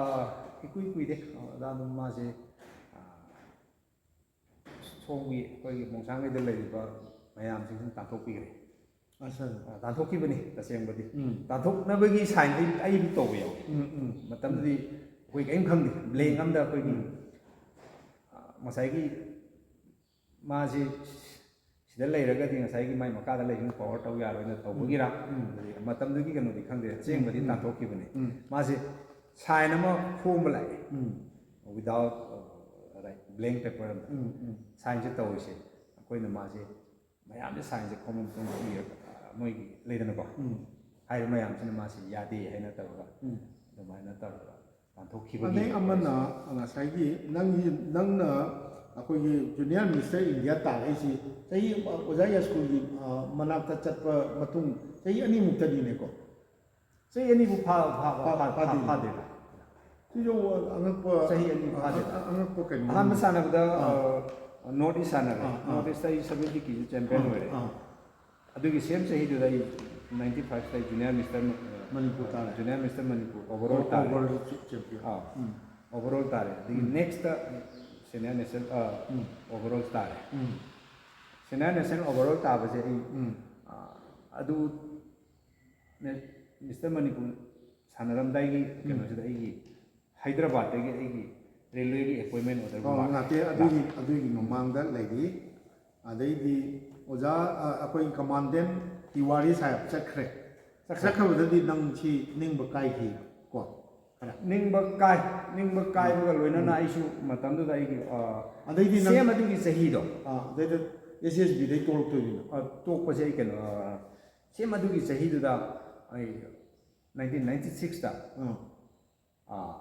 ꯏꯀꯨꯏ ꯀꯨꯏꯗꯦ꯫ ꯑ, ꯑꯗꯥ ꯑꯗꯨꯝ ꯃꯥꯁꯦ, ꯑ, ꯁꯣꯝꯒꯤ ꯑꯩꯈꯣꯏꯒꯤ ꯃꯣꯡꯁꯥꯡꯒꯩꯗ ꯂꯩꯔꯤꯕ ꯃꯌꯥꯝꯁꯤꯡꯁꯤꯅ ꯇꯥꯟꯊꯣꯛꯄꯤꯈ꯭ꯔꯦ꯫ ꯑꯠꯆꯥ꯫ ꯑ, ꯇꯥꯟꯊꯣꯛꯈꯤꯕꯅꯤ ꯇꯁꯦꯡꯕꯗꯤ꯫ ꯎꯝ꯫ ꯇꯥꯟꯊꯣꯛꯅꯕꯒꯤ ꯁꯥꯏꯟ ꯑꯩ, ꯑꯩꯕꯨ ꯇꯧꯕ ꯌꯥꯎꯋꯤ꯫ ꯎꯝ, ꯎꯝ꯫ ꯃꯇꯝꯗꯨꯗꯤ ꯑꯩꯈꯣꯏ ꯀꯔꯤꯝ ꯈꯪꯗꯦ꯫ ꯕ꯭ꯂꯦꯡ ꯑꯃꯗ ꯑꯩꯈꯣꯏꯒꯤ, ꯎꯝ꯫ ꯑ, ꯉꯁꯥꯏꯒꯤ ꯃꯥꯁꯤ ꯁꯤꯗ ꯂꯩꯔꯒꯗꯤ ꯉꯁꯥꯏꯒꯤ ꯃꯥꯏ ꯃꯈꯥꯗ ꯂꯩꯁꯤꯡ ꯄꯋꯥꯔ ꯇꯧ ꯌꯥꯔꯣꯏꯅ ꯇꯧꯕꯒꯤꯔ? ꯎꯝ꯫ ꯑꯗꯨꯗꯤ ꯃꯇꯝꯗꯨꯒꯤ ꯀꯩꯅꯣꯗꯤ ꯈꯪꯗꯦ, ꯑꯁꯦꯡꯕꯗꯤ ꯎꯝ, ꯎꯝ꯫ ꯇꯥꯟꯊꯣꯛꯈꯤꯕꯅꯤ꯫ ꯎꯝ꯫ ꯃꯥꯁꯦ ꯁꯥꯏꯟ ꯑꯃ ꯈꯣꯝꯕ ꯂꯥꯛꯑꯦ꯫ ꯎꯝ꯫ Without, uh, like, blank paper ꯑꯃ꯫ ꯎꯝ, ꯎꯝ꯫ ꯁꯥꯏꯟꯁꯦ ꯇꯧꯔꯤꯁꯦ꯫ ꯑꯩꯈꯣꯏꯅ ꯃꯥꯁꯦ ꯃꯌꯥꯝꯁꯦ ꯁꯥꯏꯟꯁꯦ ꯈꯣꯝꯕ ꯃꯇꯨꯡꯗ ꯏꯔꯒ, ꯃꯣꯏꯒꯤ ꯂꯩꯗꯅꯀꯣ꯫ ꯎꯝ꯫ ꯍꯥꯏꯔꯤꯕ ꯃꯌꯥꯝꯁꯤꯅ ꯃꯥꯁꯦ ꯌꯥꯗꯦ ꯍꯥꯏꯅ ꯇꯧꯔꯒ ꯎꯝ꯫ ꯑꯗꯨꯃꯥꯏꯅ ꯇꯧꯔꯒ ꯇꯥꯟꯊꯣꯛꯈꯤꯕꯒꯤ ꯑꯗꯩ ꯑꯃꯅ ꯉꯁꯥꯏꯒꯤ ꯅꯪꯒꯤ, ꯅꯪꯅ ꯑꯩꯈꯣꯏꯒꯤ Junior Mister India ꯇꯥꯔꯛꯏꯁꯤ ꯆꯍꯤ, ꯑꯣꯖꯥ ꯌꯥꯏꯁ꯭ꯀꯨꯜꯒꯤ, ꯑ, ꯃꯅꯥꯛꯇ ꯆꯠꯄ ꯃꯇꯨꯡ ꯆꯍꯤ ꯑꯅꯤꯃꯨꯛꯇꯅꯤꯅꯦꯀꯣ? ꯆꯍꯤ ꯑꯅꯤꯕꯨ ꯐꯥ-, ꯐꯥ-, ꯐꯥ-, ꯐꯥ-, ꯐꯥꯗꯦ꯫ ꯐꯥꯗꯦꯕ꯫ ꯁꯤꯁꯨ ꯑꯉꯛꯄ, ꯆꯍꯤ ꯑꯅꯤ ꯐꯥꯗꯦ꯫ ꯑ-, ꯑ-, ꯑꯉꯛꯄ ꯀꯩꯅꯣ꯫ ꯑꯍꯥꯟꯕ ꯁꯥꯟꯅꯕꯗ, ꯑꯥ꯫ ꯑ, North East ꯁꯥꯟꯅꯔꯦ꯫ ꯑꯥ, ꯑꯥ꯫ North East ꯇ ꯑꯩ seventy K ꯒꯤ champion ꯑꯥ, ꯑꯣꯏꯔꯦ꯫ ꯑꯥ꯫ ꯑꯗꯨꯒꯤ same ꯆꯍꯤꯗꯨꯗ ꯑꯩ ninety five ꯇ Junior Mister ꯃ-, ꯃꯅꯤꯄꯨꯔ ꯇꯥꯔꯦ꯫ Junior Mister ꯃꯅꯤꯄꯨꯔ overall ꯇꯥꯔꯦ꯫ Overall ch-, champion꯫ ꯑꯥ, ꯎꯝ꯫ Overall ꯇꯥꯔꯦ꯫ ꯑꯗꯒꯤ ꯎꯝ꯫ Next ꯇ senior national, ꯑꯥ, ꯎꯝ꯫ Overall ꯇꯥꯔꯦ꯫ ꯎꯝ꯫ Senior national overall ꯇꯥꯕꯁꯦ ꯑꯩ, ꯎꯝ꯫ ꯑꯥ, ꯑꯗꯨ ꯅꯦ-, Mister ꯃꯅꯤꯄꯨꯔ ꯁꯥꯟꯅꯔꯝꯗꯥꯏꯒꯤ ꯎꯝ꯫ ꯀꯩꯅꯣꯁꯤꯗ ꯑꯩꯒꯤ ꯍꯥꯏꯗ꯭ꯔꯕꯥꯗꯇꯒꯤ ꯑꯩꯒꯤ railway ꯒꯤ appointment order ꯑꯣ, ꯑꯃ ꯅꯠꯇꯦ, ꯑꯗꯨꯒꯤ, ꯂꯥꯛꯑꯦ꯫ ꯑꯗꯨꯒꯤ ꯃꯃꯥꯡꯗ ꯂꯩꯔꯤ꯫ ꯑꯗꯩꯗꯤ ꯑꯣꯖꯥ, ꯑ, ꯑꯩꯈꯣꯏ Commandant ꯇꯤꯋꯥꯔꯤ ꯁꯥꯍꯦꯕ ꯆꯠꯈ꯭ꯔꯦ꯫ ꯆꯠꯈ꯭ꯔꯦ꯫ ꯆꯠꯈ꯭ꯔꯕꯗꯗꯤ ꯅꯪ ꯁꯤ ꯅꯤꯡꯕ ꯀꯥꯏꯈꯤ ꯀꯣ? ꯈꯔ꯫ ꯅꯤꯡꯕ ꯀꯥꯏ, ꯅꯤꯡꯕ ꯀꯥꯏꯕꯒ ꯎꯝ꯫ ꯂꯣꯏꯅꯅ ꯎꯝ꯫ ꯑꯩꯁꯨ ꯃꯇꯝꯗꯨꯗ ꯑꯩꯒꯤ, ꯑ, ꯑꯗꯩꯗꯤ ꯅꯪ same ꯑꯗꯨꯒꯤ ꯆꯍꯤꯗꯣ꯫ ꯑ, ꯑꯗꯩꯗ S S B ꯗꯩ ꯇꯣꯛꯂꯛꯇꯣꯏꯅꯤꯅ꯫ ꯑ, ꯇꯣꯛꯄꯁꯦ ꯑꯩ ꯀꯩꯅꯣ, ꯑ, same ꯑꯗꯨꯒꯤ ꯆꯍꯤꯗꯨꯗ ꯑꯩ nineteen ninety six ꯇ ꯑꯥ꯫ ꯑꯥ,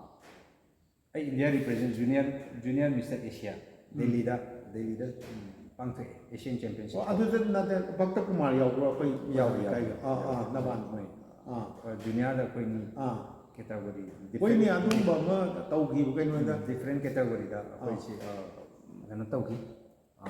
ꯑꯩ India represent junior, junior Mister Asia, ꯎꯝ꯫ ꯗꯦꯜꯂꯤꯗ, ꯗꯦꯜꯂꯤꯗ, ꯎꯝ, ꯄꯥꯡꯊꯣꯛꯑꯦ, ꯑꯦꯁꯤꯌꯥꯟ ꯆꯦꯝꯄꯤꯌꯟꯁꯤꯞ꯫ ꯑꯣ, ꯑꯗꯨꯗ ꯅꯠꯇꯦ, ꯚꯛꯇ ꯀꯨꯃꯥꯔ ꯌꯥꯎꯕ꯭ꯔꯣ? ꯑꯩꯈꯣꯏ ꯌꯥꯎꯏ, ꯌꯥꯎꯏ꯫ ꯂꯩꯀꯥꯏꯒꯤ? ꯑꯥ, ꯑꯥ, ꯅꯕꯥꯟ꯫ ꯃꯣꯏ ꯑꯥ, ꯖꯨꯅꯤꯌꯔꯗ ꯑꯩꯈꯣꯏꯅꯤ ꯑꯥ꯫ ꯀꯦꯇꯥꯒꯣꯔꯤ ꯍꯣꯏꯅꯦ, ꯑꯗꯨꯒꯨꯝꯕ ꯑꯃ ꯇꯧꯈꯤꯕ ꯀꯩꯅꯣꯗ꯫ ꯗꯤꯐ꯭ꯔꯦꯟ ꯀꯦꯇꯥꯒꯣꯔꯤꯗ ꯑꯩꯈꯣꯏꯁꯤ ꯑ, ꯀꯩꯅꯣ ꯇꯧꯈꯤ꯫ ꯑ,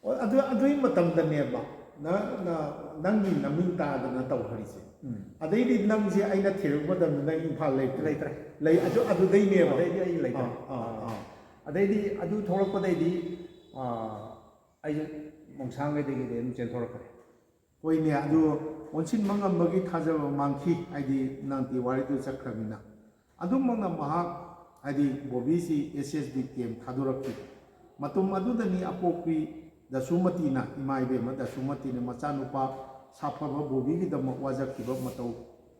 ꯑꯣ, ꯑꯗꯨ, ꯑꯗꯨꯒꯤ ꯃꯇꯝꯗꯅꯦꯕ ꯅ-, ꯅ-, ꯅꯪꯒꯤ ꯅꯃꯤꯡ ꯇꯥꯗꯅ ꯇꯧꯈ꯭ꯔꯤꯁꯦ꯫ ꯎꯝ꯫ ꯑꯗꯩꯗꯤ ꯅꯪꯁꯦ ꯑꯩꯅ ꯊꯤꯔꯛꯄ ꯃꯇꯝꯗ ꯅꯪ ꯏꯝꯐꯥꯜ ꯂꯩꯇ꯭ꯔꯦ꯫ ꯂꯩꯇ꯭ꯔꯦ꯫ ꯂꯩ, ꯑꯗꯨ, ꯑꯗꯨꯗꯩꯅꯦꯕ꯫ ꯑꯗꯩꯗꯤ ꯑꯩ ꯂꯩꯇ꯭ꯔꯦ꯫ ꯑꯥ, ꯑꯥ, ꯑꯥ꯫ ꯑꯗꯩꯗꯤ ꯑꯗꯨ ꯊꯣꯛꯂꯛꯄꯗꯩꯗꯤ ꯑ, ꯑꯩꯁꯦ ꯃꯣꯡꯁꯥꯡꯒꯩꯗꯒꯤꯗꯤ ꯑꯗꯨꯝ ꯆꯦꯟꯊꯣꯔꯛꯈ꯭ꯔꯦ꯫ ꯍꯣꯏꯅꯦ, ꯑꯗꯨ ꯑꯣꯟꯁꯤꯟꯕ ꯉꯝꯕꯒꯤ ꯊꯥꯖꯕ ꯃꯥꯡꯈꯤ, ꯍꯥꯏꯗꯤ ꯅꯪ ꯇꯤꯋꯥꯔꯤꯗꯨ ꯆꯠꯈ꯭ꯔꯕꯅꯤꯅ꯫ ꯑꯗꯨꯃꯛꯅ ꯃꯍꯥꯛ, ꯍꯥꯏꯗꯤ ꯕꯣꯕꯤꯁꯤ ꯑꯦꯁ ꯑꯦꯁ ꯕꯤ ꯀꯦꯝ ꯊꯥꯗꯣꯔꯛꯈꯤ꯫ ꯃꯇꯝ ꯑꯗꯨꯗꯅꯤ ꯑꯄꯣꯛꯄꯤ ꯗꯁꯨꯃꯇꯤꯅ, ꯏꯃꯥ ꯏꯕꯦꯝꯃ ꯗꯁꯨꯃꯇꯤꯅ ꯃꯆꯥꯅꯨꯄꯥ ꯁꯥꯐꯕ ꯕꯣꯕꯤꯒꯤꯗꯃꯛ ꯋꯥꯖꯈꯤꯕ ꯃꯇꯧ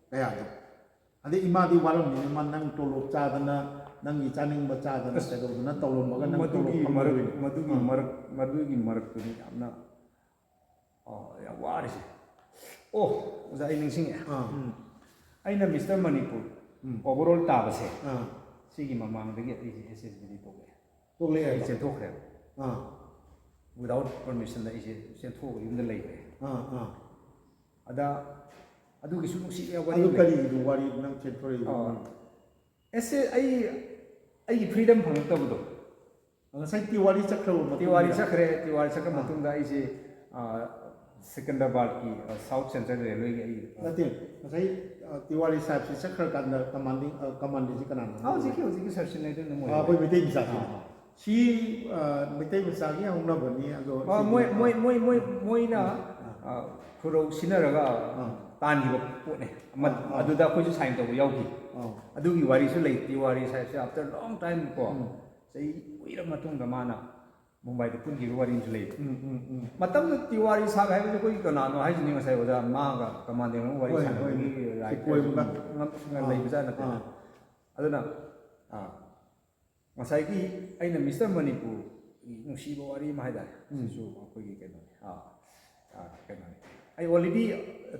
ꯀꯌꯥꯗꯣ꯫ ꯑꯗꯩ ꯏꯃꯥꯗꯤ ꯋꯥꯔꯝꯃꯤꯅꯦ, ꯃꯥ ꯅꯪ ꯇꯣꯂꯣꯞ ꯆꯥꯗꯅ, ꯅꯪꯒꯤ ꯆꯥꯅꯤꯡꯕ ꯆꯥꯗꯅ ꯑꯁ, ꯀꯩꯗꯧꯗꯅ ꯇꯧꯔꯝꯃꯒ ꯅꯪ ꯇꯣꯂꯣꯞ ꯃꯗꯨꯒꯤ ꯃꯔꯛ ꯐꯪꯉꯔꯣꯏꯅꯦ꯫ ꯃꯗꯨꯒꯤ ꯑꯥ꯫ ꯃꯔꯛ ꯃꯗꯨꯒꯤ ꯃꯔꯛꯇꯨꯅꯤ ꯌꯥꯝꯅ ꯑ, ꯌꯥꯝ ꯋꯥꯔꯤꯁꯦ꯫ ꯑꯣ, ꯑꯣꯖꯥ, ꯑꯩ ꯅꯤꯡꯁꯤꯡꯉꯦ꯫ ꯑꯥ꯫ ꯎꯝ꯫ ꯑꯩꯅ ꯃꯤꯁꯇꯔ ꯃꯅꯤꯄꯨꯔ ꯎꯝ꯫ ꯑꯣꯚꯔꯑꯣꯜ ꯇꯥꯕꯁꯦ ꯑꯥ꯫ ꯁꯤꯒꯤ ꯃꯃꯥꯡꯗꯒꯤ ꯑꯩꯁꯦ ꯑꯦꯁ ꯑꯦꯁ ꯕꯤꯗꯤ ꯇꯣꯛꯂꯛꯑꯦ꯫ ꯇꯣꯛꯂꯛꯑꯦ꯫ ꯑꯩ ꯆꯦꯟꯊꯣꯛꯈ꯭ꯔꯦꯕ꯫ ꯑꯥ꯫ ꯋꯤꯗꯥꯎꯠ ꯄꯔꯃꯤꯁꯟꯗ ꯑꯩꯁꯦ ꯆꯦꯟꯊꯣꯛꯑꯒ ꯌꯨꯝꯗ ꯂꯩꯈ꯭ꯔꯦ꯫ ꯑꯥ, ꯑꯥ꯫ ꯑꯗ ꯑꯗꯨꯒꯤꯁꯨ ꯅꯨꯡꯁꯤꯕ ꯋꯥꯔꯤ ꯑꯗꯨ ꯂꯩ꯫ ꯀꯔꯤꯒꯤꯅꯣ ꯋꯥꯔꯤ ꯅꯪ ꯆꯦꯟꯊꯣꯔꯛꯏꯗꯣ? ꯑꯥ꯫ ꯑꯦꯁ ꯑꯦ-, ꯑꯩ ꯑꯩꯒꯤ ꯐ꯭ꯔꯤꯗꯝ ꯐꯪꯉꯛꯇꯕꯗꯣ꯫ ꯉꯁꯥꯏ ꯇꯤꯋꯥꯔꯤ ꯆꯠꯈ꯭ꯔꯕ ꯃꯇꯨꯡꯗ? ꯇꯤꯋꯥꯔꯤ ꯆꯠꯈ꯭ꯔꯦ꯫ ꯇꯤꯋꯥꯔꯤ ꯆꯠꯈ꯭ꯔ ꯑꯥ꯫ ꯃꯇꯨꯡꯗ ꯑꯩꯁꯦ, ꯑ, ꯁꯤꯀꯟꯗꯔꯕꯥꯗꯀꯤ, ꯑ, ꯁꯥꯎꯠ ꯁꯦꯟꯇ꯭ꯔꯦꯜ ꯔꯦꯜꯋꯦꯒꯤ ꯑꯩ, ꯑ, ꯅꯠꯇꯦ, ꯉꯁꯥꯏ, ꯑ, ꯇꯤꯋꯥꯔꯤ ꯁꯥꯍꯦꯕꯁꯤ ꯆꯠꯈ꯭ꯔꯀꯥꯟꯗ ꯀꯃꯥꯟꯗꯤꯡ, ꯑ, ꯀꯃꯥꯟꯗꯤꯡꯁꯤ ꯀꯅꯥꯅꯣ? ꯑ, ꯍꯧꯖꯤꯛꯀꯤ, ꯍꯧꯖꯤꯛꯀꯤ ꯁꯔ ꯁꯤꯅꯦꯗꯨꯅ ꯃꯣꯏ꯫ ꯑ, ꯑꯩꯈꯣꯏ ꯃꯩꯇꯩ ꯃꯆꯥꯁꯤꯅ꯫ ꯑꯥ, ꯑꯥ꯫ ꯁꯤ, ꯑ, ꯃꯩꯇꯩ ꯃꯆꯥꯒꯤ ꯍꯧꯅꯕꯅꯤ, ꯑꯗꯣ ꯑ, ꯁꯤꯗꯤ, ꯃꯣꯏ, ꯑ, ꯃꯣꯏ, ꯃꯣꯏ, ꯃꯣꯏ, ꯃꯣꯏꯅ, ꯑ, ꯈꯨꯔꯧ ꯁꯤꯟꯅꯔꯒ ꯑꯥ꯫ ꯇꯥꯟꯈꯤꯕ ꯄꯣꯠꯅꯦ꯫ ꯑꯃ-, ꯑꯥ, ꯑꯥ꯫ ꯑꯗꯨꯗ ꯑꯩꯈꯣꯏꯁꯨ ꯁꯥꯏꯟ ꯇꯧꯕ ꯌꯥꯎꯈꯤ꯫ ꯑꯥ꯫ ꯑꯗꯨꯒꯤ ꯋꯥꯔꯤꯁꯨ ꯂꯩ, ꯇꯤꯋꯥꯔꯤ ꯁꯥꯍꯦꯕꯁꯦ after long time ꯀꯣ, ꯎꯝ꯫ ꯆꯍꯤ ꯀꯨꯏꯔꯕ ꯃꯇꯨꯡꯗ ꯃꯥꯅ ꯃꯨꯝꯕꯥꯏꯗ ꯄꯨꯟꯈꯤꯕ ꯋꯥꯔꯤ ꯑꯃꯁꯨ ꯂꯩ꯫ ꯎꯝ, ꯎꯝ, ꯎꯝ꯫ ꯃꯇꯝꯗꯨꯗ ꯇꯤꯋꯥꯔꯤ ꯁꯥꯍꯦꯕ ꯍꯥꯏꯕꯁꯤ ꯑꯩꯈꯣꯏꯒꯤ ꯀꯅꯥꯅꯣ ꯍꯥꯏꯁꯤ, ꯉꯁꯥꯏ ꯑꯣꯖꯥ ꯃꯥꯒ ꯀꯃꯥꯟꯗꯦꯟ ꯑꯃꯒ ꯋꯥꯔꯤ ꯍꯣꯏ, ꯁꯥꯟꯅꯕꯒꯤ ꯍꯣꯏ꯫ right ꯁꯤ ꯀꯣꯏꯕꯒ꯫ ꯉꯝ-, ꯉꯝ-, ꯑꯥ꯫ ꯂꯩꯕꯖꯥꯠ ꯅꯠꯇꯦ꯫ ꯑꯥ꯫ ꯑꯗꯨꯅ, ꯑꯥ, ꯉꯁꯥꯏꯒꯤ ꯑꯩꯅ ꯃꯤꯁꯇꯔ ꯃꯅꯤꯄꯨꯔꯒꯤ ꯅꯨꯡꯁꯤꯕ ꯋꯥꯔꯤ ꯑꯃ ꯍꯥꯏꯇꯥꯔꯦ꯫ ꯎꯝ꯫ ꯁꯤꯁꯨ ꯑꯩꯈꯣꯏꯒꯤ ꯀꯩꯅꯣꯅꯤ꯫ ꯑꯥ, ꯑꯥ, ꯀꯩꯅꯣꯅꯤ꯫ ꯑꯩ already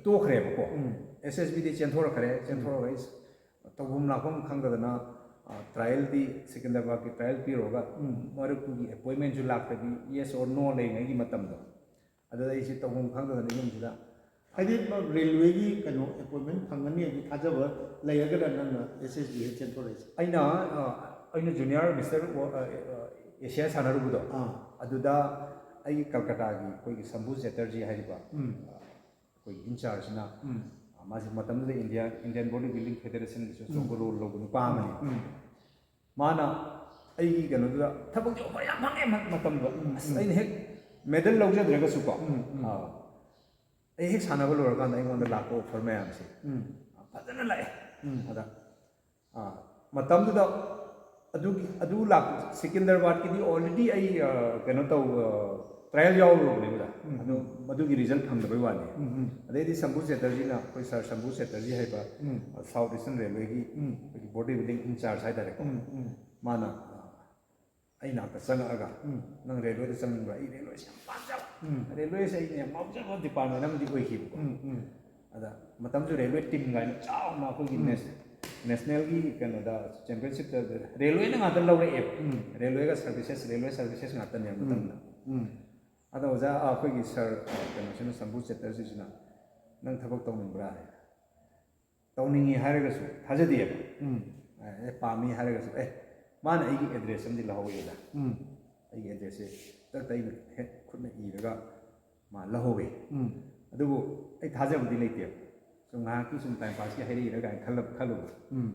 ꯇꯣꯛꯈ꯭ꯔꯦꯕꯀꯣ꯫ ꯎꯝ꯫ ꯑꯦꯁ ꯑꯦꯁ ꯕꯤꯗꯤ ꯆꯦꯟꯊꯣꯔꯛꯈ꯭ꯔꯦ꯫ ꯆꯦꯟꯊꯣꯔꯛꯑꯒ ꯑꯩ ꯇꯧꯐꯝ ꯂꯥꯛꯐꯝ ꯈꯪꯗꯗꯅ, ꯇ꯭ꯔꯥꯏꯌꯦꯜꯗꯤ, ꯁꯤꯀꯟꯗꯔꯕꯥꯗꯀꯤ ꯇ꯭ꯔꯥꯏꯌꯦꯜ ꯄꯤꯔꯨꯔꯒ ꯃꯔꯨꯞꯇꯨꯒꯤ ꯑꯦꯄꯣꯏꯟꯃꯦꯟꯁꯨ ꯂꯥꯛꯇꯕꯤ, ꯌꯦꯁ ꯑꯣꯔ ꯅꯣ ꯂꯩꯔꯤꯉꯩꯒꯤ ꯃꯇꯝꯗꯣ, ꯑꯗꯨꯗ ꯑꯩꯁꯦ ꯇꯧꯐꯝ ꯈꯪꯗꯗꯅ ꯌꯨꯝꯁꯤꯗ ꯍꯥꯏꯗꯤ ꯔꯦꯜꯋꯦꯒꯤ ꯀꯩꯅꯣ ꯑꯦꯄꯣꯏꯟꯃꯦꯟ ꯐꯪꯒꯅꯤ ꯍꯥꯏꯗꯤ ꯊꯥꯖꯕ ꯂꯩꯔꯒꯅ ꯅꯪꯅ ꯑꯦꯁ ꯑꯦꯁ ꯕꯤ ꯍꯦꯛ ꯆꯦꯟꯊꯣꯔꯛꯏꯁꯦ? ꯑꯩꯅ ꯑ, ꯑꯩꯅ ꯖꯨꯅꯤꯌꯔ ꯃꯤꯁꯇꯔ ꯑꯦꯁꯤꯌꯥ ꯁꯥꯟꯅꯔꯨꯕꯗꯣ, ꯑꯥ ꯑꯗꯨꯗ ꯑꯩꯒꯤ ꯀꯜꯀꯇꯥꯒꯤ ꯑꯩꯈꯣꯏꯒꯤ ꯁꯝꯕꯨ ꯆꯦꯇꯔꯖꯤ ꯍꯥꯏꯔꯤꯕ ꯎꯝ ꯑꯩꯈꯣꯏꯒꯤ ꯏꯟꯆꯥꯔꯖꯅ, ꯎꯝ ꯃꯥꯁꯦ ꯃꯇꯝꯗꯨꯗ ꯏꯟꯗꯤꯌꯥ, ꯏꯟꯗꯤꯌꯟ ꯕꯣꯗꯤ ꯕꯤꯜꯗꯤꯡ ꯐꯦꯗꯔꯦꯁꯟꯒꯤꯁꯨ ꯑꯆꯧꯕ ꯔꯣꯜ ꯂꯧꯕ ꯅꯨꯄꯥ ꯑꯃꯅꯤ꯫ ꯎꯝ ꯃꯥꯅ ꯑꯩꯒꯤ ꯀꯩꯅꯣꯗꯨꯗ ꯊꯕꯛꯁꯦ ꯑꯣꯐꯔ ꯌꯥꯝ ꯐꯪꯉꯦ ꯃ- ꯃꯇꯝꯗꯣ꯫ ꯎꯝ, ꯑꯁ, ꯎꯝ꯫ ꯑꯩꯅ ꯍꯦꯛ ꯃꯦꯗꯜ ꯂꯧꯖꯗ꯭ꯔꯒꯁꯨꯀꯣ, ꯎꯝ, ꯎꯝ꯫ ꯑꯥ, ꯑꯩ ꯍꯦꯛ ꯁꯥꯟꯅꯕ ꯂꯣꯏꯔꯀꯥꯟꯗ ꯑꯩꯉꯣꯟꯗ ꯂꯥꯛꯄ ꯑꯣꯐꯔ ꯃꯌꯥꯝꯁꯦ ꯎꯝ ꯐꯖꯅ ꯂꯥꯛꯑꯦ꯫ ꯎꯝ ꯑꯗ ꯑꯥ, ꯃꯇꯝꯗꯨꯗ ꯑꯗꯨꯒꯤ ꯑꯗꯨ ꯂꯥꯛ ꯁꯤꯀꯟꯗꯔꯕꯥꯗꯀꯤꯗꯤ ꯑꯣꯜꯔꯦꯗꯤ ꯑꯩ, ꯑꯥ, ꯀꯩꯅꯣ ꯇꯧ, ꯇ꯭ꯔꯥꯏꯌꯦꯜ ꯌꯥꯎꯔꯨꯕꯅꯦꯕ꯫ ꯎꯝ, ꯑꯗꯣ ꯃꯗꯨꯒꯤ ꯔꯤꯖꯜ ꯐꯪꯗꯕꯩ ꯋꯥꯅꯤ꯫ ꯎꯝ, ꯎꯝ꯫ ꯑꯗꯩꯗꯤ ꯁꯝꯕꯨ ꯆꯦꯇꯔꯖꯤꯅ, ꯑꯩꯈꯣꯏ ꯁꯥꯔ ꯁꯝꯕꯨ ꯆꯦꯇꯔꯖꯤ ꯍꯥꯏꯕ, ꯎꯝ꯫ ꯑꯥ, ꯁꯥꯎꯠ ꯏꯁꯇꯔꯟ ꯔꯦꯜꯋꯦꯒꯤ ꯎꯝ꯫ ꯑꯩꯈꯣꯏꯒꯤ ꯕꯣꯗꯤ ꯕꯤꯜꯗꯤꯡ ꯏꯟꯆꯥꯔꯖ ꯍꯥꯏꯇꯥꯔꯦꯀꯣ꯫ ꯎꯝ, ꯎꯝ꯫ ꯃꯥꯅ, ꯑꯥ, ꯑꯩ ꯅꯥꯛꯇ ꯆꯪꯉꯛꯑꯒ, ꯎꯝ꯫ "ꯅꯪ ꯔꯦꯜꯋꯦꯗ ꯆꯪꯅꯤꯡꯕ꯭ꯔꯥ?" ꯑꯩ ꯔꯦꯜꯋꯦꯁꯦ ꯌꯥꯝ ꯄꯥꯝꯖꯕ, ꯎꯝ꯫ ꯔꯦꯜꯋꯦꯁꯦ ꯑꯩꯅ ꯌꯥꯝ ꯉꯥꯎꯖꯕ ꯗꯤꯄꯥꯔꯠꯃꯦꯟ ꯑꯃꯗꯤ ꯑꯣꯏꯈꯤꯕꯀꯣ꯫ ꯎꯝ, ꯎꯝ꯫ ꯑꯗ ꯃꯇꯝꯗꯨ ꯔꯦꯜꯋꯦ ꯇꯤꯝ ꯀꯥꯏꯅ ꯆꯥꯎꯅ ꯑꯩꯈꯣꯏꯒꯤ ꯎꯝ꯫ ꯅꯦꯁ-, ꯅꯦꯁꯅꯦꯜꯒꯤ ꯀꯩꯅꯣꯗ ꯆꯦꯝꯄꯤꯌꯟꯁꯤꯞꯇ ꯔꯦꯜꯋꯦꯅ ꯉꯥꯛꯇ ꯂꯧꯔꯛꯑꯦꯕ꯫ ꯎꯝ꯫ ꯔꯦꯜꯋꯦꯒ ꯁꯔꯚꯤꯁꯦꯁ, ꯔꯦꯜꯋꯦ ꯁꯔꯚꯤꯁꯦꯁ ꯉꯥꯛꯇꯅꯦꯕ ꯎꯝ꯫ ꯃꯇꯝꯗ꯫ ꯎꯝ꯫ ꯑꯗꯣ ꯑꯣꯖꯥ, ꯑꯩꯈꯣꯏꯒꯤ ꯁꯥꯔ, ꯀꯩꯅꯣꯁꯤꯅ, ꯁꯝꯕꯨ ꯆꯦꯇꯔꯖꯤꯁꯤꯅ, "ꯅꯪ ꯊꯕꯛ ꯇꯧꯅꯤꯡꯕ꯭ꯔꯥ?" ꯍꯥꯏ꯫ ꯇꯧꯅꯤꯡꯉꯤ ꯍꯥꯏꯔꯒꯁꯨ ꯊꯥꯖꯗꯦꯕ꯫ ꯎꯝ꯫ "ꯑꯦ, ꯄꯥꯝꯃꯤ" ꯍꯥꯏꯔꯒꯁꯨ, ꯑꯦ, ꯃꯥꯅ ꯑꯩꯒꯤ ꯑꯦꯗ꯭ꯔꯦꯁ ꯑꯃꯗꯤ ꯂꯧꯍꯧꯋꯦꯗ꯫ ꯎꯝ꯫ ꯑꯩꯒꯤ ꯑꯦꯗ꯭ꯔꯦꯁꯁꯦ ꯇꯛ ꯇꯛ ꯑꯩꯅ ꯍꯦꯛ ꯈꯨꯠꯅ ꯏꯔꯒ ꯃꯥ ꯂꯧꯍꯧꯋꯦ꯫ ꯎꯝ꯫ ꯑꯗꯨꯕꯨ ꯑꯩ ꯊꯥꯖꯕꯗꯤ ꯂꯩꯇꯦꯕ꯫ ꯁꯨꯝ ꯉꯥꯏꯍꯥꯛꯀꯤ ꯁꯨꯝ ꯇꯥꯏꯝ ꯄꯥꯁꯀꯤ ꯍꯥꯏꯔꯛꯏꯔ ꯀꯥꯏꯅ ꯈꯜꯂ-, ꯈꯜꯂꯨꯕ꯫ ꯎꯝ꯫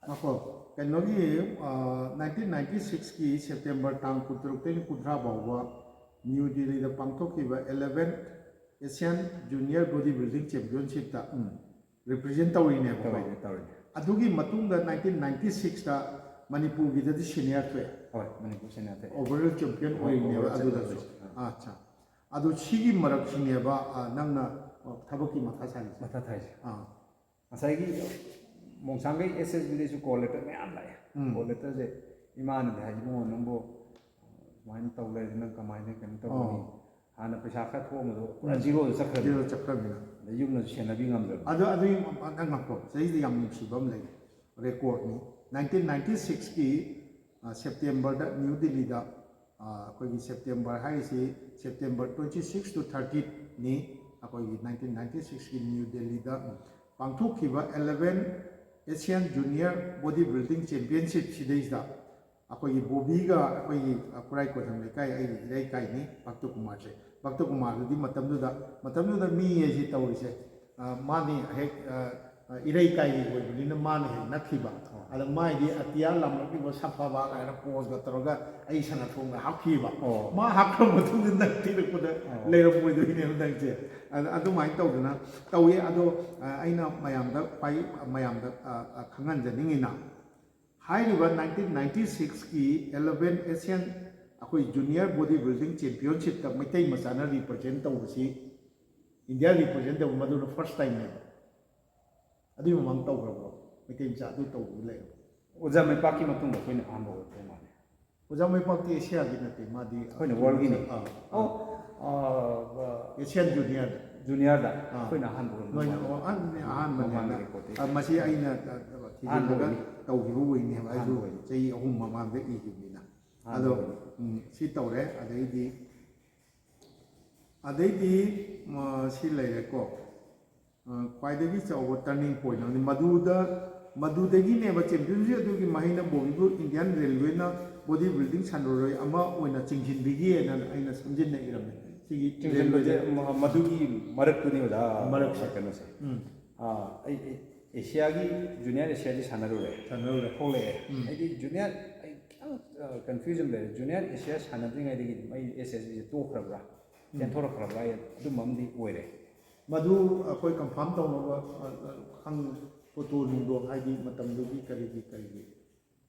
ꯉꯥꯏꯈꯣ, ꯀꯩꯅꯣꯒꯤ, ꯑ, ꯅꯥꯏꯟꯇꯤꯟ ꯅꯥꯏꯟꯇꯤ ꯁꯤꯛꯁꯀꯤ ꯁꯦꯞꯇꯦꯝꯕꯔ ꯇꯥꯡ ꯀꯨꯟꯇꯔꯨꯛꯇꯒꯤ ꯀꯨꯟꯊ꯭ꯔꯥ ꯐꯥꯎꯕ ꯅ꯭ꯌꯨ ꯗꯤꯜꯂꯤꯗ ꯄꯥꯡꯊꯣꯛꯈꯤꯕ eleventh Asian Junior Body Building Championshipꯇ ꯎꯝ꯫ represent ꯇꯧꯔꯤꯅꯦꯕꯀꯣ꯫ ꯇꯧꯔꯤꯅꯦ, ꯇꯧꯔꯤꯅꯦ꯫ ꯑꯗꯨꯒꯤ ꯃꯇꯨꯡꯗ ꯅꯥꯏꯟꯇꯤꯟ ꯅꯥꯏꯟꯇꯤ ꯁꯤꯛꯁꯇ ꯃꯅꯤꯄꯨꯔꯒꯤꯗꯗꯤ senior ꯊꯣꯛꯑꯦ꯫ ꯍꯣꯏ, ꯃꯅꯤꯄꯨꯔ ꯁꯦꯅꯥ ꯊꯣꯛꯑꯦ꯫ Overall champion ꯑꯣ, ꯑꯣꯏꯔꯤꯅꯦꯕ overall champion ꯑꯗꯨꯗꯁꯨ꯫ ꯑꯣꯏꯔꯤꯅꯦ꯫ ꯑꯥ꯫ ꯑꯠꯆꯥ꯫ ꯑꯗꯣ ꯁꯤꯒꯤ ꯃꯔꯛꯁꯤꯅꯦꯕ, ꯑ, ꯅꯪꯅ, ꯑ, ꯊꯕꯛꯀꯤ ꯃꯊꯥ ꯁꯥꯔꯤꯁꯦ꯫ ꯃꯊꯥ ꯊꯥꯏꯁꯦ꯫ ꯑꯥ꯫ ꯉꯁꯥꯏꯒꯤ ꯃꯣꯡꯁꯥꯡꯒꯩ ꯑꯦꯁ ꯑꯦꯁ ꯕꯤꯗꯩꯁꯨ ꯀꯣꯜ ꯂꯦꯇꯔ ꯃꯌꯥꯝ ꯂꯥꯛꯑꯦ꯫ ꯎꯝ꯫ ꯀꯣꯜ ꯂꯦꯇꯔꯁꯦ ꯏꯃꯥꯅꯗꯤ ꯍꯥꯏ, "ꯏꯕꯨꯡꯉꯣ, ꯅꯪꯕꯨ ꯁꯨꯃꯥꯏꯅ ꯇꯧ ꯂꯩꯔꯗꯤ ꯅꯪ ꯀꯃꯥꯏꯅ ꯀꯩꯅꯣ ꯇꯧꯒꯅꯤ?" ꯑꯣ꯫ ꯍꯥꯟꯅ ꯄꯩꯁꯥ ꯈꯔ ꯊꯣꯛꯑꯝꯕꯗꯣ ꯄꯨꯔꯥ ꯎꯝ꯫ ꯖꯤꯔꯣꯗ ꯆꯠꯈ꯭ꯔꯕꯅꯤ꯫ ꯖꯤꯔꯣ ꯆꯠꯈ꯭ꯔꯕꯅꯤꯅ꯫ ꯑꯗꯩ ꯌꯨꯝꯅꯁꯨ ꯁꯦꯟꯅꯕꯤ ꯉꯝꯗ꯭ꯔꯕꯅꯤ꯫ ꯑꯗꯣ ꯑꯗꯨꯒꯤ ꯃ-, ꯅꯪ ꯉꯥꯏꯈꯣ, ꯁꯤꯗꯩꯁꯤꯗ ꯌꯥꯝ ꯅꯨꯡꯁꯤꯕ ꯑꯃ ꯂꯩ꯫ ꯔꯦꯀꯣꯔꯠꯅꯤ꯫ ꯅꯥꯏꯟꯇꯤꯟ ꯅꯥꯏꯟꯇꯤ ꯁꯤꯛꯁꯀꯤ ꯁꯦꯞꯇꯦꯝꯕꯔꯗ ꯅ꯭ꯌꯨ ꯗꯤꯜꯂꯤꯗ, ꯑ, ꯑꯩꯈꯣꯏꯒꯤ ꯁꯦꯞꯇꯦꯝꯕꯔ ꯍꯥꯏꯔꯤꯁꯤ ꯁꯦꯞꯇꯦꯝꯕꯔ ꯇ꯭ꯋꯦꯟꯇꯤ ꯁꯤꯛꯁ ꯇꯨ ꯊꯥꯔꯇꯤꯅꯤ꯫ ꯑꯩꯈꯣꯏꯒꯤ ꯅꯥꯏꯟꯇꯤꯟ ꯅꯥꯏꯟꯇꯤ ꯁꯤꯛꯁꯀꯤ ꯅ꯭ꯌꯨ ꯗꯤꯜꯂꯤꯗ ꯄꯥꯡꯊꯣꯛꯈꯤꯕ eleven Asian Junior Body Building Championship ꯁꯤꯗꯩꯁꯤꯗ ꯑꯩꯈꯣꯏꯒꯤ ꯕꯣꯕꯤꯒ ꯑꯩꯈꯣꯏꯒꯤ ꯈꯨꯔꯥꯏ ꯀꯣꯟꯖꯝ ꯂꯩꯀꯥꯏ, ꯑꯩꯒꯤ ꯏꯔꯩꯀꯥꯏꯅꯤ ꯚꯛꯇ ꯀꯨꯃꯥꯔꯁꯦ꯫ ꯚꯛꯇ ꯀꯨꯃꯥꯔꯗꯨꯗꯤ ꯃꯇꯝꯗꯨꯗ, ꯃꯇꯝꯗꯨꯗ ꯃꯤ ꯍꯥꯏꯁꯤ ꯇꯧꯔꯤꯁꯦ, ꯑ, ꯃꯥꯅꯤ ꯍꯦꯛ, ꯑ, ꯑ, ꯏꯔꯩꯀꯥꯏꯒꯤ ꯑꯣꯏꯕꯅꯤꯅ ꯃꯥꯅ ꯍꯦꯛ ꯅꯛꯈꯤꯕ꯫ ꯑꯣ꯫ ꯑꯗ ꯃꯥꯏꯗꯤ ꯑꯇꯤꯌꯥ ꯂꯥꯝꯂꯛꯂꯤꯕ ꯁꯥꯐꯕ ꯀꯥꯏꯅ ꯄꯣꯁꯀ ꯇꯧꯔꯒ ꯑꯩ ꯁꯅꯥꯊꯣꯡꯗ ꯍꯥꯞꯈꯤꯕ꯫ ꯑꯣ꯫ ꯃꯥ ꯍꯥꯞꯈ꯭ꯔ ꯃꯇꯨꯡꯗ ꯅꯪ ꯊꯤꯔꯛꯄꯗ ꯑꯣ꯫ ꯂꯩꯔꯝꯃꯣꯏꯗꯣꯏꯅꯦꯕ ꯅꯪꯁꯦ꯫ ꯑꯗ ꯑꯗꯨꯃꯥꯏꯅ ꯇꯧꯗꯅ ꯇꯧꯏ꯫ ꯑꯗꯣ, ꯑ, ꯑꯩꯅ ꯃꯌꯥꯝꯗ ꯈ꯭ꯋꯥꯏ, ꯃꯌꯥꯝꯗ, ꯑ, ꯑ, ꯈꯪꯍꯟꯖꯅꯤꯡꯉꯤꯅ, ꯍꯥꯏꯔꯤꯕ ꯅꯥꯏꯟꯇꯤꯟ ꯅꯥꯏꯟꯇꯤ ꯁꯤꯛꯁꯀꯤ eleven Asian ꯑꯩꯈꯣꯏ Junior Body Building Championshipꯇ ꯃꯩꯇꯩ ꯃꯆꯥꯅ represent ꯇꯧꯕꯁꯤ, ꯏꯟꯗꯤꯌꯥ represent ꯇꯧꯕ ꯃꯗꯨꯅ first timeꯅꯦꯕ꯫ ꯑꯗꯨꯒꯤ ꯃꯃꯥꯡ ꯇꯧꯈ꯭ꯔꯕꯣ? ꯃꯩꯇꯩ ꯃꯆꯥ ꯑꯗꯨ ꯇꯧꯕꯗꯨ ꯂꯩꯔꯕꯣ? ꯑꯣꯖꯥ ꯃꯩꯄꯥꯛꯀꯤ ꯃꯇꯨꯡꯗ ꯑꯩꯈꯣꯏꯅ ꯑꯍꯥꯟꯕ ꯑꯣꯏꯔꯛꯄ ꯃꯥꯜꯂꯦ꯫ ꯑꯣꯖꯥ ꯃꯩꯄꯥꯛꯇꯤ ꯑꯦꯁꯤꯌꯥꯒꯤ ꯅꯠꯇꯦ, ꯃꯥꯗꯤ ꯑꯩꯈꯣꯏꯅ worldꯒꯤꯅꯤ꯫ ꯑꯥ, ꯑꯣ, ꯑꯥ, ꯑꯦꯁꯤꯌꯥꯟ ꯖꯨꯅꯤꯌꯔ꯫ ꯖꯨꯅꯤꯌꯔꯗ ꯑꯥ꯫ ꯑꯩꯈꯣꯏꯅ ꯑꯍꯥꯟꯕ ꯑꯣꯏꯔꯝꯗꯧ ꯅꯣꯏꯅ ꯃꯥꯜꯂꯦ꯫ ꯑꯣ, ꯑꯍꯥꯟꯕꯅꯦ, ꯑꯍꯥꯟꯕꯅꯦ꯫ ꯃꯃꯥꯡꯒꯤ recordꯇꯤ꯫ ꯑꯥ, ꯃꯁꯤ ꯑꯩꯅ, ꯑ, ꯑꯍꯥꯟꯕ ꯊꯤꯖꯤꯜꯂꯒ ꯑꯣꯏꯅꯤ꯫ ꯇꯧꯈꯤꯕ ꯑꯣꯏꯅꯦꯕ꯫ ꯑꯩꯁꯨ ꯑꯍꯥꯟꯕ ꯑꯣꯏꯅꯤ꯫ ꯆꯍꯤ ꯑꯍꯨꯝ ꯃꯃꯥꯡꯗ ꯏꯈꯤꯕꯅꯤꯅ꯫ ꯑꯗꯣ, ꯑꯍꯥꯟꯕ ꯑꯣꯏꯅꯤ꯫ ꯎꯝ, ꯁꯤ ꯇꯧꯔꯦ꯫ ꯑꯗꯩꯗꯤ, ꯑꯗꯩꯗꯤ, ꯃ, ꯁꯤ ꯂꯩꯔꯦꯀꯣ꯫ ꯑ, ꯈ꯭ꯋꯥꯏꯗꯒꯤ ꯆꯥꯎꯕ turning point ꯑꯃꯅꯤ꯫ ꯃꯗꯨꯗ, ꯃꯗꯨꯗꯒꯤꯅꯦꯕ championship ꯑꯗꯨꯒꯤ ꯃꯍꯩꯅ ꯕꯣꯕꯤꯕꯨ Indian Railwayꯅ body building ꯁꯥꯟꯅꯔꯣꯏ ꯑꯃ ꯑꯣꯏꯅ ꯆꯤꯡꯁꯤꯟꯕꯤꯒꯦꯅ ꯑꯩꯅ ꯁꯝꯖꯤꯟꯅ ꯏꯔꯝꯃꯦ꯫ ꯁꯤꯒꯤ ꯆꯤꯡꯁꯤꯟꯕꯁꯦ railwayꯗ ꯃ-, ꯃꯗꯨꯒꯤ ꯃꯔꯛꯇꯨꯅꯤ ꯑꯣꯖꯥ, ꯃꯔꯛꯁꯦ꯫ ꯀꯩꯅꯣꯁꯦ꯫ ꯎꯝ꯫ ꯑꯥ, ꯑꯩ, ꯑꯩ ꯑꯦꯁꯤꯌꯥꯒꯤ, ꯖꯨꯅꯤꯌꯔ ꯑꯦꯁꯤꯌꯥꯒꯤ ꯁꯥꯟꯅꯔꯨꯔꯦ꯫ ꯁꯥꯟꯅꯔꯨꯔꯦ꯫ ꯊꯣꯛꯂꯛꯑꯦ꯫ ꯎꯝ꯫ ꯑꯩꯗꯤ ꯖꯨꯅꯤꯌꯔ, ꯑꯩ ꯈꯤꯇꯪ, ꯑ, confusion ꯂꯩꯔꯦ꯫ ꯖꯨꯅꯤꯌꯔ ꯑꯦꯁꯤꯌꯥ ꯁꯥꯟꯅꯗ꯭ꯔꯤꯉꯩꯗꯒꯤ ꯑꯗꯨꯝ ꯑꯩ ꯑꯦꯁ ꯑꯦꯁ ꯕꯤꯁꯦ ꯇꯣꯛꯈ꯭ꯔꯕ꯭ꯔꯥ? ꯎꯝ꯫ ꯆꯦꯟꯊꯣꯔꯛꯈ꯭ꯔꯕ꯭ꯔꯥ? ꯑꯩ ꯑꯗꯨꯝꯕ ꯑꯃꯗꯤ ꯑꯣꯏꯔꯦ꯫ ꯃꯗꯨ ꯑꯩꯈꯣꯏ confirm ꯇꯧꯅꯕ, ꯑ, ꯑ, ꯈꯪ-, photo ꯅꯨꯡꯗꯣ ꯍꯥꯏꯗꯤ ꯃꯇꯝꯗꯨꯒꯤ ꯀꯔꯤꯒꯤ, ꯀꯔꯤꯒꯤ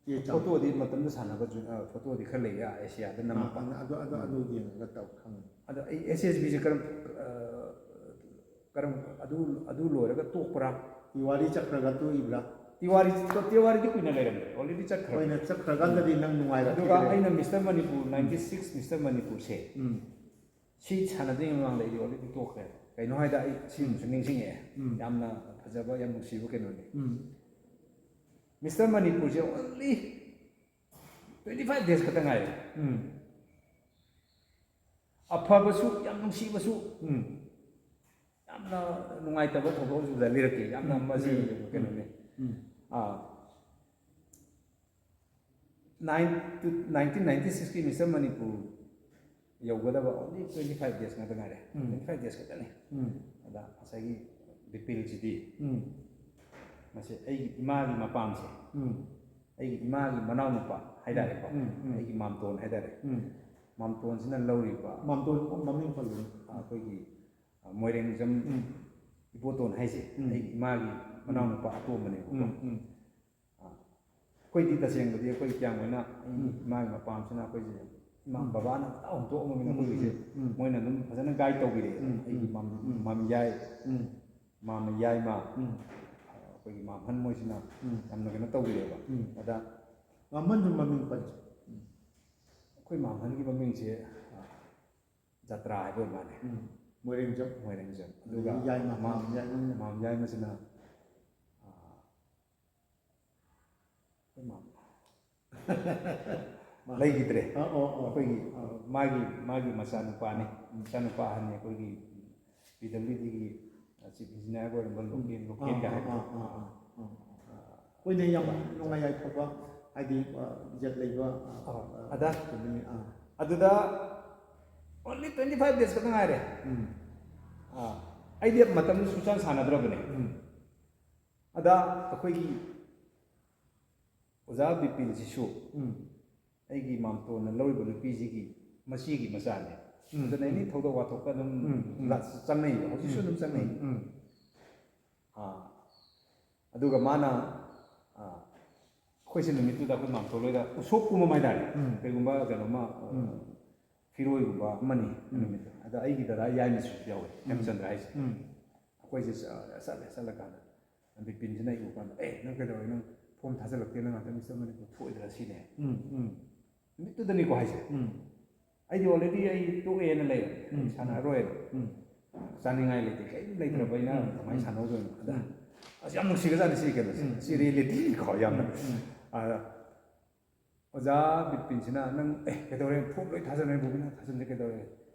ꯆꯦ ꯆꯥꯡ? ꯐꯣꯇꯣꯗꯤ ꯃꯇꯝꯗ ꯁꯥꯟꯅꯕ ꯖꯨ-, ꯑ, ꯐꯣꯇꯣꯗꯤ ꯈꯔ ꯂꯩꯌꯦ, ꯑꯦꯁꯤꯌꯥꯗ ꯑꯥ, ꯅꯝꯃꯛꯄ꯫ ꯑꯗꯨ, ꯑꯗꯨ, ꯑꯗꯨ ꯌꯦꯡꯉꯒ ꯇꯧ ꯈꯪꯉꯤ꯫ ꯑꯗꯣ ꯑꯩ ꯑꯦꯁ ꯑꯦꯁ ꯕꯤꯁꯦ ꯀꯔꯝ, ꯑ, ꯀꯔꯝ, ꯑꯗꯨ, ꯑꯗꯨ ꯂꯣꯏꯔꯒ ꯇꯣꯛꯄ꯭ꯔꯥ? ꯇꯤꯋꯥꯔꯤ ꯆꯠꯈ꯭ꯔꯒ ꯇꯣꯛꯏꯕ꯭ꯔꯥ? ꯇꯤꯋꯥꯔꯤ, ꯇꯤꯋꯥꯔꯤꯗꯤ ꯀꯨꯏꯅ ꯂꯩꯔꯝꯃꯦ, already ꯆꯠꯈ꯭ꯔꯕꯅꯦ꯫ ꯀꯨꯏꯅ ꯆꯠꯈ꯭ꯔꯀꯥꯟꯗꯗꯤ ꯅꯪ ꯅꯨꯡꯉꯥꯏꯔꯛꯈꯤꯗ꯭ꯔꯦ꯫ ꯑꯗꯨꯒ ꯑꯩꯅ ꯃꯤꯁꯇꯔ ꯃꯅꯤꯄꯨꯔ, ꯎꯝ꯫ ꯅꯥꯏꯟꯇꯤ ꯁꯤꯛꯁ ꯃꯤꯁꯇꯔ ꯃꯅꯤꯄꯨꯔꯁꯦ, ꯎꯝ꯫ ꯁꯤ ꯁꯥꯟꯅꯗ꯭ꯔꯤꯉꯩ ꯃꯃꯥꯡꯗ ꯑꯩꯗꯤ already ꯇꯣꯛꯈ꯭ꯔꯦ꯫ ꯀꯩꯅꯣ ꯍꯥꯏꯗ ꯑꯩ ꯁꯤ ꯑꯃꯁꯨ ꯅꯤꯡꯁꯤꯡꯉꯛꯑꯦ꯫ ꯎꯝ꯫ ꯌꯥꯝꯅ ꯐꯖꯕ, ꯌꯥꯝ ꯅꯨꯡꯁꯤꯕ ꯀꯩꯅꯣꯅꯤ꯫ ꯎꯝ꯫ ꯃꯤꯁꯇꯔ ꯃꯅꯤꯄꯨꯔꯁꯦ only twenty five days ꯈꯛꯇ ꯉꯥꯏꯔꯦ꯫ ꯎꯝ ꯑꯐꯕꯁꯨ, ꯌꯥꯝ ꯅꯨꯡꯁꯤꯕꯁꯨ, ꯎꯝ ꯌꯥꯝꯅ ꯅꯨꯡꯉꯥꯏꯇꯕ ꯊꯧꯗꯣꯛ ꯑꯃꯁꯨ ꯂꯤꯔꯛꯀꯦ꯫ ꯌꯥꯝꯅ ꯎꯝ, ꯃꯁꯤ ꯎꯝ, ꯀꯩꯅꯣꯅꯦ꯫ ꯎꯝ ꯑꯥ, nine to nineteen ninety sixꯀꯤ ꯃꯤꯁꯇꯔ ꯃꯅꯤꯄꯨꯔ ꯌꯧꯒꯗꯕ only twenty five days ꯉꯥꯛꯇ ꯉꯥꯏꯔꯦ꯫ ꯎꯝ꯫ Twenty five days ꯈꯛꯇꯅꯤ꯫ ꯎꯝ ꯑꯗ ꯉꯁꯥꯏꯒꯤ ꯕꯤꯄꯤꯜꯁꯤꯗꯤ, ꯎꯝ ꯃꯁꯤ ꯑꯩꯒꯤ ꯏꯃꯥꯒꯤ ꯃꯄꯥꯝꯁꯦ, ꯎꯝ ꯑꯩꯒꯤ ꯏꯃꯥꯒꯤ ꯃꯅꯥꯎꯅꯨꯄꯥ ꯍꯥꯏꯇꯥꯔꯦꯀꯣ, ꯎꯝ, ꯎꯝ꯫ ꯑꯩꯒꯤ ꯃꯥꯝꯇꯣꯟ ꯍꯥꯏꯇꯥꯔꯦ, ꯎꯝ ꯃꯥꯝꯇꯣꯟꯁꯤꯅ ꯂꯧꯔꯤꯕ ꯃꯥꯝꯇꯣꯟ ꯃꯃꯤꯡ ꯄꯜꯂꯨ꯫ ꯑꯩꯈꯣꯏꯒꯤ, ꯑ, ꯃꯣꯏꯔꯦꯡꯖꯝ ꯎꯝ ꯏꯕꯣꯇꯣꯟ ꯍꯥꯏꯁꯦ ꯎꯝ꯫ ꯑꯩꯒꯤ ꯏꯃꯥꯒꯤ ꯃꯅꯥꯎꯅꯨꯄꯥ ꯑꯇꯣꯝꯕꯅꯦꯕꯀꯣ꯫ ꯎꯝ ꯎꯝ ꯑꯩꯈꯣꯏꯗꯤ ꯇꯁꯦꯡꯕꯗꯤ ꯑꯩꯈꯣꯏ ꯀꯌꯥꯝ ꯑꯣꯏꯅ ꯑꯩ ꯎꯝ꯫ ꯏꯃꯥꯒꯤ ꯃꯄꯥꯝꯁꯤꯅ ꯑꯩꯈꯣꯏꯁꯦ ꯏꯃꯥ ꯎꯝ꯫ ꯕꯕꯥꯅ ꯐꯖꯅ ꯍꯧꯗꯣꯛꯑꯝꯃꯃꯤꯅ ꯎꯝ, ꯑꯩꯈꯣꯏꯒꯤꯁꯦ ꯎꯝ, ꯎꯝ꯫ ꯃꯣꯏꯅ ꯑꯗꯨꯝ ꯐꯖꯅ ꯒꯥꯏꯗ ꯇꯧꯕꯤꯔꯛꯑꯦ꯫ ꯎꯝ, ꯑꯩꯒꯤ ꯎꯝ, ꯃꯥꯝ- ꯎꯝ꯫ ꯃꯥꯝꯌꯥꯏ, ꯎꯝ ꯃꯥꯝ ꯌꯥꯏꯃ, ꯎꯝ ꯑꯩꯈꯣꯏꯒꯤ ꯃꯥꯝꯍꯟ ꯃꯣꯏꯁꯤꯅ ꯎꯝ꯫ ꯌꯥꯝꯅ ꯀꯩꯅꯣ ꯇꯧꯕꯤꯔꯛꯑꯦꯕ꯫ ꯎꯝ꯫ ꯑꯗ ꯃꯥꯝꯍꯟꯁꯨ ꯃꯃꯤꯡ ꯄꯟꯁꯤ꯫ ꯑꯩꯈꯣꯏ ꯃꯥꯝꯍꯟꯒꯤ ꯃꯃꯤꯡꯁꯦ, ꯑ, ꯖꯇ꯭ꯔꯥ ꯍꯥꯏꯕ ꯑꯣꯏ ꯃꯥꯜꯂꯦ꯫ ꯎꯝ꯫ ꯃꯣꯏꯔꯦꯡꯖꯝ꯫ ꯃꯣꯏꯔꯦꯡꯖꯝ꯫ ꯑꯗꯨꯒ ꯑꯗꯨꯒ ꯌꯥꯏꯃ, ꯃꯥꯝ- ꯃꯥꯝ ꯌꯥꯏꯃ꯫ ꯃꯥꯝ ꯌꯥꯏꯃꯁꯤꯅ, ꯑ, ꯑꯩꯈꯣꯏ ꯃꯥꯝ- ꯃꯥ- ꯂꯩꯈꯤꯗ꯭ꯔꯦ꯫ ꯑ, ꯑꯣ, ꯑꯣ꯫ ꯑꯩꯈꯣꯏꯒꯤ, ꯑ꯫ ꯃꯥꯒꯤ, ꯃꯥꯒꯤ ꯃꯆꯥꯅꯨꯄꯥꯅꯤ꯫ ꯃꯆꯥꯅꯨꯄꯥ ꯑꯍꯟꯅꯤ ꯑꯩꯈꯣꯏꯒꯤ ꯄꯤ ꯗꯕ꯭ꯂꯤꯎ ꯗꯤꯒꯤ ꯆꯤꯐ ꯏꯟꯖꯤꯅꯤꯌꯥꯔ ꯑꯣꯏꯔꯝꯕ ꯂꯣꯀꯦꯜ, ꯂꯣꯀꯦꯜꯒ ꯑ, ꯑ, ꯍꯥꯏꯕꯗꯣ꯫ ꯑ, ꯑ, ꯑ, ꯑ꯫ ꯑꯩꯈꯣꯏꯅ ꯌꯥꯝ ꯅꯨꯡꯉꯥꯏ ꯌꯥꯏꯐꯕ, ꯍꯥꯏꯗꯤ, ꯑ, ꯏꯖꯠ ꯂꯩꯕ, ꯑ, ꯑ, ꯑ, ꯑꯗ? ꯀꯩꯅꯣꯅꯤ, ꯑ꯫ ꯑꯗꯨꯗ only twenty five days ꯈꯛꯇ ꯉꯥꯏꯔꯦ꯫ ꯎꯝ꯫ ꯑ, ꯑꯩꯗꯤ ꯃꯇꯝꯗꯨ ꯁꯨꯡꯁꯥꯟ ꯁꯥꯟꯅꯗ꯭ꯔꯕꯅꯦ꯫ ꯎꯝ꯫ ꯑꯗ ꯑꯩꯈꯣꯏꯒꯤ ꯑꯣꯖꯥ ꯕꯤꯄꯤꯟꯁꯤꯁꯨ ꯎꯝ꯫ ꯑꯩꯒꯤ ꯃꯥꯝꯇꯣꯟꯅ ꯂꯧꯔꯤꯕ ꯅꯨꯄꯤꯁꯤꯒꯤ ꯃꯆꯦꯒꯤ ꯃꯆꯥꯅꯦ꯫ ꯎꯝ, ꯑꯗꯨꯅ ꯑꯦꯅꯤ ꯎꯝ꯫ ꯊꯧꯗꯣꯛ ꯋꯥꯊꯣꯛꯇ ꯑꯗꯨꯝ ꯎꯝ, ꯎꯝ꯫ ꯂꯥꯛ-, ꯆꯪꯅꯩꯕ, ꯍꯧꯖꯤꯛꯁꯨ ꯑꯗꯨꯝ ꯆꯪꯅꯩ꯫ ꯎꯝ, ꯎꯝ꯫ ꯑꯥ, ꯑꯗꯨꯒ ꯃꯥꯅ, ꯑꯥ, ꯑꯩꯈꯣꯏꯁꯦ ꯅꯨꯃꯤꯠꯇꯨꯗ ꯑꯩꯈꯣꯏ ꯃꯥꯝꯇꯣꯟ ꯍꯣꯏꯗ ꯎꯁꯣꯞ ꯀꯨꯝꯕ ꯍꯥꯏꯇꯥꯔꯦ꯫ ꯎꯝ꯫ ꯀꯩꯒꯨꯝꯕ ꯀꯩꯅꯣꯝꯃ, ꯎꯝ꯫ ꯐꯤꯔꯣꯏꯒꯨꯝꯕ ꯑꯃꯅꯤ ꯎꯝ꯫ ꯅꯨꯃꯤꯠꯇ꯫ ꯑꯗ ꯑꯩꯒꯤ ꯗꯗꯥ ꯌꯥꯏꯃꯁꯨ ꯌꯥꯎꯋꯦ, ꯎꯝ꯫ ꯍꯦꯝꯆꯟꯗ꯭ꯔ ꯍꯥꯏꯁꯦ꯫ ꯎꯝ꯫ ꯑꯩꯈꯣꯏꯁꯦ ꯆ-, ꯆꯠꯂꯦ, ꯆꯠꯂꯀꯥꯟꯗ ꯕꯤꯄꯤꯟꯁꯤꯅ ꯑꯩ ꯎꯀꯥꯟꯗ, "ꯑꯦ, ꯅꯪ ꯀꯩꯗꯧꯔꯦ? ꯅꯪ ꯐꯣꯝ ꯊꯥꯖꯤꯜꯂꯛꯇꯦ, ꯅꯪ ꯉꯥꯛꯇ ꯃꯤꯁꯇꯔ ꯃꯅꯤꯄꯨꯔ ꯊꯣꯛꯑꯣꯏꯗ꯭ꯔꯥ?" ꯁꯤꯅꯦ꯫ ꯎꯝ, ꯎꯝ꯫ ꯅꯨꯃꯤꯠꯇꯨꯗꯅꯤꯀꯣ ꯍꯥꯏꯁꯦ꯫ ꯎꯝ꯫ ꯑꯩꯗꯤ already ꯑꯩ ꯇꯣꯛꯑꯦꯅ ꯂꯩꯔꯦ꯫ ꯎꯝ꯫ ꯁꯥꯟꯅꯔꯔꯣꯏꯅ꯫ ꯎꯝ꯫ ꯆꯥꯅꯤꯡꯉꯥꯏ ꯂꯩꯇꯦ, ꯀꯔꯤꯝ ꯂꯩꯇ꯭ꯔꯕ ꯑꯩꯅ ꯎꯝ꯫ ꯀꯃꯥꯏꯅ ꯎꯝ꯫ ꯁꯥꯟꯅꯧꯗꯣꯏꯅꯣ? ꯑꯗ ꯎꯝ꯫ ꯑꯁ, ꯌꯥꯝ ꯅꯨꯡꯁꯤꯒꯖꯥꯠꯅꯤ ꯁꯤ ꯀꯩꯅꯣꯁꯦ, ꯎꯝ, ꯁꯤ ꯎꯝ. ꯔꯤꯌꯦꯂꯤꯇꯤꯀꯣ ꯌꯥꯝꯅ꯫ ꯎꯝ. ꯑꯗ ꯑꯣꯖꯥ ꯕꯤꯄꯤꯟꯁꯤꯅ, "ꯅꯪ ꯑꯦ ꯀꯩꯗꯧꯔꯦ, ꯐꯣꯝ ꯂꯣꯏ ꯊꯥꯖꯟꯅꯔꯦ ꯕꯣꯕꯤꯅ, ꯊꯥꯖꯟꯁꯦ ꯀꯩꯗꯧꯔꯦ?"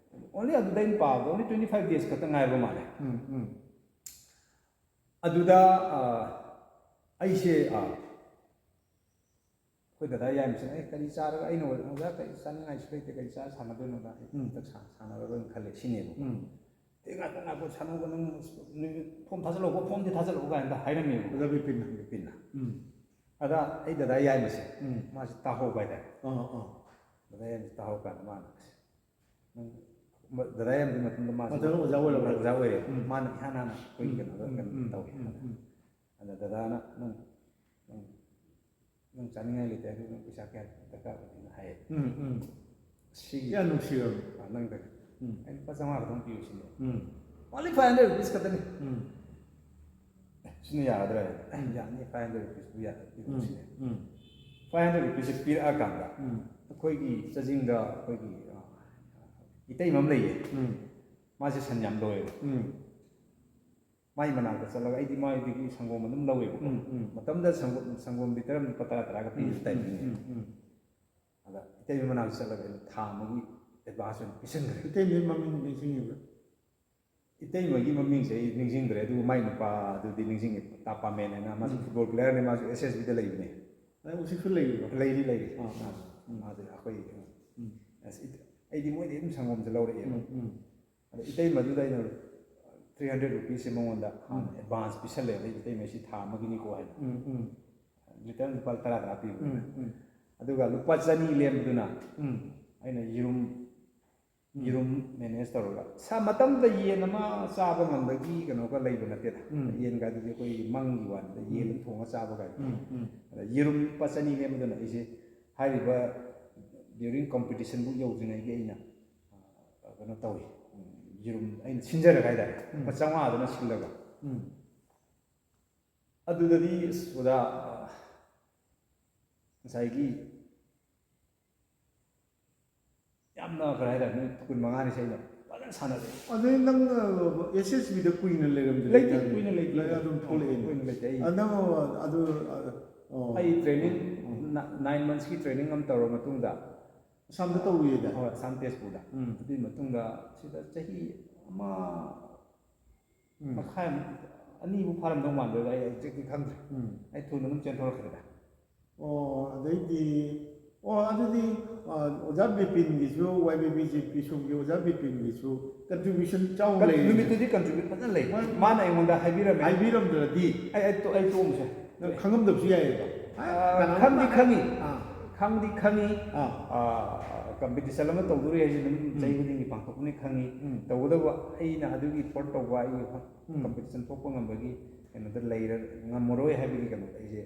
ꯑꯣꯟꯂꯤ ꯑꯗꯨꯗ ꯑꯩꯅ ꯄꯥꯕꯗ ꯑꯣꯟꯂꯤ ꯇ꯭ꯋꯦꯟꯇꯤ ꯐꯥꯏꯚ ꯗꯦꯖ ꯈꯛꯇ ꯉꯥꯏꯕ ꯃꯥꯜꯂꯦ꯫ ꯎꯝ, ꯎꯝ. ꯑꯗꯨꯗ ꯑ, ꯑꯩꯁꯦ ꯑ, ꯑꯩꯈꯣꯏ ꯗꯗꯥ ꯌꯥꯏꯃꯁꯤꯅ, "ꯑꯦ ꯀꯔꯤ ꯆꯥꯔꯒ?" ꯑꯩꯅ, "ꯑꯣꯖꯥ ꯀꯔꯤ ꯆꯥꯅꯤꯡꯉꯥꯏꯁꯨ ꯂꯩꯇꯦ, ꯀꯔꯤ ꯆꯥꯔ ꯁꯥꯟꯅꯗꯣꯏꯅꯣꯗ?" ꯑꯩ ꯎꯝ. ꯍꯟꯗꯛ ꯁꯥ- ꯁꯥꯟꯅꯔꯔꯣꯏꯅ ꯈꯜꯂꯦ ꯁꯤꯅꯦꯕ꯫ ꯎꯝ. "ꯑꯦ ꯉꯥꯏꯈꯣ ꯉꯥꯏꯈꯣ, ꯁꯥꯟꯅꯧꯕ, ꯅꯪ ꯐꯣꯝ ꯊꯥꯖꯤꯜꯂꯛꯑꯣ, ꯐꯣꯝꯗꯤ ꯊꯥꯖꯤꯜꯂꯛꯑꯣ" ꯀꯥꯏꯅ ꯍꯥꯏꯔꯝꯃꯦꯕ ꯑꯣꯖꯥ ꯕꯤꯄꯤꯟꯅ. ꯕꯤꯄꯤꯟꯅ꯫ ꯎꯝ. ꯑꯗ ꯑꯩ ꯗꯗꯥ ꯌꯥꯏꯃꯁꯦ ꯎꯝ. ꯃꯥꯁꯦ ꯇꯥꯍꯧꯕ ꯍꯥꯏꯇꯥꯔꯦ꯫ ꯑꯥ, ꯑꯥ. ꯗꯗꯥ ꯌꯥꯏꯃꯁꯦ ꯇꯥꯍꯧ ꯀꯥꯟꯗ ꯃꯥꯅ, "ꯑꯁ, ꯅꯪ ꯗꯗꯥ ꯌꯥꯏꯃꯗꯤ ꯃꯇꯝꯗ ꯃꯥꯁꯦ ꯃꯇꯝꯗ ꯑꯣꯖꯥ ꯑꯣꯏꯔꯕ? ꯑꯣꯖꯥ ꯑꯣꯏꯔꯦ꯫ ꯎꯝ. ꯃꯥꯅ ꯏꯍꯥꯟ ꯍꯥꯟꯅ ꯑꯩꯈꯣꯏꯒꯤ ꯎꯝ. ꯀꯩꯅꯣꯗ ꯎꯝ. ꯀꯩꯅꯣ ꯎꯝ. ꯇꯧꯋꯦ꯫ ꯎꯝ. ꯎꯝ. ꯑꯗ ꯗꯗꯥꯅ, "ꯅꯪ ꯅꯪ ꯅꯪ ꯆꯥꯅꯤꯡꯉꯥꯏ ꯂꯩꯇꯦ, ꯑꯗꯨ ꯅꯪ ꯄꯩꯁꯥ ꯀꯌꯥ ꯗꯔꯀꯥꯔ ꯑꯣꯏꯗꯣꯏꯅꯣ?" ꯍꯥꯏꯌꯦ꯫ ꯎꯝ. ꯎꯝ. ꯁꯤꯒꯤ ꯌꯥꯝ ꯅꯨꯡꯁꯤꯔꯕꯅꯤ. ꯑ, ꯅꯪꯗ ꯎꯝ. ꯑꯩꯅ ꯂꯨꯄꯥ ꯆꯥꯝꯃꯉꯥ ꯈꯛꯇꯪ ꯄꯤꯌꯨ ꯁꯤꯅꯦ꯫ ꯎꯝ. "Only five hundred rupees ꯈꯛꯇꯅꯤ꯫ ꯎꯝ. ꯑꯦ, ꯁꯤꯅ ꯌꯥꯒꯗ꯭ꯔꯥ?" ꯍꯥꯏꯅ, "ꯑꯦ, ꯌꯥꯅꯤ, five hundred rupees ꯄꯤꯌꯨ ꯁꯤꯅꯦ꯫ ꯎꯝ. Five hundred rupees ꯄꯤꯔꯛꯑꯀꯥꯟꯗ ꯎꯝ. ꯑꯩꯈꯣꯏꯒꯤ ꯆꯥꯖꯤꯡꯗ ꯑꯩꯈꯣꯏꯒꯤ, ꯑ, ꯏꯇꯩꯃ ꯑꯃ ꯂꯩꯌꯦ꯫ ꯎꯝ. ꯃꯥꯁꯦ ꯁꯟ ꯌꯥꯝ ꯂꯣꯏꯌꯦꯕ꯫ ꯎꯝ. ꯃꯥꯏ ꯃꯅꯥꯛꯇ ꯆꯠꯂꯒ ꯑꯩꯗꯤ ꯃꯥꯏꯗꯒꯤ ꯁꯪꯒꯣꯝ ꯑꯗꯨꯝ ꯂꯧꯋꯦꯕꯀꯣ꯫ ꯎꯝ, ꯎꯝ. ꯃꯇꯝꯗ ꯁꯪꯒꯣꯝ, ꯁꯪꯒꯣꯝ ꯂꯤꯇꯔ ꯑꯃꯗ ꯂꯨꯄꯥ ꯇꯔꯥ ꯇꯔꯥꯒ ꯄꯤꯕ ꯎꯝ, ꯇꯥꯏꯃꯤꯡꯅꯦ꯫ ꯎꯝ, ꯎꯝ. ꯑꯗ ꯏꯇꯩꯃ ꯃꯅꯥꯛꯇ ꯆꯠꯂꯒ ꯑꯩꯅ ꯊꯥ ꯑꯃꯒꯤ advance ꯑꯣꯏꯅ ꯄꯤꯁꯟꯈ꯭ꯔꯦ꯫ ꯏꯇꯩꯃꯒꯤ ꯃꯃꯤꯡ ꯅꯤꯡꯁꯤꯡꯉꯤꯕ꯭ꯔꯥ? ꯏꯇꯩꯃꯒꯤ ꯃꯃꯤꯡꯁꯦ ꯑꯩ ꯅꯤꯡꯁꯤꯡꯗ꯭ꯔꯦ, ꯑꯗꯨꯕꯨ ꯃꯥꯏ ꯅꯨꯄꯥꯗꯨꯗꯤ ꯅꯤꯡꯁꯤꯡꯉꯦ, ꯇꯥ ꯄꯥꯃꯦꯟ ꯍꯥꯏꯅ, ꯃꯥꯁꯨ ꯎꯝ. ꯐꯨꯠꯕꯣꯜ ꯄ꯭ꯂꯦꯌꯔꯅꯦ, ꯃꯥꯁꯨ ꯑꯦꯁ ꯑꯦꯁ ꯕꯤꯗ ꯂꯩꯕꯅꯦ꯫ ꯑꯗꯩ ꯍꯧꯖꯤꯛꯁꯨ ꯂꯩꯔꯤꯕ꯭ꯔꯥ? ꯂꯩꯔꯤ, ꯂꯩꯔꯤ꯫ ꯑꯥ, ꯑꯥ. ꯃꯥꯁꯦ ꯑꯩꯈꯣꯏ, ꯎꯝ. ꯑꯁ, ꯏꯠ-, ꯑꯩꯗꯤ ꯃꯣꯏꯗꯤ ꯑꯗꯨꯝ ꯁꯪꯒꯣꯝꯁꯦ ꯂꯧꯔꯛꯑꯦꯕ꯫ ꯎꯝ, ꯎꯝ. ꯑꯗ ꯏꯇꯩꯃꯗꯨꯗ ꯑꯩꯅ three hundred rupeesꯁꯦ ꯃꯉꯣꯟꯗ ꯍꯥꯟꯅ ꯎꯝ. Advance ꯄꯤꯁꯜꯂꯦꯕ, ꯑꯩ ꯏꯇꯩꯃ ꯁꯤ ꯊꯥ ꯑꯃꯒꯤꯅꯤꯀꯣ ꯍꯥꯏꯅ꯫ ꯎꯝ, ꯎꯝ. ꯂꯤꯇꯔ ꯂꯨꯄꯥ ꯇꯔꯥ ꯇꯔꯥ ꯄꯤꯕꯅꯤꯅ꯫ ꯎꯝ, ꯎꯝ. ꯑꯗꯨꯒ ꯂꯨꯄꯥ ꯆꯅꯤ ꯂꯦꯝꯕꯗꯨꯅ ꯎꯝ. ꯑꯩꯅ ꯌꯦꯔꯨꯝ, ꯎꯝ. ꯌꯦꯔꯨꯝ manage ꯇꯧꯔꯒ, ꯁꯥ ꯃꯇꯝꯗ ꯌꯦꯟ ꯑꯃ ꯆꯥꯕ ꯉꯝꯕꯒꯤ ꯀꯩꯅꯣꯒ ꯂꯩꯕ ꯅꯠꯇꯦꯗ꯫ ꯎꯝ. ꯌꯦꯟꯒ ꯑꯗꯨꯗꯤ ꯑꯩꯈꯣꯏꯒꯤ ꯃꯪꯒꯤ ꯋꯥꯅꯤꯗ, ꯌꯦꯟ ꯎꯝ. ꯊꯣꯡꯉ ꯆꯥꯕ ꯀꯥꯏꯅ꯫ ꯎꯝ, ꯎꯝ. ꯑꯗ ꯌꯦꯔꯨꯝ ꯂꯨꯄꯥ ꯆꯅꯤ ꯂꯦꯝꯕꯗꯨꯅ ꯑꯩꯁꯦ ꯍꯥꯏꯔꯤꯕ during competitionꯕꯨ ꯌꯧꯗ꯭ꯔꯤꯉꯩꯒꯤ ꯑꯩꯅ, ꯑ, ꯀꯩꯅꯣ ꯇꯧꯋꯤ꯫ ꯎꯝ, ꯌꯦꯔꯨꯝ ꯑꯩꯅ ꯁꯤꯟꯖꯔꯒ ꯍꯥꯏꯇꯥꯔꯦ꯫ ꯎꯝ. ꯂꯨꯄꯥ ꯆꯥꯝꯃꯉꯥꯗꯨꯅ ꯁꯤꯜꯂꯒ꯫ ꯎꯝ. ꯑꯗꯨꯗꯗꯤ ꯑꯁ ꯑꯣꯖꯥ, ꯑ, ꯉꯁꯥꯏꯒꯤ ꯌꯥꯝꯅ ꯀꯔꯤ ꯍꯥꯏꯇꯥꯔꯦ, ꯅꯨꯃꯤꯠ ꯀꯨꯟꯃꯉꯥꯅꯤꯁꯦ ꯑꯩꯅ ꯐꯖꯅ ꯁꯥꯟꯅꯔꯛꯑꯦ꯫ ꯑꯗꯨꯗꯤ ꯅꯪ ꯑꯦꯁ ꯑꯦꯁ ꯕꯤꯗ ꯀꯨꯏꯅ ꯂꯩꯔꯝꯗꯦ? ꯂꯩꯇꯦ, ꯀꯨꯏꯅ ꯂꯩꯇꯦ꯫ ꯑꯗꯨꯝ ꯊꯣꯛꯂꯛꯑꯦꯅꯦ꯫ ꯀꯨꯏꯅ ꯂꯩꯇꯦ꯫ ꯑꯩ ꯑ, ꯅꯪ ꯑꯗꯨ ꯑ, ꯑꯣ꯫ ꯑꯩ ꯇ꯭ꯔꯦꯅꯤꯡ ꯅꯥꯏꯟ ꯃꯟꯁꯀꯤ ꯇ꯭ꯔꯦꯅꯤꯡ ꯑꯃ ꯇꯧꯔ ꯃꯇꯨꯡꯗ, ꯑꯁꯥꯝꯗ ꯇꯧꯔꯨꯏꯌꯦꯗ? ꯍꯣꯏ, ꯑꯁꯥꯝ ꯇꯦꯖꯄꯨꯔꯗ꯫ ꯎꯝ꯫ ꯑꯗꯨꯒꯤ ꯃꯇꯨꯡꯗ ꯁꯤꯗ ꯆꯍꯤ ꯑꯃ ꯎꯝ꯫ ꯃꯈꯥꯏ, ꯑꯅꯤꯕꯨ ꯐꯥꯔꯝꯗꯧ ꯃꯥꯟꯗ꯭ꯔꯦꯗ, ꯑꯩ ꯑꯦꯛꯖꯦꯛꯇꯤ ꯈꯪꯗ꯭ꯔꯦ꯫ ꯎꯝ꯫ ꯑꯩ ꯊꯨꯅ ꯑꯗꯨꯝ ꯆꯦꯟꯊꯣꯔꯛꯈ꯭ꯔꯦꯗ꯫ ꯑꯣ, ꯑꯗꯩꯗꯤ, ꯑꯣ, ꯑꯗꯨꯗꯤ, ꯑ, ꯑꯣꯖꯥ ꯕꯤꯄꯤꯟꯒꯤꯁꯨ, Y B B G P ꯁꯣꯝꯒꯤ ꯑꯣꯖꯥ ꯕꯤꯄꯤꯟꯒꯤꯁꯨ contribution ꯆꯥꯎꯅ ꯂꯩꯔꯦ꯫ ꯅꯨꯃꯤꯠꯇꯨꯗꯤ contribute ꯐꯖꯅ ꯂꯩ꯫ ꯃꯥ- ꯃꯥꯅ ꯑꯩꯉꯣꯟꯗ ꯍꯥꯏꯕꯤꯔꯝꯃꯦ꯫ ꯍꯥꯏꯕꯤꯔꯝꯗ꯭ꯔꯗꯤ ꯑꯩ, ꯑꯩ ꯇꯣ-, ꯑꯩ ꯇꯣꯛꯑꯝꯁꯦ꯫ ꯅꯪ ꯈꯪꯉꯝꯗꯕꯁꯨ ꯌꯥꯏꯑꯕ꯫ ꯑ, ꯀꯅꯥꯅꯣꯝ ꯈꯪꯗꯤ ꯂꯥꯛꯑꯦ꯫ ꯈꯪꯉꯤ꯫ ꯑꯥ꯫ ꯈꯪꯗꯤ ꯈꯪꯉꯤ꯫ ꯑꯥ꯫ ꯑ, ꯀꯝꯄꯤꯇꯤꯁꯟ ꯑꯃ ꯇꯧꯗꯣꯔꯤ ꯍꯥꯏꯁꯦ ꯑꯗꯨꯝ ꯎꯝ꯫ ꯆꯍꯤ ꯈꯨꯗꯤꯡꯒꯤ ꯄꯥꯡꯊꯣꯛꯄꯅꯤ ꯈꯪꯉꯤ꯫ ꯎꯝ꯫ ꯇꯧꯕꯇꯕꯨ ꯑꯩꯅ ꯑꯗꯨꯒꯤ ꯄꯣꯠ ꯇꯧꯕ, ꯑꯩꯒꯤ ꯎꯝ꯫ ꯀꯝꯄꯤꯇꯤꯁꯟ ꯊꯣꯛꯄ ꯉꯝꯕꯒꯤ ꯀꯩꯅꯣꯗ ꯂꯩꯔ-, ꯉꯝꯃꯔꯣꯏ ꯍꯥꯏꯕꯒꯤ ꯀꯩꯅꯣꯗ ꯑꯩꯁꯦ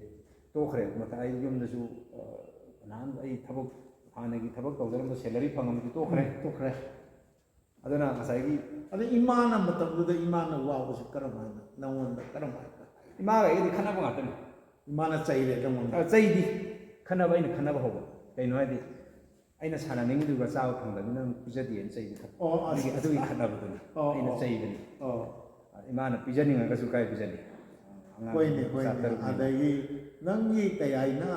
ꯇꯣꯛꯈ꯭ꯔꯦ꯫ ꯃꯊꯪ ꯑꯩ ꯌꯨꯝꯗꯁꯨ, ꯑ, ꯅꯍꯥꯟ ꯑꯩ ꯊꯕꯛ, ꯍꯥꯟꯅꯒꯤ ꯊꯕꯛ ꯇꯧꯖꯔꯝꯕ ꯁꯦꯂꯔꯤ ꯐꯪꯉꯝꯕꯗꯤ ꯇꯣꯛꯈ꯭ꯔꯦ꯫ ꯎꯝ, ꯇꯣꯛꯈ꯭ꯔꯦ꯫ ꯑꯗꯨꯅ ꯉꯁꯥꯏꯒꯤ ꯑꯗ ꯏꯃꯥꯅ ꯃꯇꯝꯗꯨꯗ ꯏꯃꯥꯅ ꯋꯥꯕꯁꯤ ꯀꯔꯝ ꯍꯥꯏꯅ, ꯅꯪꯉꯣꯟꯗ ꯀꯔꯝ ꯍꯥꯏꯅ? ꯏꯃꯥꯒ ꯑꯩꯒꯗꯤ ꯈꯠꯅꯕ ꯉꯥꯛꯇꯅꯤ꯫ ꯏꯃꯥꯅ ꯆꯩꯔꯦ ꯅꯪꯉꯣꯟꯗ? ꯑ, ꯆꯩꯗꯤ ꯈꯠꯅꯕ, ꯑꯩꯅ ꯈꯠꯅꯕ ꯍꯧꯕ꯫ ꯀꯩꯅꯣ ꯍꯥꯏꯗꯤ, ꯑꯩꯅ ꯁꯥꯟꯅꯅꯤꯡꯉꯤꯗꯨꯒ ꯆꯥꯕ ꯐꯪꯗꯕꯅꯤꯅ ꯅꯪ ꯄꯤꯖꯗꯦꯅ ꯆꯩꯕ ꯈꯛꯇ꯫ ꯑꯣ, ꯑꯁ, ꯑꯗꯨꯒꯤ, ꯑꯁ꯫ ꯑꯗꯨꯒꯤ ꯈꯠꯅꯕꯗꯨꯅꯤ꯫ ꯑꯣ, ꯑꯩꯅ ꯑꯣ꯫ ꯆꯩꯕꯅꯤ꯫ ꯑꯣ꯫ ꯏꯃꯥꯅ ꯄꯤꯖꯅꯤꯡꯉꯒꯁꯨ ꯀꯥꯏ ꯄꯤꯖꯅꯤ? ꯑꯉꯥꯡ ꯍꯣꯏꯅꯦ, ꯃꯆꯥ ꯍꯣꯏꯅꯦ꯫ ꯇꯔꯨꯛꯅꯤꯅ꯫ ꯑꯗꯒꯤ ꯅꯪꯒꯤ ꯇꯌꯥꯏꯅ,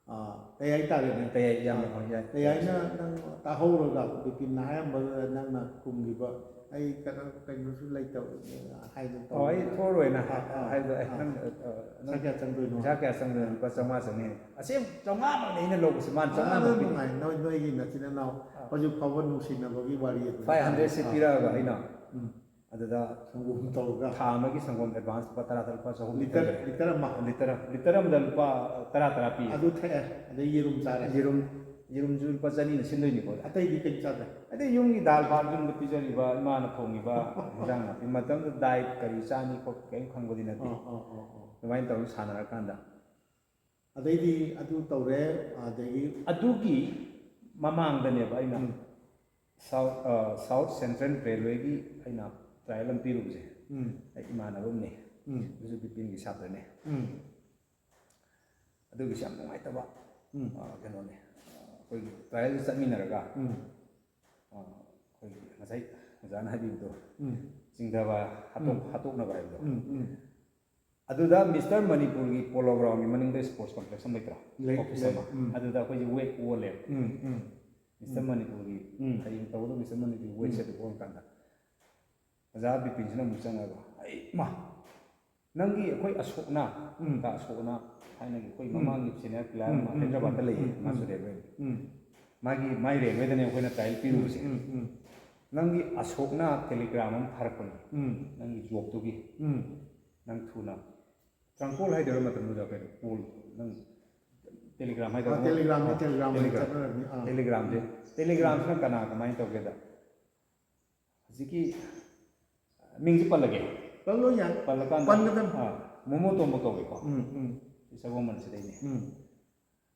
ꯑ, ꯇꯌꯥꯏ ꯇꯥꯔꯦꯅꯦ꯫ ꯇꯌꯥꯏ ꯏꯌꯥꯝꯕ, ꯑ, ꯍꯣꯏ, ꯌꯥꯏ꯫ ꯇꯌꯥꯏꯅ ꯅꯪ ꯇꯥꯍꯧꯔꯒ ꯕꯤꯄꯤꯟꯅ ꯍꯥꯏꯔꯝꯕꯗꯨꯗ ꯅꯪꯅ ꯈꯨꯝꯈꯤꯕ, "ꯑꯩ ꯀꯩꯅꯣ, ꯀꯩꯅꯣꯁꯨ ꯂꯩꯇꯕ" ꯍꯥꯏꯗꯅ ꯑꯣ, ꯑꯩ ꯇꯧꯕꯗ꯫ ꯊꯣꯛꯑꯔꯣꯏꯅ ꯑꯥ, ꯑꯥ, ꯍꯥꯏꯕꯗꯣ, ꯑꯩ ꯑꯥ꯫ ꯅꯪ, ꯑ, ꯑ, ꯄꯩꯁꯥ ꯀꯌꯥ ꯆꯪꯗꯣꯏꯅꯣ? ꯄꯩꯁꯥ ꯀꯌꯥ ꯆꯪꯗꯣꯏꯅꯣ? ꯂꯨꯄꯥ ꯆꯥꯝꯃꯉꯥ ꯆꯪꯅꯤ꯫ ꯑꯁꯦꯡ ꯆꯥꯝꯃꯉꯥꯃꯛꯅꯤ ꯑꯩꯅ ꯂꯧꯕꯁꯦ, ꯃꯥꯅ ꯑꯥ, ꯆꯥꯝꯃꯉꯥꯃꯛꯅꯤ꯫ ꯅꯨꯡꯉꯥꯏ꯫ ꯅꯣꯏ, ꯅꯣꯏꯒꯤ ꯅꯆꯤꯟ ꯅꯅꯥꯎ ꯑꯥ꯫ ꯍꯧꯖꯤꯛ ꯐꯥꯎꯕ ꯅꯨꯡꯁꯤꯅꯕꯒꯤ ꯋꯥꯔꯤ ꯑꯗꯨ ꯐꯥꯏꯚ ꯍꯟꯗ꯭ꯔꯦꯠꯁꯦ ꯇꯥꯔꯦ꯫ ꯄꯤꯔꯛꯑꯒ ꯑꯩꯅ ꯎꯝ꯫ ꯑꯗꯨꯗ ꯁꯪꯒꯣꯝ ꯇꯧꯔꯒ꯫ ꯊꯥ ꯑꯃꯒꯤ ꯁꯪꯒꯣꯝ ꯑꯦꯗꯚꯥꯟꯁ ꯂꯨꯄꯥ ꯇꯔꯥ ꯇꯔꯥ, ꯂꯨꯄꯥ ꯆꯍꯨꯝ ꯂꯤꯇꯔ, ꯄꯤꯊꯈ꯭ꯔꯦ꯫ ꯂꯤꯇꯔ ꯑꯃ? ꯂꯤꯇꯔ, ꯂꯤꯇꯔ ꯑꯃꯗ ꯂꯨꯄꯥ ꯇꯔꯥ ꯇꯔꯥ ꯄꯤ꯫ ꯑꯗꯨ ꯊꯛꯑꯦ, ꯑꯗꯩ ꯌꯦꯔꯨꯝ ꯆꯥꯔꯦ꯫ ꯌꯦꯔꯨꯝ, ꯌꯦꯔꯨꯝꯁꯨ ꯂꯨꯄꯥ ꯆꯅꯤꯅ ꯁꯤꯟꯗꯣꯏꯅꯤꯀꯣ꯫ ꯑꯇꯩꯗꯤ ꯀꯩꯝ ꯆꯥꯗ꯭ꯔꯦ? ꯑꯗꯩ ꯌꯨꯝꯒꯤ ꯗꯥꯜ ꯐꯥꯜ ꯌꯨꯝꯗ ꯄꯤꯖꯔꯤꯕ, ꯏꯃꯥꯅ ꯊꯣꯡꯉꯤꯕ ꯏꯟꯖꯥꯡ ꯅꯥꯄꯤ, ꯃꯇꯝꯗꯨꯗ ꯗꯥꯏꯠ ꯀꯔꯤ ꯆꯥꯅꯤ ꯈꯣꯠ ꯀꯩꯝ ꯈꯪꯕꯗꯤ ꯅꯠꯇꯦ꯫ ꯑꯥ, ꯑꯥ, ꯑꯥ, ꯑꯥ꯫ ꯑꯗꯨꯃꯥꯏꯅ ꯇꯧꯔꯒ ꯁꯥꯟꯅꯔꯀꯥꯟꯗ꯫ ꯑꯗꯩꯗꯤ ꯑꯗꯨ ꯇꯧꯔꯦ, ꯑꯗꯒꯤ ꯑꯗꯨꯒꯤ ꯃꯃꯥꯡꯗꯅꯦꯕ ꯑꯩꯅ ꯎꯝ꯫ ꯁꯥꯎꯠ, ꯑ, ꯁꯥꯎꯠ ꯁꯦꯟꯇ꯭ꯔꯦꯜ ꯔꯦꯜꯋꯦꯒꯤ ꯑꯩꯅ ꯇ꯭ꯔꯥꯏꯌꯦꯜ ꯑꯃ ꯄꯤꯔꯨꯕꯁꯦ꯫ ꯎꯝ꯫ ꯑꯩ ꯏꯃꯥꯟꯅꯕ ꯑꯃꯅꯦ꯫ ꯎꯝ꯫ ꯑꯗꯨꯁꯨ ꯕꯤꯄꯤꯟꯒꯤ ꯁꯥꯇ꯭ꯔꯅꯦ꯫ ꯎꯝ꯫ ꯑꯗꯨꯒꯤꯁꯨ ꯌꯥꯝ ꯅꯨꯡꯉꯥꯏꯇꯕ, ꯎꯝ꯫ ꯑ, ꯀꯩꯅꯣꯅꯦ꯫ ꯑ, ꯑꯩꯈꯣꯏꯒꯤ ꯇ꯭ꯔꯥꯏꯌꯦꯜꯗ ꯆꯠꯃꯤꯟꯅꯔꯒ, ꯎꯝ꯫ ꯑ, ꯑꯩꯈꯣꯏꯒꯤ ꯉꯁꯥꯏ ꯑꯣꯖꯥꯅ ꯍꯥꯏꯕꯤꯕꯗꯣ, ꯎꯝ ꯆꯤꯡꯊꯕ ꯍꯥꯠꯇꯣꯛ ꯎꯝ꯫ ꯍꯥꯠꯇꯣꯛꯅꯕ ꯍꯥꯏꯕꯗꯣ꯫ ꯎꯝ ꯎꯝ ꯑꯗꯨꯗ ꯃꯤꯁꯇꯔ ꯃꯅꯤꯄꯨꯔꯒꯤ ꯄꯣꯂꯣ ꯒ꯭ꯔꯥꯎꯟꯒꯤ ꯃꯅꯤꯡꯗ ꯁ꯭ꯄꯣꯔꯠꯁ ꯀꯣꯝꯄ꯭ꯂꯦꯛꯁ ꯑꯃ ꯂꯩꯇ꯭ꯔꯣ? ꯂꯩ- ꯑꯣꯐꯤꯁ ꯂꯩ- ꯑꯃ꯫ ꯎꯝ꯫ ꯑꯗꯨꯗ ꯑꯩꯈꯣꯏꯁꯦ ꯋꯦꯠ ꯑꯣꯜꯂꯦꯕ꯫ ꯎꯝ ꯎꯝ ꯃꯤꯁꯇꯔ ꯃꯅꯤꯄꯨꯔꯒꯤ ꯎꯝ꯫ ꯍꯌꯦꯡ ꯇꯧꯒꯗꯕ ꯃꯤꯁꯇꯔ ꯃꯅꯤꯄꯨꯔꯒꯤ ꯋꯦꯠꯁꯦ ꯎꯝ꯫ ꯑꯗꯨ ꯑꯣꯟ ꯀꯥꯟꯗ ꯑꯣꯖꯥ ꯕꯤꯄꯤꯟꯁꯤꯅ ꯑꯃꯨꯛ ꯆꯪꯉꯒ, "ꯑꯩ ꯃꯥ, ꯅꯪꯒꯤ ꯑꯩꯈꯣꯏ ꯑꯁꯣꯛꯅ", ꯎꯝ꯫ ꯀ ꯑꯁꯣꯛꯅ ꯊꯥꯏꯅꯒꯤ ꯑꯩꯈꯣꯏ ꯎꯝ꯫ ꯃꯃꯥꯡꯒꯤ ꯁꯦꯅꯤꯌꯔ ꯄ꯭ꯂꯦꯌꯔ ꯎꯝ, ꯑꯃ ꯎꯝ, ꯍꯥꯏꯗ꯭ꯔꯕꯥꯗꯇ ꯎꯝ, ꯂꯩꯌꯦ, ꯎꯝ, ꯃꯥꯁꯨ ꯎꯝ꯫ ꯔꯦꯜꯋꯦ꯫ ꯎꯝ꯫ ꯃꯥꯒꯤ ꯃꯥꯏ ꯔꯦꯜꯋꯦꯗꯅꯦ ꯑꯩꯈꯣꯏꯅ ꯇ꯭ꯔꯥꯏꯌꯦꯜ ꯄꯤꯔꯨꯕꯁꯦ꯫ ꯎꯝ ꯎꯝ ꯅꯪꯒꯤ ꯑꯁꯣꯛꯅ ꯇꯦꯂꯤꯒ꯭ꯔꯥꯝ ꯑꯃ ꯊꯥꯔꯛꯄꯅꯤ, ꯎꯝ ꯅꯪꯒꯤ ꯖꯣꯕꯇꯨꯒꯤ꯫ ꯎꯝ꯫ ꯅꯪ ꯊꯨꯅ, ꯇ꯭ꯔꯥꯡꯀꯣꯜ ꯍꯥꯏꯗꯣꯏꯔꯥ ꯃꯇꯝꯗꯨꯗ ꯀꯩꯅꯣ, ꯀꯣꯜ, ꯅꯪ ꯇꯦꯂꯤꯒ꯭ꯔꯥꯝ ꯍꯥꯏꯗꯣꯏꯔꯥ? ꯑꯥ, ꯇꯦꯂꯤꯒ꯭ꯔꯥꯝꯗ, ꯑꯥ, ꯇꯦꯂꯤꯒ꯭ꯔꯥꯝ ꯇꯦꯂꯤꯒ꯭ꯔꯥꯝ꯫ ꯆꯠꯅꯔꯝꯅꯤ꯫ ꯑꯥ꯫ ꯇꯦꯂꯤꯒ꯭ꯔꯥꯝꯁꯦ, ꯇꯦꯂꯤꯒ꯭ꯔꯥꯝꯁꯤꯅ ꯀꯅꯥ ꯀꯃꯥꯏꯅ ꯇꯧꯒꯦꯗ, ꯍꯧꯖꯤꯛꯀꯤ ꯃꯤꯡꯁꯦ ꯄꯜꯂꯒꯦ꯫ ꯄꯜꯂꯣ ꯌꯥꯏ꯫ ꯄꯜꯂꯀꯥꯟꯗ, ꯄꯟꯒꯗꯕ꯫ ꯑꯥ, ꯃꯣꯃꯣ ꯇꯣꯝꯕ ꯀꯧꯋꯦꯀꯣ꯫ ꯎꯝ ꯎꯝ ꯁꯤ ꯁꯒꯣꯜꯕꯟꯁꯤꯗꯩꯅꯦ꯫ ꯎꯝ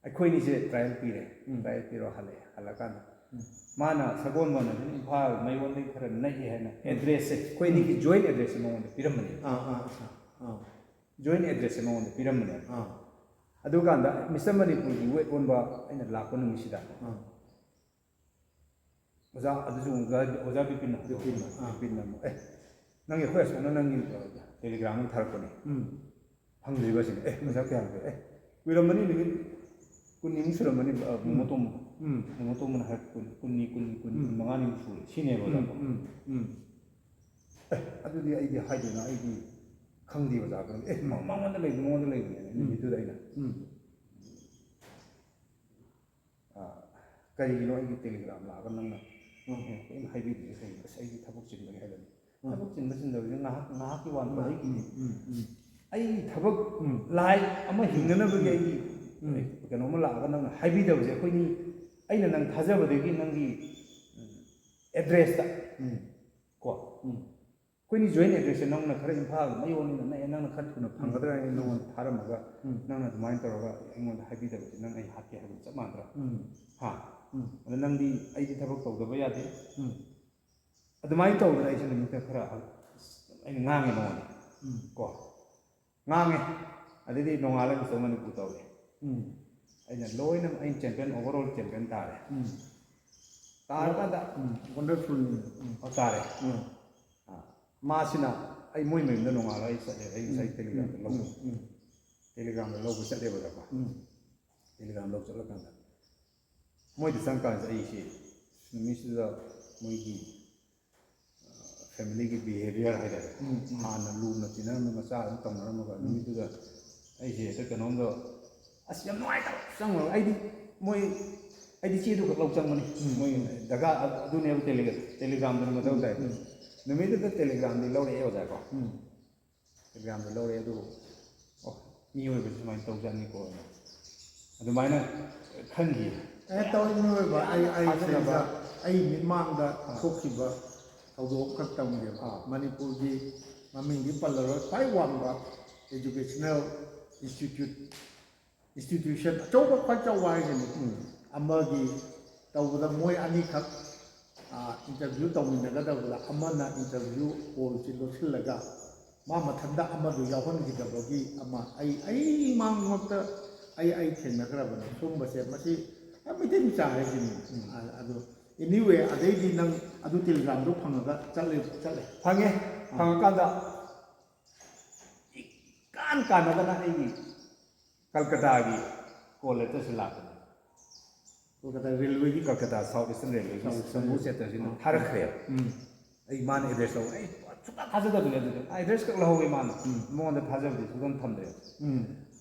ꯑꯩꯈꯣꯏꯅꯤꯁꯦ ꯇ꯭ꯔꯥꯏꯌꯦꯜ ꯄꯤꯔꯦ꯫ ꯎꯝ꯫ ꯇ꯭ꯔꯥꯏꯌꯦꯜ ꯄꯤꯔꯣ ꯍꯜꯂꯛꯑꯦ꯫ ꯍꯜꯂꯛꯀꯥꯟꯗ ꯎꯝ꯫ ꯃꯥꯅ ꯁꯒꯣꯜꯕꯟ ꯑꯗꯨꯝ ꯏꯝꯐꯥꯜ ꯃꯌꯣꯟꯗꯒꯤ ꯈꯔ ꯅꯛꯏ ꯍꯥꯏꯅ ꯑꯦꯗ꯭ꯔꯦꯁꯁꯦ, ꯑꯩꯈꯣꯏꯅꯤꯒꯤ ꯖꯣꯏꯟ ꯑꯦꯗ꯭ꯔꯦꯁꯁꯦ ꯃꯉꯣꯟꯗ ꯄꯤꯔꯝꯕꯅꯦ꯫ ꯑꯥ ꯑꯥ ꯑꯥ ꯑꯥ ꯖꯣꯏꯟ ꯑꯦꯗ꯭ꯔꯦꯁꯁꯦ ꯃꯉꯣꯟꯗ ꯄꯤꯔꯝꯕꯅꯦ꯫ ꯑꯥ ꯑꯗꯨꯀꯥꯟꯗ ꯃꯤꯁꯇꯔ ꯃꯅꯤꯄꯨꯔꯒꯤ ꯋꯦꯠ ꯑꯣꯟꯕ ꯑꯩꯅ ꯂꯥꯛꯄ ꯅꯨꯃꯤꯠꯁꯤꯗ ꯑꯥ ꯑꯣꯖꯥ, ꯑꯗꯨꯁꯨ ꯑꯣꯖꯥ, ꯑꯣꯖꯥ ꯕꯤꯄꯤꯟꯅ꯫ ꯕꯤꯄꯤꯟꯅ, ꯑꯥ꯫ ꯕꯤꯄꯤꯟꯅ ꯑꯃꯨꯛ, "ꯑꯦ, ꯅꯪꯒꯤ ꯑꯩꯈꯣꯏ ꯑꯁꯣꯝꯅ ꯅꯪꯒꯤ ꯇꯦꯂꯤꯒ꯭ꯔꯥꯝ ꯑꯃ ꯊꯥꯔꯛꯄꯅꯦ, ꯎꯝ ꯐꯪꯗ꯭ꯔꯤꯕ?" ꯁꯤꯅꯤ꯫ "ꯑꯦ, ꯄꯩꯁꯥ ꯀꯌꯥꯝ ꯀꯨꯏꯔꯦ?" "ꯑꯦ, ꯀꯨꯏꯔꯝꯃꯅꯤ, ꯅꯨꯃꯤꯠ ꯀꯨꯟꯅꯤꯃꯨꯛ ꯁꯨꯔꯝꯃꯅꯤ, ꯑ, ꯎꯝ꯫ ꯃꯣꯃꯣꯇꯣꯝ꯫ ꯎꯝ ꯃꯣꯃꯣꯇꯣꯝꯕꯅ ꯍꯥꯏꯔꯛꯄ ꯀꯨꯟ, ꯀꯨꯟꯅꯤ, ꯀꯨꯟ, ꯀꯨꯟ, ꯎꯝ꯫ ꯀꯨꯟ ꯃꯉꯥꯅꯤꯃꯨꯛ ꯁꯨꯔꯦ꯫ ꯁꯤꯅꯦꯕ ꯑꯣꯖꯥ꯫ ꯎꯝ ꯎꯝ "ꯑꯦ, ꯑꯗꯨꯗꯤ ꯑꯩꯗꯤ ꯍꯥꯏꯗꯣꯏꯅ ꯑꯩꯗꯤ ꯈꯪꯗꯦ ꯑꯣꯖꯥ, ꯈꯪꯗꯦ꯫ ꯑꯦ, ꯃ-, ꯃꯉꯣꯟꯗ ꯂꯩꯕ, ꯃꯉꯣꯟꯗ ꯂꯩꯕꯅꯦ", ꯎꯝ꯫ ꯅꯨꯃꯤꯠꯇꯨꯗ ꯑꯩꯅ꯫ ꯎꯝ꯫ ꯑ, "ꯀꯔꯤꯒꯤꯅꯣ ꯑꯩꯒꯤ ꯇꯦꯂꯤꯒ꯭ꯔꯥꯝ ꯂꯥꯛꯑꯒ ꯅꯪꯅ ꯎꯝ꯫ ꯀꯔꯤꯝ ꯍꯥꯏꯕꯤꯗ꯭ꯔꯤꯁꯦ ꯀꯩꯒꯤꯅꯣ?" "ꯑꯁ, ꯑꯩꯗꯤ ꯊꯕꯛ ꯆꯤꯟꯕꯒꯤ" ꯍꯥꯏꯔꯅꯤ꯫ ꯎꯝ꯫ ꯊꯕꯛ ꯆꯤꯟꯕ ꯆꯤꯟꯗꯕꯁꯦ ꯉꯥꯏꯍꯥꯛ, ꯉꯥꯏꯍꯥꯛꯀꯤ ꯋꯥꯅꯤ꯫ ꯑꯩꯒꯤ, ꯎꯝ ꯎꯝ ꯑꯩꯒꯤ ꯊꯕꯛ ꯎꯝ꯫ ꯂꯥꯏꯐ ꯑꯃ ꯍꯤꯡꯅꯅꯕꯒꯤ ꯑꯩꯒꯤ ꯎꯝ꯫ ꯀꯩꯅꯣꯝꯃ ꯂꯥꯛꯑꯒ ꯅꯪꯅ ꯍꯥꯏꯕꯤꯗꯕꯁꯦ, ꯑꯩꯈꯣꯏꯅꯤ, ꯑꯩꯅ ꯅꯪ ꯊꯥꯖꯕꯗꯒꯤ ꯅꯪꯒꯤ, ꯎꯝ, ꯑꯦꯗ꯭ꯔꯦꯁꯇ, ꯎꯝ꯫ ꯀꯣ, ꯎꯝ꯫ ꯑꯩꯈꯣꯏꯅꯤ ꯖꯣꯏꯟ ꯑꯦꯗ꯭ꯔꯦꯁꯁꯦ ꯅꯪꯅ ꯈꯔ ꯏꯝꯐꯥꯜ ꯃꯌꯣꯟꯅꯤꯅ ꯅꯛꯑꯦ, ꯅꯪꯅ ꯈꯔ ꯊꯨꯅ ꯐꯪꯒꯗ꯭ꯔꯥ ꯍꯥꯏꯅ ꯎꯝ꯫ ꯅꯉꯣꯟꯗ ꯊꯥꯔꯝꯃꯒ ꯎꯝ꯫ ꯅꯪꯅ ꯑꯗꯨꯃꯥꯏꯅ ꯇꯧꯔꯒ ꯑꯩꯉꯣꯟꯗ ꯍꯥꯏꯕꯤꯗꯕꯁꯦ ꯅꯪ ꯑꯩ ꯍꯥꯠꯀꯦ ꯍꯥꯏꯕꯒ ꯆꯞ ꯃꯥꯟꯅꯗ꯭ꯔꯥ? ꯎꯝ꯫ ꯍꯥ? ꯎꯝ꯫ ꯑꯗ ꯅꯪꯗꯤ ꯑꯩꯗꯤ ꯊꯕꯛ ꯇꯧꯗꯕ ꯌꯥꯗꯦ꯫ ꯎꯝ꯫ ꯑꯗꯨꯃꯥꯏꯅ ꯇꯧꯗꯅ ꯑꯩꯁꯦ ꯅꯨꯃꯤꯠꯇ ꯈꯔ ꯑꯩꯅ ꯉꯥꯡꯉꯦ ꯃꯉꯣꯟꯗ꯫ ꯎꯝ꯫ ꯀꯣ꯫ ꯉꯥꯡꯉꯦ꯫ ꯑꯗꯩꯗꯤ ꯅꯣꯡꯉꯥꯜꯂꯒ ꯃꯤꯁꯇꯔ ꯃꯅꯤꯄꯨꯔ ꯇꯧꯔꯦ꯫ ꯎꯝ꯫ ꯑꯩꯅ ꯂꯣꯏꯅ, ꯑꯩꯅ ꯆꯦꯝꯄꯤꯌꯟ, ꯑꯣꯚꯔ ꯑꯣꯜ ꯆꯦꯝꯄꯤꯌꯟ ꯇꯥꯔꯦ꯫ ꯎꯝ꯫ ꯇꯥꯔꯀꯥꯟꯗ ꯎꯝ, ꯋꯟꯗꯔꯐꯨꯜꯅꯤ꯫ ꯎꯝ, ꯑꯣ, ꯇꯥꯔꯦ꯫ ꯎꯝ, ꯑꯥ, ꯃꯥꯁꯤꯅ ꯑꯩ ꯃꯣꯏ ꯃꯌꯨꯝꯗ ꯅꯣꯡꯉꯥꯜꯂꯒ ꯑꯩ ꯆꯠꯂꯦ꯫ ꯑꯩ ꯉꯁꯥꯏ ꯇꯦꯂꯤꯒ꯭ꯔꯥꯝꯗ ꯂꯧꯕ ꯎꯝ, ꯎꯝ, ꯇꯦꯂꯤꯒ꯭ꯔꯥꯝꯗ ꯂꯧꯕ ꯆꯠꯂꯦꯕꯀꯣ꯫ ꯎꯝ, ꯇꯦꯂꯤꯒ꯭ꯔꯥꯝ ꯂꯧ ꯆꯠꯂꯀꯥꯟꯗ ꯃꯣꯏꯗ ꯆꯪꯀꯥꯟꯁꯤꯗ ꯑꯩꯁꯦ ꯅꯨꯃꯤꯠꯁꯤꯗ ꯃꯣꯏꯒꯤ ꯐꯦꯃꯤꯂꯤꯒꯤ ꯕꯤꯍꯦꯕꯤꯌꯔ ꯍꯥꯏꯇꯥꯔꯦ꯫ ꯎꯝ, ꯎꯝ꯫ ꯍꯥꯟꯅ ꯂꯨꯅ ꯇꯤꯟꯅꯔꯝꯕ ꯃꯆꯥ ꯑꯗꯨꯝ ꯇꯧꯅꯔꯝꯃꯒ ꯎꯝ꯫ ꯅꯨꯃꯤꯠꯇꯨꯗ ꯑꯩꯁꯦ ꯍꯦꯛꯇ ꯀꯩꯅꯣꯝꯗ ꯑꯁ ꯌꯥꯝ ꯅꯨꯡꯉꯥꯏꯇꯕ ꯆꯪꯉꯨꯔꯒ ꯑꯩꯗꯤ ꯃꯣꯏ ꯑꯩꯗꯤ ꯆꯦꯗꯨ ꯈꯛ ꯂꯧ ꯆꯪꯕꯅꯤ꯫ ꯎꯝ꯫ ꯃꯣꯏ ꯗꯔꯀꯥꯔ ꯑꯗꯨꯅꯦꯕ ꯇꯦꯂꯤꯒ꯭ꯔꯥꯝꯗꯨꯅ ꯃꯊꯧ ꯇꯥꯏ꯫ ꯎꯝ꯫ ꯅꯨꯃꯤꯠꯇꯨꯗ ꯇꯦꯂꯤꯒ꯭ꯔꯥꯝꯗꯤ ꯂꯧꯔꯛꯑꯦ ꯑꯣꯖꯥꯀꯣ꯫ ꯎꯝ꯫ ꯇꯦꯂꯤꯒ꯭ꯔꯥꯝꯗ ꯂꯧꯔꯛꯑꯦ ꯑꯗꯨꯕꯨ ꯑꯣ ꯃꯤꯑꯣꯏꯕꯁꯦ ꯁꯨꯃꯥꯏꯅ ꯇꯧꯖꯥꯠꯅꯤꯀꯣ ꯑꯗꯨꯃꯥꯏꯅ ꯈꯟꯈꯤ꯫ ꯑꯦ ꯇꯧꯏ ꯃꯤꯑꯣꯏꯕ ꯑꯩ ꯑꯩ ꯊꯥꯖꯅꯕ꯫ ꯁꯤꯗ ꯑꯩ ꯃꯤꯠꯃꯥꯡꯗ ꯑꯥ꯫ ꯊꯣꯛꯈꯤꯕ ꯊꯧꯗꯣꯛ ꯑꯃꯈꯛ ꯇꯝꯒꯦꯕ꯫ ꯑꯥ꯫ ꯃꯅꯤꯄꯨꯔꯒꯤ ꯃꯃꯤꯡꯗꯤ ꯄꯜꯂꯔꯣꯏ ꯈ꯭ꯋꯥꯏ ꯋꯥꯡꯕ educational institute institution ꯑꯆꯧꯕ ꯈ꯭ꯋꯥꯏ ꯆꯥꯎꯕ ꯍꯥꯏꯒꯅꯤ꯫ ꯎꯝ꯫ ꯑꯃꯒꯤ ꯇꯧꯕꯗ ꯃꯣꯏ ꯑꯅꯤꯈꯛ interview ꯇꯧꯃꯤꯟꯅꯒꯗꯕꯗ ꯑꯃꯅ interview callꯁꯤ ꯂꯣꯠꯁꯤꯜꯂꯒ ꯃꯥ ꯃꯊꯟꯇ ꯑꯃꯗꯨ ꯌꯥꯎꯍꯟꯈꯤꯗꯕꯒꯤ ꯑꯃ ꯑꯩ ꯑꯩ ꯃꯥꯡꯃꯛꯇ ꯑꯩ ꯑꯩ ꯊꯦꯡꯅꯈ꯭ꯔꯕꯅꯦ ꯁꯨꯝꯕꯁꯦ꯫ ꯃꯁꯤ ꯌꯥꯝ ꯃꯩꯇꯩ ꯃꯆꯥ ꯍꯥꯏꯁꯤꯅꯤ꯫ ꯑꯗꯣ anyway ꯑꯗꯩꯗꯤ ꯅꯪ ꯑꯗꯨ ꯇꯦꯂꯤꯒ꯭ꯔꯥꯝꯗꯣ ꯐꯪꯉꯒ ꯆꯠꯂꯦ ꯆꯠꯂꯦ꯫ ꯐꯪꯉꯦ꯫ ꯐꯪꯉꯀꯥꯟꯗ ꯏꯀꯥꯟ ꯀꯥꯟꯅꯗꯅ ꯑꯩꯒꯤ ꯀꯜꯀꯇꯥꯒꯤ call letterꯁꯦ ꯂꯥꯛꯄꯅꯦ꯫ ꯀꯣꯜꯀꯇꯥ ꯔꯦꯜꯋꯦꯒꯤ Kolkata South Eastern Railwayꯒꯤ South Eastern ꯁꯝꯕꯨ Railway꯫ ꯆꯦꯇꯔꯁꯤꯅ ꯑꯥ꯫ ꯊꯥꯔꯛꯈ꯭ꯔꯦ꯫ ꯎꯝ꯫ ꯑꯩ ꯃꯥꯅ address ꯂꯧ ꯑꯩ ꯁꯨꯡꯊꯥ ꯊꯥꯖꯗꯕꯅꯦ꯫ ꯑꯗꯨꯗ address ꯈꯛ ꯂꯧꯍꯧꯋꯦ ꯃꯥꯅ꯫ ꯎꯝ꯫ ꯃꯉꯣꯟꯗ ꯊꯥꯖꯕꯗꯤ ꯁꯨꯡꯊꯝ ꯊꯝꯗ꯭ꯔꯦ꯫ ꯎꯝ꯫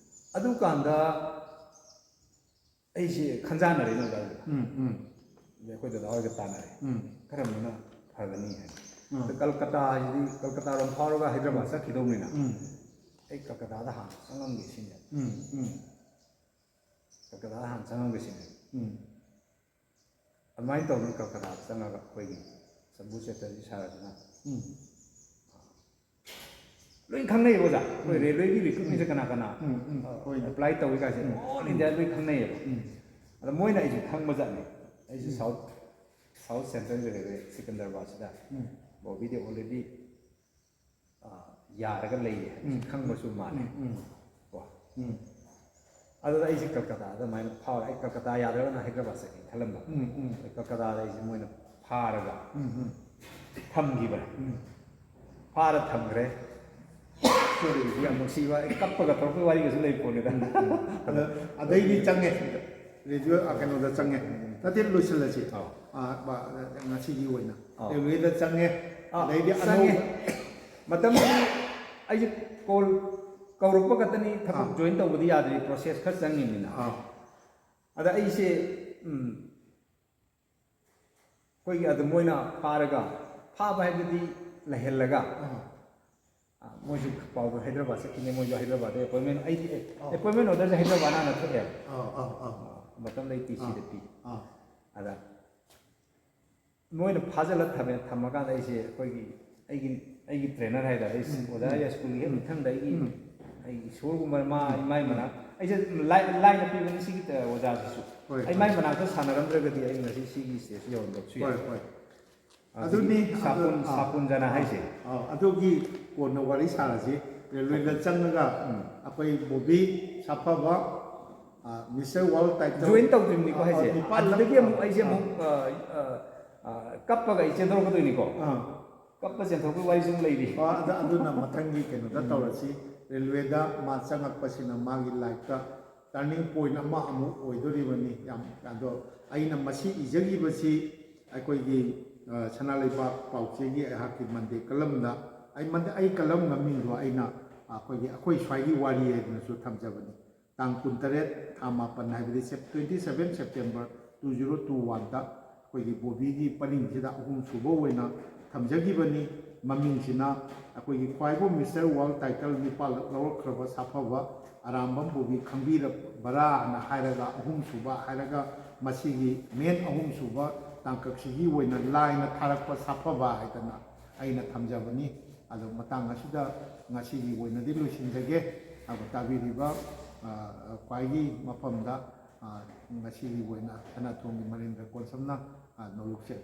ꯑꯗꯨꯀꯥꯟꯗ ꯑꯩꯁꯦ ꯈꯟꯖꯥꯟꯅꯔꯦꯅꯦ ꯑꯣꯖꯥ꯫ ꯎꯝ ꯎꯝ꯫ ꯑꯗꯩ ꯑꯩꯈꯣꯏ ꯗꯗꯥ ꯍꯣꯏꯒ ꯇꯥꯟꯅꯔꯦ꯫ ꯎꯝ꯫ ꯀꯔꯝꯕꯅ ꯐꯒꯅꯤ ꯍꯥꯏꯅ꯫ ꯎꯝ꯫ ꯑꯗ ꯀꯜꯀꯇꯥ ꯍꯥꯏꯁꯤꯗꯤ ꯀꯜꯀꯇꯥꯔꯣꯝ ꯐꯥꯎꯔꯒ ꯍꯥꯏꯗ꯭ꯔꯕꯥꯗ ꯆꯠꯈꯤꯗꯧꯅꯤꯅ꯫ ꯎꯝ꯫ ꯑꯩ ꯀꯜꯀꯇꯥꯗ ꯍꯥꯟꯅ ꯆꯪꯉꯝꯒꯦ ꯁꯤꯅꯦ꯫ ꯎꯝ ꯎꯝ꯫ ꯀꯜꯀꯇꯥꯗ ꯍꯥꯟꯅ ꯆꯪꯉꯝꯒꯦ ꯁꯤꯅꯦ꯫ ꯎꯝ꯫ ꯑꯗꯨꯃꯥꯏꯅ ꯇꯧꯗꯅ ꯀꯜꯀꯇꯥꯗ ꯆꯪꯉꯒ ꯑꯩꯈꯣꯏꯒꯤ ꯁꯝꯕꯨ ꯆꯦꯇꯔꯖꯤ ꯁꯥꯔꯁꯤꯅ ꯎꯝ꯫ ꯂꯣꯏ ꯈꯪꯅꯩꯌꯦꯕ ꯑꯣꯖꯥ꯫ ꯑꯩꯈꯣꯏ ꯔꯦꯜꯋꯦꯒꯤ recruitmentꯁꯦ ꯀꯅꯥ ꯀꯅꯥ ꯎꯝ ꯎꯝ꯫ ꯍꯣꯏꯅꯦ꯫ apply ꯇꯧꯏ ꯀꯥꯏꯁꯦ all India ꯂꯣꯏ ꯈꯪꯅꯩꯌꯦꯕ꯫ ꯎꯝ꯫ ꯑꯗ ꯃꯣꯏꯅ ꯑꯩꯁꯦ ꯈꯪꯕ ꯖꯥꯠꯅꯤ꯫ ꯑꯩꯁꯦ South South Central Railway ꯁꯤꯀꯟꯗꯔꯕꯥꯗꯁꯤꯗ ꯎꯝ꯫ ꯕꯣꯕꯤꯗꯤ already ꯌꯥꯔꯒ ꯂꯩꯔꯦ ꯍꯥꯏꯕꯁꯤ ꯎꯝ꯫ ꯈꯪꯕꯁꯨ ꯃꯥꯜꯂꯦ꯫ ꯎꯝ ꯎꯝ꯫ ꯀꯣ꯫ ꯎꯝ꯫ ꯑꯗꯨꯗ ꯑꯩꯁꯦ ꯀꯜꯀꯇꯥꯗ ꯑꯗꯨꯃꯥꯏꯅ ꯐꯥꯎꯔꯦ꯫ ꯑꯩ ꯀꯜꯀꯇꯥ ꯌꯥꯗ꯭ꯔꯒꯅ ꯍꯥꯏꯗ꯭ꯔꯕꯥꯗ ꯆꯠꯀꯦ ꯈꯜꯂꯝꯕ꯫ ꯎꯝ ꯎꯝ ꯑꯗꯩ ꯀꯜꯀꯇꯥꯗ ꯑꯩꯁꯦ ꯃꯣꯏꯅ ꯐꯥꯔꯒ ꯎꯝ ꯎꯝ ꯊꯝꯈꯤꯕꯅꯦ꯫ ꯐꯥꯔ ꯊꯝꯈ꯭ꯔꯦ꯫ ꯁꯣꯔꯤ, ꯌꯥꯝ ꯅꯨꯡꯁꯤꯕ, ꯑꯩ ꯀꯞꯄꯒ ꯇꯧꯔꯛꯄꯒꯤ ꯋꯥꯔꯤꯒꯁꯨ ꯂꯩ ꯄꯣꯠꯅꯤꯗ꯫ ꯑꯗ ꯑꯗꯩꯗꯤ ꯆꯪꯉꯦ꯫ ꯔꯦꯗꯤꯑꯣ ꯀꯩꯅꯣꯗ ꯆꯪꯉꯦ꯫ ꯅꯠꯇꯦ, ꯂꯣꯏꯁꯤꯜꯂꯁꯤ꯫ ꯑꯧ꯫ ꯑꯥ, ꯕ- ꯉꯁꯤꯒꯤ ꯑꯣꯏꯅ ꯑꯧ꯫ ꯔꯦꯜꯋꯦꯗ ꯆꯪꯉꯦ꯫ ꯑꯥ, ꯑꯗꯩꯗꯤ ꯆꯪꯉꯦ꯫ ꯑꯅꯧꯕ ꯃꯇꯝꯗꯨꯗꯤ ꯑꯩꯁꯦ ꯀꯣꯜ ꯀꯧꯔꯛꯄ ꯈꯛꯇꯅꯤ, ꯊꯕꯛ ꯑꯥ꯫ ꯖꯣꯏꯟ ꯇꯧꯕꯗꯤ ꯌꯥꯗ꯭ꯔꯤ, ꯄ꯭ꯔꯣꯁꯦꯁ ꯈꯔ ꯆꯪꯉꯤꯅꯤꯅ꯫ ꯑꯥ꯫ ꯑꯗ ꯑꯩꯁꯦ ꯎꯝ, ꯑꯩꯈꯣꯏꯒꯤ ꯑꯗꯨ ꯃꯣꯏꯅ ꯐꯥꯔꯒ, ꯐꯥꯕ ꯍꯥꯏꯕꯗꯤ ꯂꯩꯍꯜꯂꯒ, ꯑꯥ꯫ ꯑ, ꯃꯣꯏꯁꯨ ꯄꯥꯎꯗꯣ ꯍꯥꯏꯗ꯭ꯔꯕꯥꯗ ꯆꯠꯈꯤꯅꯦ, ꯃꯣꯏꯁꯨ ꯍꯥꯏꯗ꯭ꯔꯕꯥꯗ ꯑꯦꯄꯣꯏꯟꯃꯦꯟ, ꯑꯩꯗꯤ ꯑꯥ꯫ ꯑꯦꯄꯣꯏꯟꯃꯦꯟ ꯑꯣꯔꯗꯔꯁꯦ ꯍꯥꯏꯗ꯭ꯔꯕꯥꯗ ꯍꯥꯟꯅ ꯊꯣꯛꯑꯦꯕ꯫ ꯑꯥ ꯑꯥ ꯑꯥ ꯃꯇꯝꯗ ꯑꯩ ꯇꯤ ꯁꯤꯗ ꯄꯤ꯫ ꯑꯥ꯫ ꯑꯗ ꯃꯣꯏꯅ ꯐꯥꯖꯤꯜꯂ ꯊꯝꯃꯦ꯫ ꯊꯝꯃꯀꯥꯟꯗ ꯑꯩꯁꯦ ꯑꯩꯈꯣꯏꯒꯤ, ꯑꯩꯒꯤ ꯑꯩꯒꯤ ꯇ꯭ꯔꯦꯅꯔ ꯍꯥꯏꯇꯥꯔꯦ, ꯑꯩꯁꯦ ꯎꯝ, ꯑꯣꯖꯥ ꯎꯝ, ꯌꯥꯏꯁ꯭ꯀꯨꯜꯒꯤ ꯍꯦꯛ ꯎꯝ, ꯃꯊꯪꯗ ꯑꯩꯒꯤ ꯎꯝ꯫ ꯑꯩꯒꯤ ꯏꯁꯣꯔꯒꯨꯝꯕ ꯃꯥ ꯏꯃꯥꯏ ꯃꯅꯥꯛ, ꯑꯩꯁꯦ ꯂꯥꯏ- ꯂꯥꯏꯅ ꯄꯤꯕꯅꯤ ꯁꯤꯒꯤ ꯑꯣꯖꯥꯁꯤꯁꯨ꯫ ꯍꯣꯏ, ꯑꯩ ꯃꯥꯏ ꯍꯣꯏ꯫ ꯃꯅꯥꯛꯇ ꯁꯥꯟꯅꯔꯝꯗ꯭ꯔꯒꯗꯤ ꯑꯩ ꯉꯁꯤ ꯁꯤꯒꯤ ꯁ꯭ꯇꯦꯖꯁꯤ ꯌꯧꯔꯝꯗꯕꯁꯨ ꯍꯣꯏ ꯌꯥꯏ꯫ ꯍꯣꯏ꯫ ꯑꯗꯨꯒꯤ ꯑꯗꯨꯅꯤ, ꯁꯥꯄꯣꯟ- ꯑꯗꯨ- ꯑꯥ, ꯁꯥꯄꯣꯟꯖꯅ ꯑꯥ, ꯍꯥꯏꯁꯦ꯫ ꯑꯥ, ꯑꯗꯨꯒꯤ ꯀꯣꯟꯅ ꯋꯥꯔꯤ ꯁꯥꯔꯁꯤ꯫ ꯔꯦꯜꯋꯦꯗ ꯆꯪꯉꯒ ꯑꯩꯈꯣꯏ ꯕꯣꯕꯤ ꯁꯥꯐꯕ, ꯑꯥ, ꯃꯤꯁꯇꯔ ꯋꯥꯔꯜ ꯇꯥꯏꯇꯜ, ꯖꯣꯏꯟ ꯇꯧꯗ꯭ꯔꯤꯕꯅꯤꯀꯣ ꯑꯥ, ꯍꯥꯏꯁꯦ꯫ ꯅꯤꯄꯥꯜ ꯑꯗꯨꯗꯒꯤ ꯂꯛ- ꯑꯃꯨꯛ ꯑꯩꯁꯦ ꯑꯥ, ꯑꯃꯨꯛ ꯑ, ꯑ, ꯑ, ꯀꯞꯄꯒ ꯑꯩ ꯆꯦꯟꯊꯣꯔꯛꯀꯗꯣꯏꯅꯤꯀꯣ꯫ ꯑꯥ꯫ ꯀꯞꯄ ꯆꯦꯟꯊꯣꯔꯛꯄꯒꯤ ꯋꯥꯔꯤꯁꯨ ꯑꯃꯨꯛ ꯂꯩꯔꯤ꯫ ꯑꯣ, ꯑꯗ- ꯑꯗꯨꯅ ꯃꯊꯪꯒꯤ ꯀꯩꯅꯣꯗ ꯇꯧꯔꯁꯤ꯫ ꯔꯦꯜꯋꯦꯗ ꯃꯥ ꯆꯪꯉꯛꯄꯁꯤꯅ ꯃꯥꯒꯤ ꯂꯥꯏꯐꯇ ꯇꯔꯅꯤꯡ ꯄꯣꯏꯟ ꯑꯃ ꯑꯃꯨꯛ ꯑꯣꯏꯗꯣꯔꯤꯕꯅꯤ꯫ ꯌꯥꯝ ꯑꯗꯣ ꯑꯩꯅ ꯃꯁꯤ ꯏꯖꯈꯤꯕꯁꯤ ꯑꯩꯈꯣꯏꯒꯤ, ꯑ, ꯁꯅꯥ ꯂꯩꯕꯥꯛ ꯄꯥꯎꯆꯦꯒꯤ ꯑꯩꯍꯥꯛꯀꯤ ꯃꯟꯗꯦ ꯀꯂꯝꯗ, ꯑꯩ ꯃꯟꯗꯦ- ꯑꯩ ꯀꯂꯝ ꯃꯃꯤꯡꯗꯣ ꯑꯩꯅ ꯑꯩꯈꯣꯏꯒꯤ, ꯑꯩꯈꯣꯏ ꯁ꯭ꯋꯥꯏꯒꯤ ꯋꯥꯔꯤ ꯍꯥꯏꯗꯅꯁꯨ ꯊꯝꯖꯕꯅꯤ꯫ ꯇꯥꯡ ꯀꯨꯟꯇꯔꯦꯠ, ꯊꯥ ꯃꯥꯄꯟ ꯍꯥꯏꯕꯗꯤ ꯁꯦꯞ- twenty seven September two zero two one ꯗ ꯑꯩꯈꯣꯏꯒꯤ ꯕꯣꯕꯤꯒꯤ ꯄꯔꯤꯡꯁꯤꯗ ꯑꯍꯨꯝ ꯁꯨꯕ ꯑꯣꯏꯅ ꯊꯝꯖꯈꯤꯕꯅꯤ꯫ ꯃꯃꯤꯡꯁꯤꯅ ꯑꯩꯈꯣꯏꯒꯤ ꯈ꯭ꯋꯥꯏꯕꯣꯝ ꯃꯤꯁꯇꯔ ꯋꯥꯔꯜ ꯇꯥꯏꯇꯜ ꯅꯤꯄꯥꯜ ꯂꯛ ꯂꯧꯔꯛꯈ꯭ꯔꯕ ꯁꯥꯐꯕ ꯑꯔꯥꯝꯕꯝ ꯕꯣꯕꯤ ꯈꯪꯕꯤꯔꯕ꯭ꯔꯥꯅ ꯍꯥꯏꯔꯒ, ꯑꯍꯨꯝ ꯁꯨꯕ ꯍꯥꯏꯔꯒ, ꯃꯁꯤꯒꯤ ꯃꯦꯟ ꯑꯍꯨꯝ ꯁꯨꯕ ꯇꯥꯡꯀꯛꯁꯤꯒꯤ ꯑꯣꯏꯅ ꯂꯥꯏꯅ ꯊꯥꯔꯛꯄ ꯁꯥꯐꯕ ꯍꯥꯏꯗꯅ ꯑꯩꯅ ꯊꯝꯖꯕꯅꯤ꯫ ꯑꯗꯣ ꯃꯇꯥꯡ ꯑꯁꯤꯗ ꯉꯁꯤꯒꯤ ꯑꯣꯏꯅꯗꯤ ꯂꯣꯏꯁꯤꯟꯖꯒꯦ꯫ ꯑꯗꯣ ꯇꯥꯕꯤꯔꯤꯕ, ꯑ, ꯈ꯭ꯋꯥꯏꯒꯤ ꯃꯐꯝꯗ, ꯑ, ꯉꯁꯤꯒꯤ ꯑꯣꯏꯅ ꯁꯅꯥꯊꯣꯡꯒꯤ ꯃꯔꯦꯟꯗ꯭ꯔ ꯀꯣꯟꯁꯝꯅ, ꯑ, ꯅꯣꯂꯨꯛꯆꯔꯤ꯫